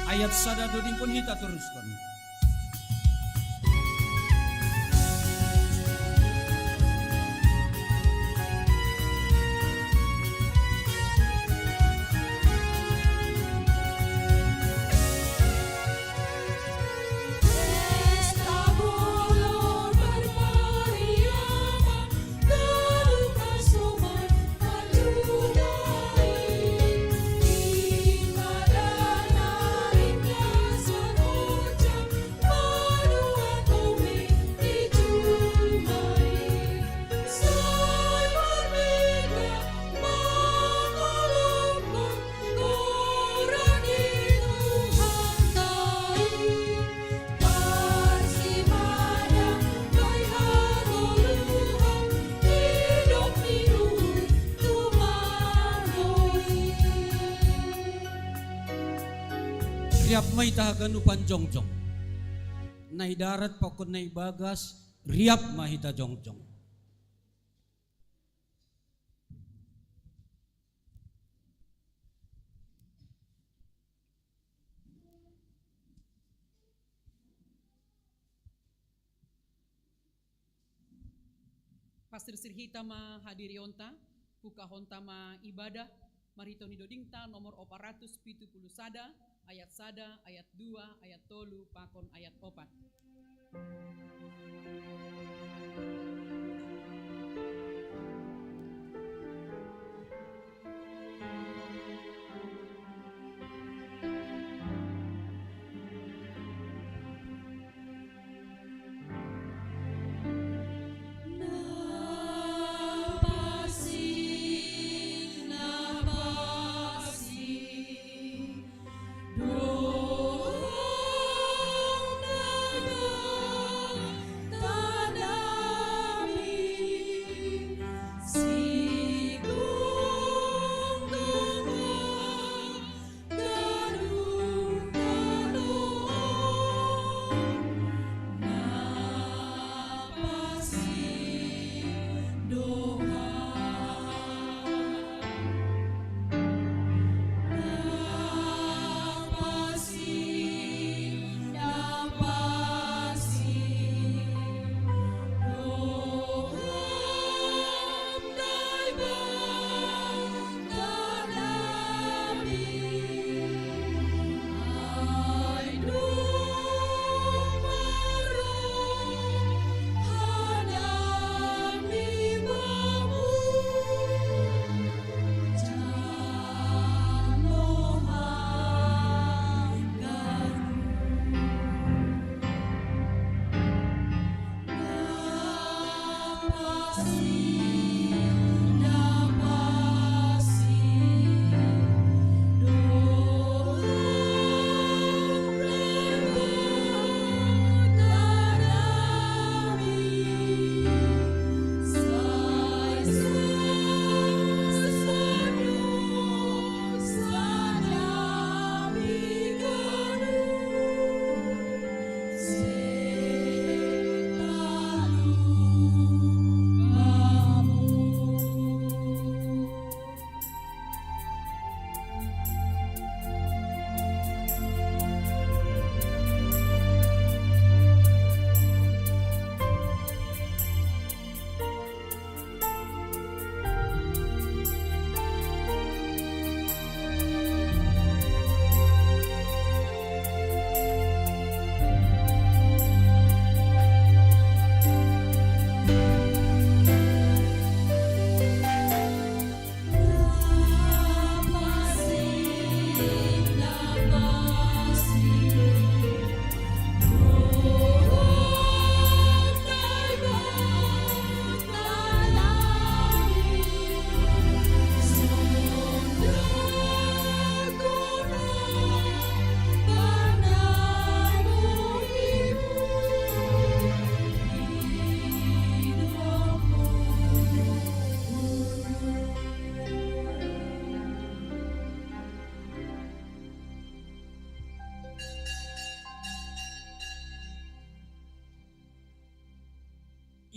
Ayat sada dodingkon hita toruskon. Riap ma hita haganupan jongjong. Nai darat pakon nai bagas, riap ma hita jongjong. Pasirsir hita ma hadirionta, pukahonta ma ibadah, marhitehon ni dodingta nomor opat ratus pitu puluh sada, ayat sada, ayat dua, ayat tolu, pakon ayat opat.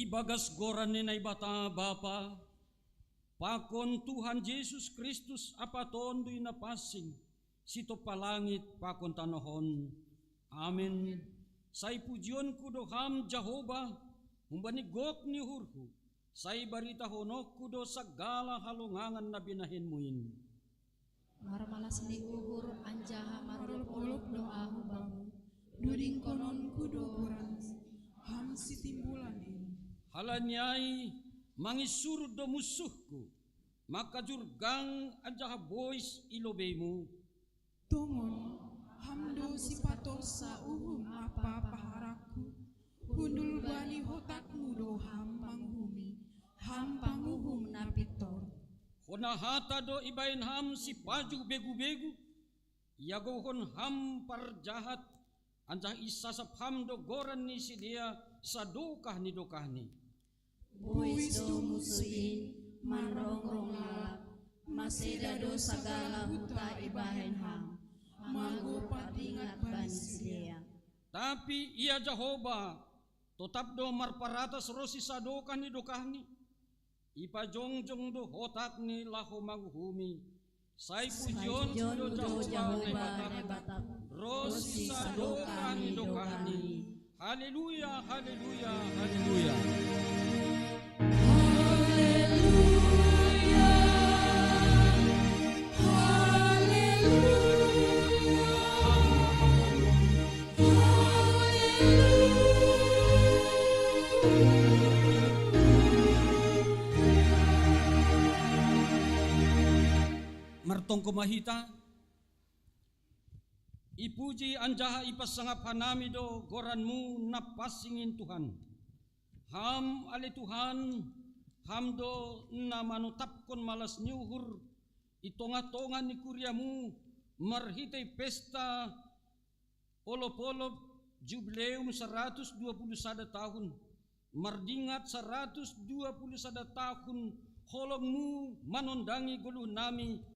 Ibagas goran ni Naibata Bapa, pakon Tuhan Jesus Kristus Apa Tonduy Napansing, sitompa langit pakon tanoh on. Amen. Sai pujionku do Ham Jahowa, humbani gok ni uhurhu, sai baritahononku do sagala halongangan na binahenmu in. Marmalas ni uhur anjaha marolop-olop do ahu Bamu, dudingkononku do goran Ham Sitimbulan in. Halani ai, mangisurut do munsuhku, mangkajurgang anjaha bois i lobeimu. Tongon, Ham do sipatorsa uhum ampa paharakku, hundul bani hotakmu do Ham manguhumi, Ham panguhum na pintor. Hona hata do ibahen Ham sipajuh begu-begu, iagouhon Ham parjahat, anjaha isasap Ham do goran ni sidea sadokah ni dokahni. Bois do munsuh i, manrongrong lalap, maseda do sagala huta ibahen Ham, mago pardingat bani sidea. Tapi Ia Jahowa, totap do marparatas ronsi sadokah ni dokahni, ipajongjong do hotakni laho manguhumi. Sai pujion do Jahowa Naibata, ronsi sadokah ni dokahni. Haleluya, haleluya, haleluya. Martonggo ma hita. Ipuji anjaha ipansangap hanami do goran-Mu na pansing in, Tuhan. Ham ale Tuhan, Ham do na manotapkon malas ni uhur i tongah-tongah ni kuria-Mu marhitei pesta olop-olop Jubileum saratus dua puluh sada tahun, mardingat saratus dua puluh sada tahun holong-Mu manondangi goluh nami.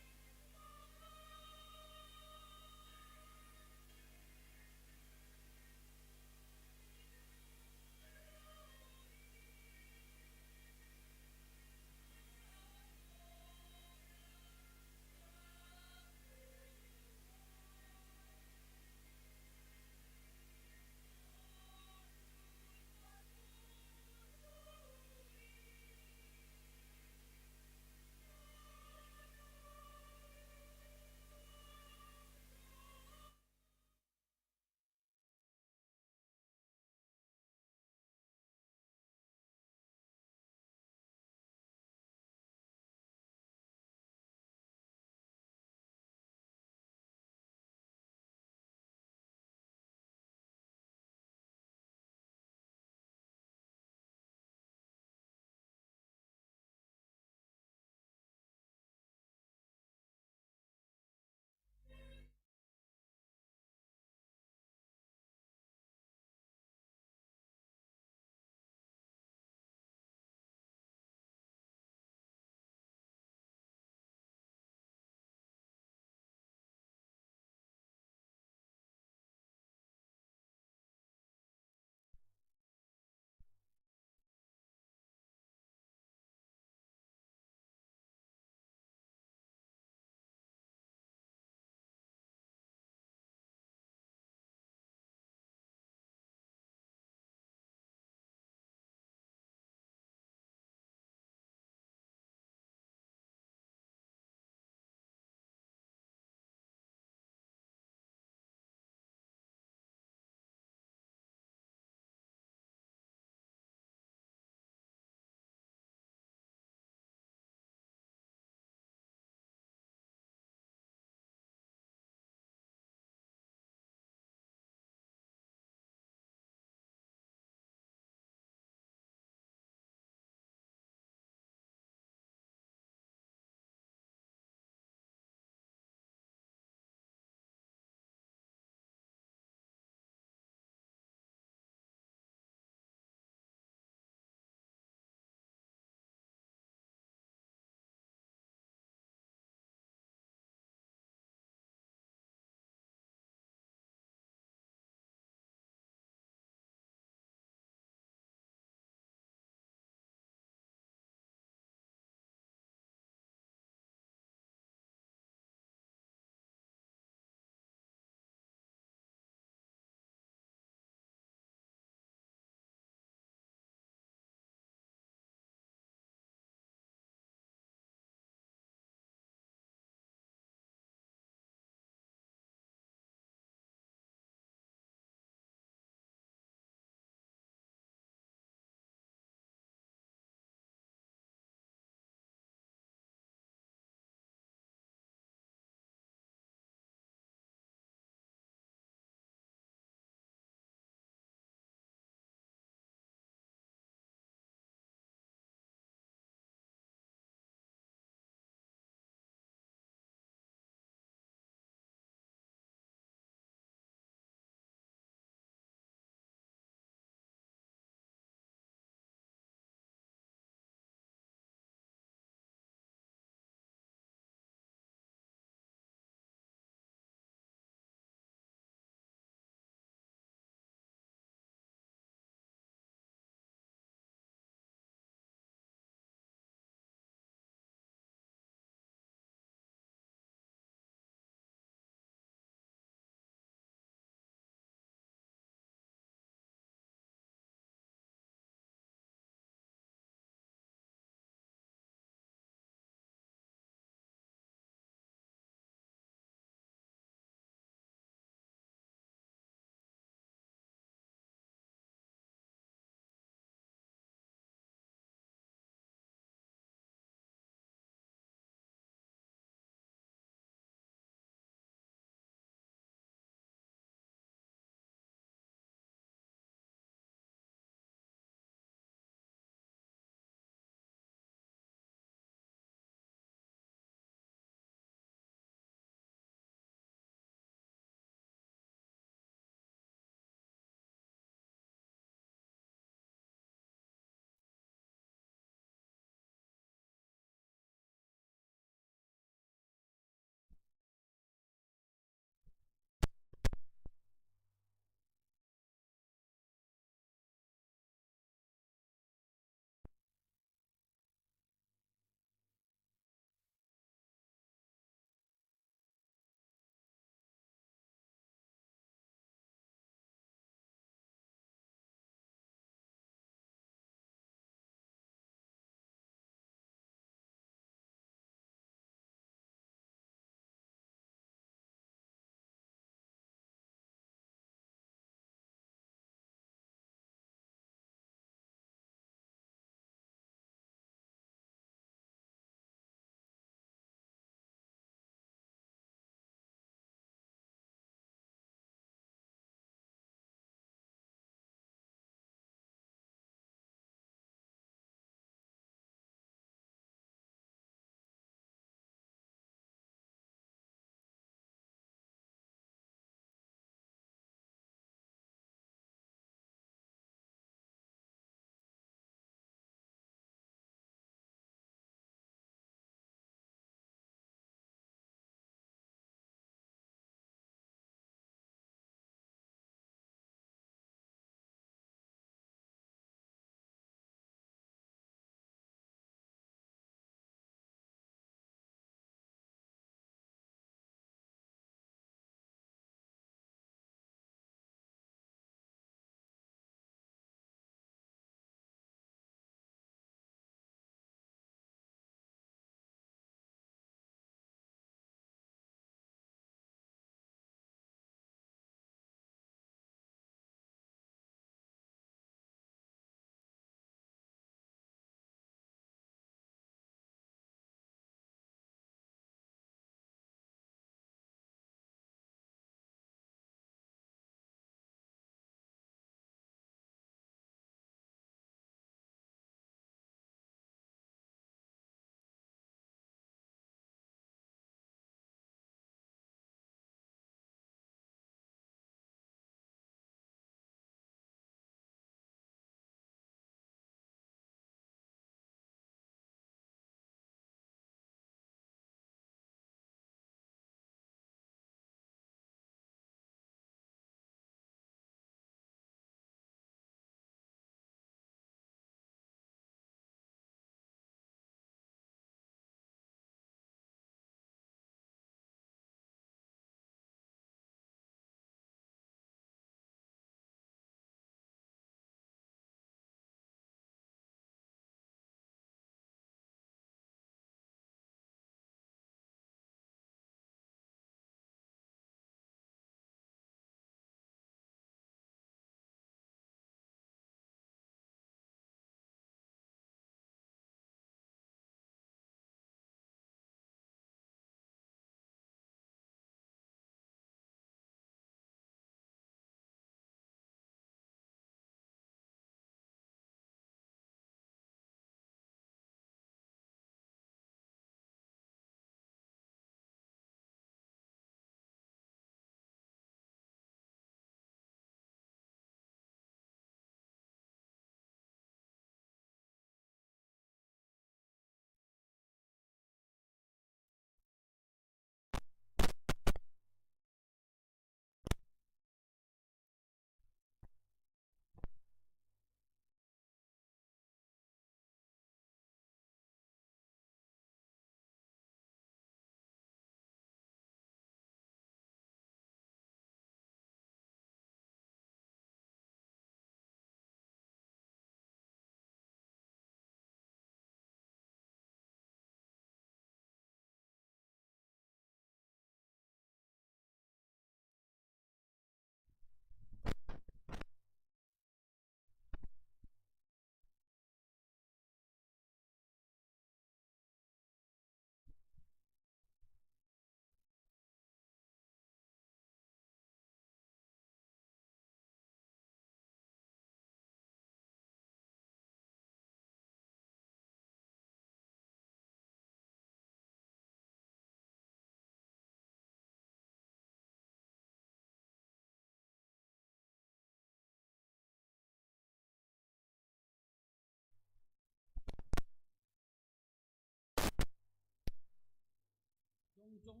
Jong.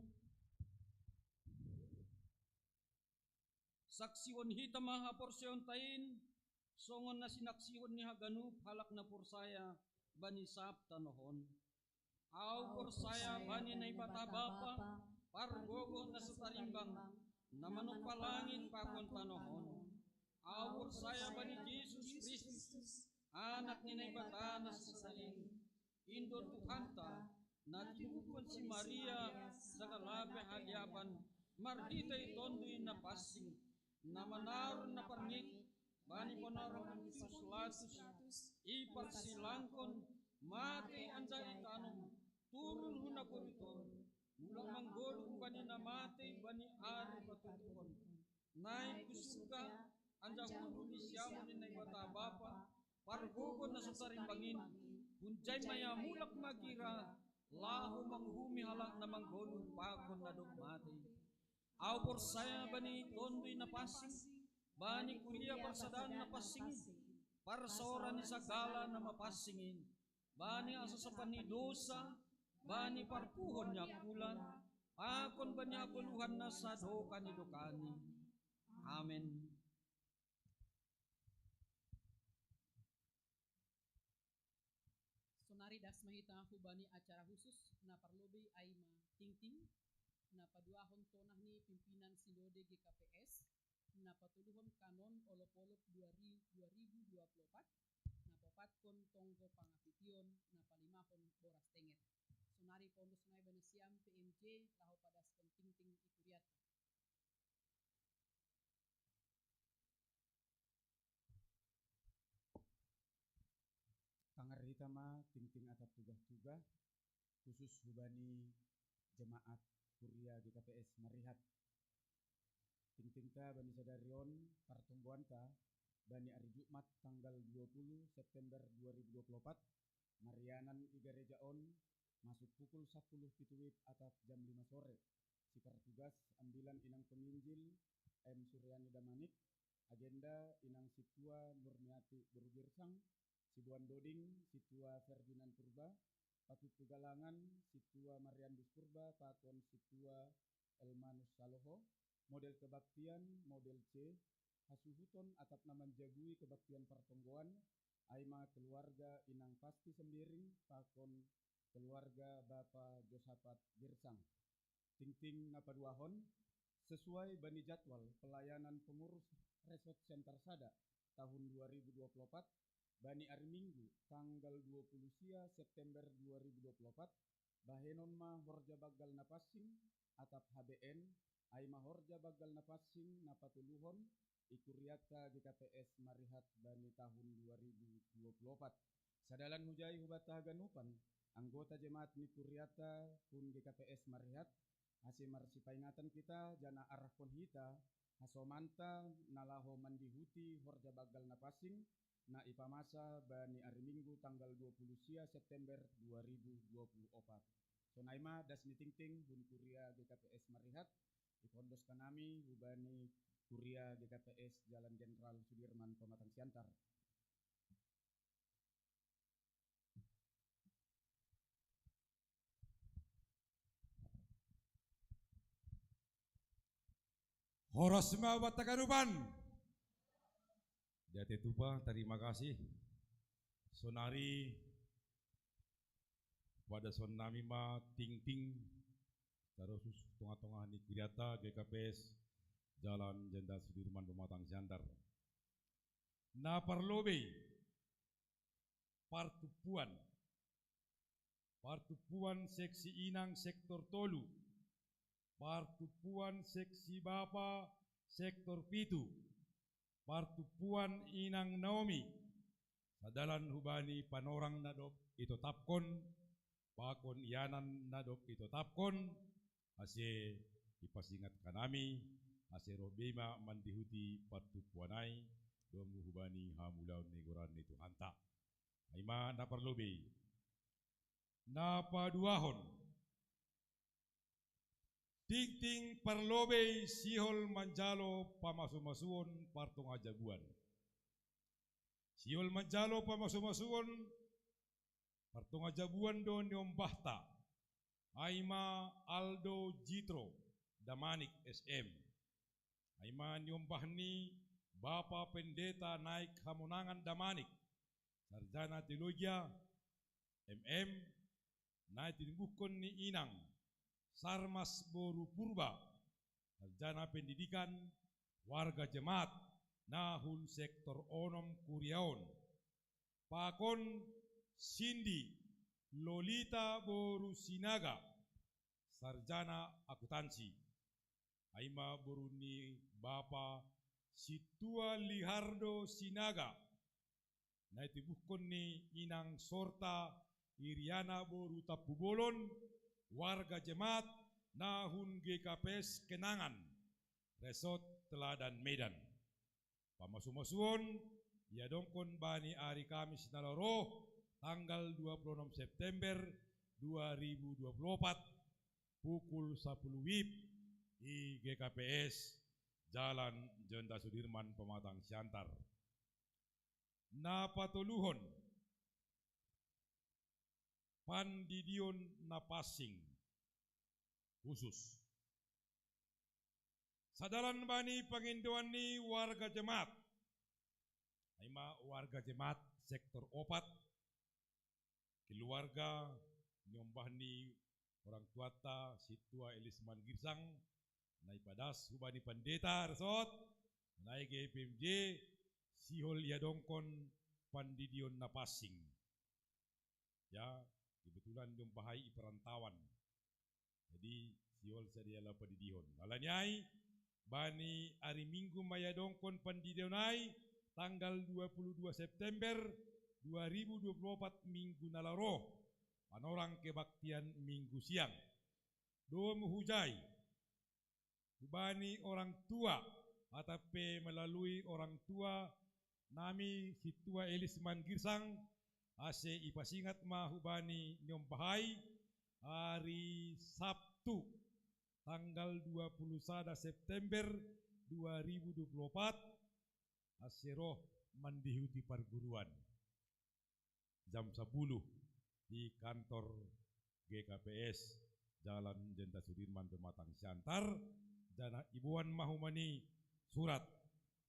Saksihon hita ma haporsayaonta in, songon na sinaksihon ni haganup halak na porsaya bani sab tanoh on. Ahu porsaya bani Naibata Bapa, pargogoh na so tarimbang, na manompa langit pakon tanoh on. Ahu porsaya bani Jesus Kristus, Anak ni Naibata na so sadari, in do Tuhanta, na tinubuhon si Maria, jala lape haliapan, marhitei Tonduy Napansing, na manaron na parngit, bani panorang Pontius Pilatus, iparsilangkon, matei anjaha itanom, turun hu nagori tondu, mulak manggoluh bani na matei bani ari patuduhon. Naik hu surga, anjaha hundul di siamun ni Naibata Bapa, pargogoh na so tarimbang in, hunjai ma ia mulak magira, laho manguhumi halak na manggoluh pakon na dob matei. Ahu porsaya bani Tonduy Napansing, bani kuria parsadaan na pansing, parsaoran ni sagala na mapansing in, bani hasosopan ni dosa, bani parpuhon ni angkulan, pakon bani hagoluhan na sadokah ni dokahni. Amen. Sonari das ma hita hubani acara khusus na parlobei ai ma tingting na paduahon tonah ni pimpinan Sinode G K P S, na patoluhon kanon olop-olop dua ri-, dua ribu dua puluh opat, na paopatkon tonggo pangapition, na palimahon boras tenger. Sonari paondoskon ai bani nasiam P M J laho padaskon tingting i kurianta. Tangar hita ma tingting atap tugah-tugah, khusus hubani jemaat kuria G K P S Marihat. Tingtingta bani sadari on, partonggoanta bani ari Jumat tanggal dua puluh September dua ribu dua puluh opat, marianan i gareja on, masuk pukul sapuluh pitu wib atap jam lima sore. Sipartugas ambilan inang penginjil M Suryani Damanik, agenda inang Sintua Nurmiati Boru Girsang, siboan doding Sintua Ferdinand Purba, patutu galangan Sintua Mariandus Purba pakon Sintua Elmanus Saloho, model kebaktian, model C, hasuhuton atap na manjabui kebaktian partonggoan, ai ma keluarga inang Pasti Sembiring pakon keluarga Bapa Josapat Girsang. Tingting na paduahon, sesuai bani jadwal pelayanan pengurus Resort Center Sada tahun dua ribu dua puluh opat, bani ari Minggu tanggal dua puluh sia September dua ribu dua puluh opat, bahenon ma horja banggal na pansing atap H B N, ai ma horja banggal na pansing na patoluhon i kurianta G K P S Marihat bani tahun dua ribu dua puluh opat. Sadalan hujai hubanta haganupan anggota jemaat ni kurianta hun G K P S Marihat, ase marsipaingatan hita, janah arahkon hita hasomanta na laho mandihuti horja banggal na pansing, na ipamasa bani ari Minggu tanggal dua puluh sia September dua ribu dua puluh opat. Sonai ma das ni tingting hun kuria G K P S Marihat, ipaondoskon hami hubani kuria G K P S Jalan Jenderal Sudirman Pematang Siantar. Horas ma banta haganupan. Diatei tupa, tarima kasih. Sonari padaskon nami ma tingting tarusus tongah-tongah ni kurianta G K P S Jalan Jenderal Sudirman Pematang Siantar. Na parlobei, partumpuan. Partumpuan seksi inang sektor tolu. Partumpuan seksi bapa sektor pitu. Partumpuan inang Naomi. Sadalan hubani panorang na dob itotapkon, pakon ianan na dob itotapkon, ase ipasingat hanami, ase roh bei ma mandihuti partumpuan ai, domu hubani hamulaon ni goran ni Tuhanta. Ai ma na parlobei. Na paduahon. Tingting parlobei sihol manjalo pamasu-masuon partongajabuan. Sihol manjalo pamasu-masuon partongajabuan do niombahta. Ai ma Aldo Jitro Damanik S M. Ai ma niombahni Bapa Pendeta Naik Hamonangan Damanik, sarjana teologia, M M, na tinumbuhkon ni inang Sarmas boru Purba, sarjana pendidikan, warga jemaat, na hun sektor onom kuria on. Pakon Sindi Lolita boru Sinaga, sarjana akuntansi. Ai ma boru ni Bapa Sintua Lihardo Sinaga, na tinumbuhkon ni inang Sorta Iriana boru Tampubolon, warga jemaat, na hun G K P S Kenangan, Resort Teladan Medan. Pamasumasuon iadongkon bani ari Kamis na laho ro, tanggal dua puluh enam September dua ribu dua puluh empat, pukul sapuluh wib, i G K P S Jalan Jenderal Sudirman, Pematang Siantar. Na patoluhon, pandidion na pansing khusus. Sadalan bani pangindoan ni warga jemaat, ai ma warga jemaat sektor opat, keluarga niombah ni orang tuanta Sintua Elisman Girsang, na ipadas hubani pandita resort, na i G P M J, sihol iadongkon pandidion na pansing. Ya, kebetulan niombah ai i perantauan. Jadi sihol sadia laho pandidihon. Alani ai, bani ari Minggu ma iadongkon pandidion ai, tanggal dua puluh dua September dua ribu dua puluh empat, Minggu na laho ro, panorang kebaktian Minggu siang. Domu hujai hubani orang tua, atap pe melalui orang tua nami Sintua Elisman Girsang, ase ipasingat ma hubani niombah ai, ari Sabtu, tanggal dua puluh sada September dua ribu dua puluh empat, ase roh mandihuti parguruan jam sapuluh di kantor G K P S Jalan Jenderal Sudirman, Pematang Siantar, janah iboan ma hubani surat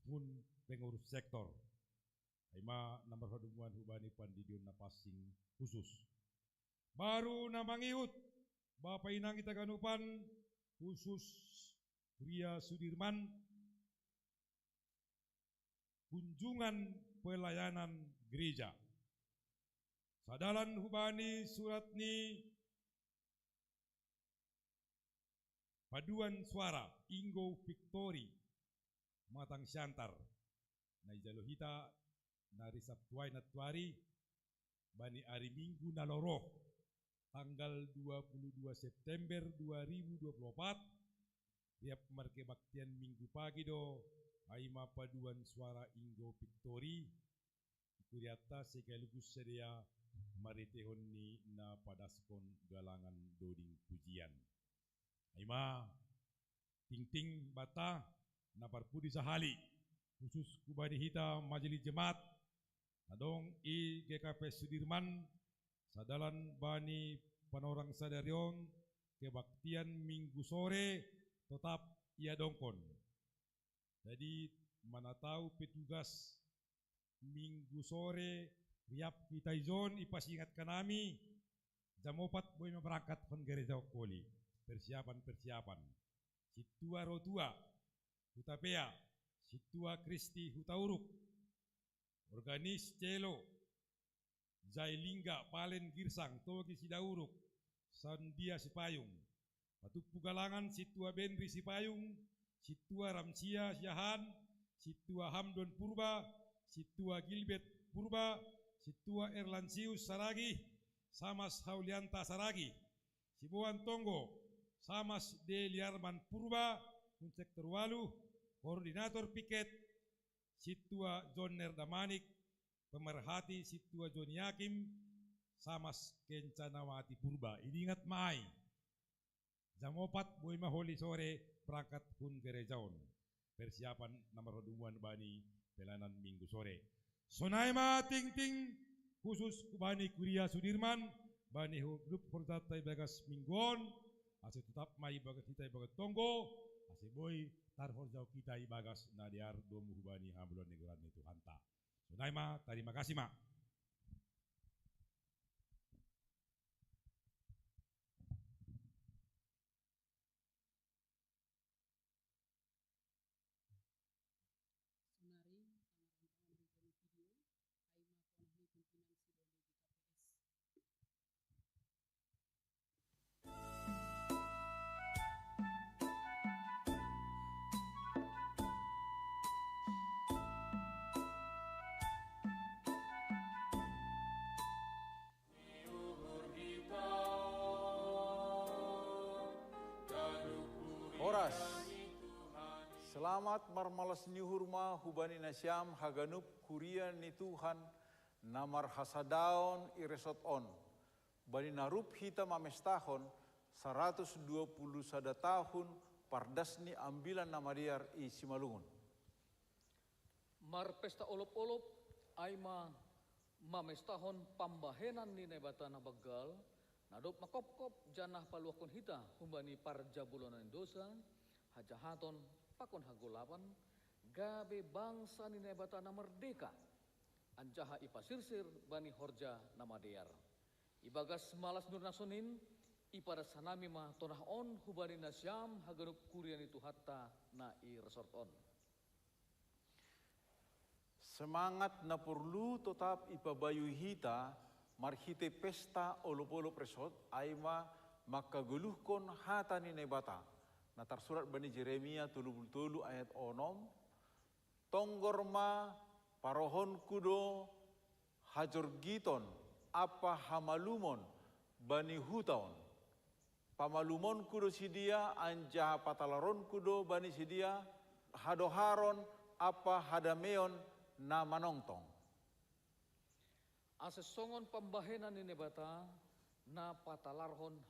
hun pengurus sektor. Ai ma na marhadomuan hubani pandidion na pansing khusus. Baru na mangihut, Bapa inang hita ganupan, khusus Kuria Sudirman, kunjungan pelayanan gereja. Sadalan hubani surat ni paduan suara Inggo Victory, Pematang Siantar, na ijalo hita na ari Sabtu ai nantuari, bani ari Minggu na laho ro, tanggal dua puluh dua September dua ribu dua puluh empat, riap markebaktian Minggu pagi do, ai ma paduan suara Inggo Victory, kurianta sekaligus sadia marhiteihon ni na padaskon galangan doding pujian. Ai ma tingting banta, na parpudi sahali, khusus hubani hita majelis jemaat na adong i G K P S Sudirman, sadalan bani panorang sadari on, kebaktian Minggu sore totap iadongkon. Jadi, mana tahu petugas Minggu sore riap hita ijon ipasingat hanami, jam opat boi ma berangkat hon gereja holi. Persiapan-persiapan. Sintua Rotua Hutapea, Sintua Kristi Hutauruk, organis celo, Jailingga Palen Girsang, Togi Sidauruk, Sandia Sipayung. Patumpu galangan Sintua Benri Sipayung, Sintua Ramsia Siahaan, Sintua Hamdon Purba, Sintua Gilbert Purba, Sintua Erlansius Saragih, Samas Haulianta Saragih. Siboan tonggo, Samas Deliarman Purba, hun sektor waluh, koordinator piket, Sintua Jonner Damanik, pemerhati Sintua Joni Yakim, Samas Kencanawati Purba. Idingat ma ai. Jam opat boi ma holi sore berangkat hun gereja on. Persiapan na marhadomuan bani pelayanan Minggu sore. Sonai ma tingting khusus hubani Kuria Sudirman, bani hu-, grup horjata ibagas minggu on, ase totap ma ibagas hita ibagas tonggo, ase boi tarhorjahon hita ibagas na dear domu hubani hamaluan ni goran ni Tuhanta. Sonai ma, tarima kasih ma. Sonari, tamarontahan hita ni video, ai ma tonah ni pimpinan sidende G K P S. Horas. Selamat marmalas ni uhur ma hubani nasiam haganup kuria ni Tuhan na marhasadaon i resort on. Bani na rup hita mamestahon saratus dua puluh sada tahun pardas ni Ambilan Namadear i Simalungun. Marpesta olop-olop, ai ma mamestahon pambahenan ni Naibata na banggal, na dob mangkopkop janah paluahkon hita humbani parjabulonan ni dosa, hajahaton, pakon hagolapan, gabe bangsa ni Naibata na mardeka, anjaha ipasirsir bani horja na madear. Ibagas malas ni uhur na sonin, ipadas hanami ma tonah on hubani nasiam haganup kuria ni Tuhanta na i resort on. Semangat na porlu totap ipabayu hita marhitei pesta olop-olop resort, ai ma mangkagoluhkon hata ni Naibata, na tarsurat bani Jeremia tolu puluh tolu ayat onom, tonggor ma, parohonku do hajorgiton ampa hamalumon bani huta on. Pamalumonku do sidea, anjaha patalaronku do bani sidea hadoharon ampa hadameion na manongtong. Ase songon pambahenan ni Naibata, na patalarhon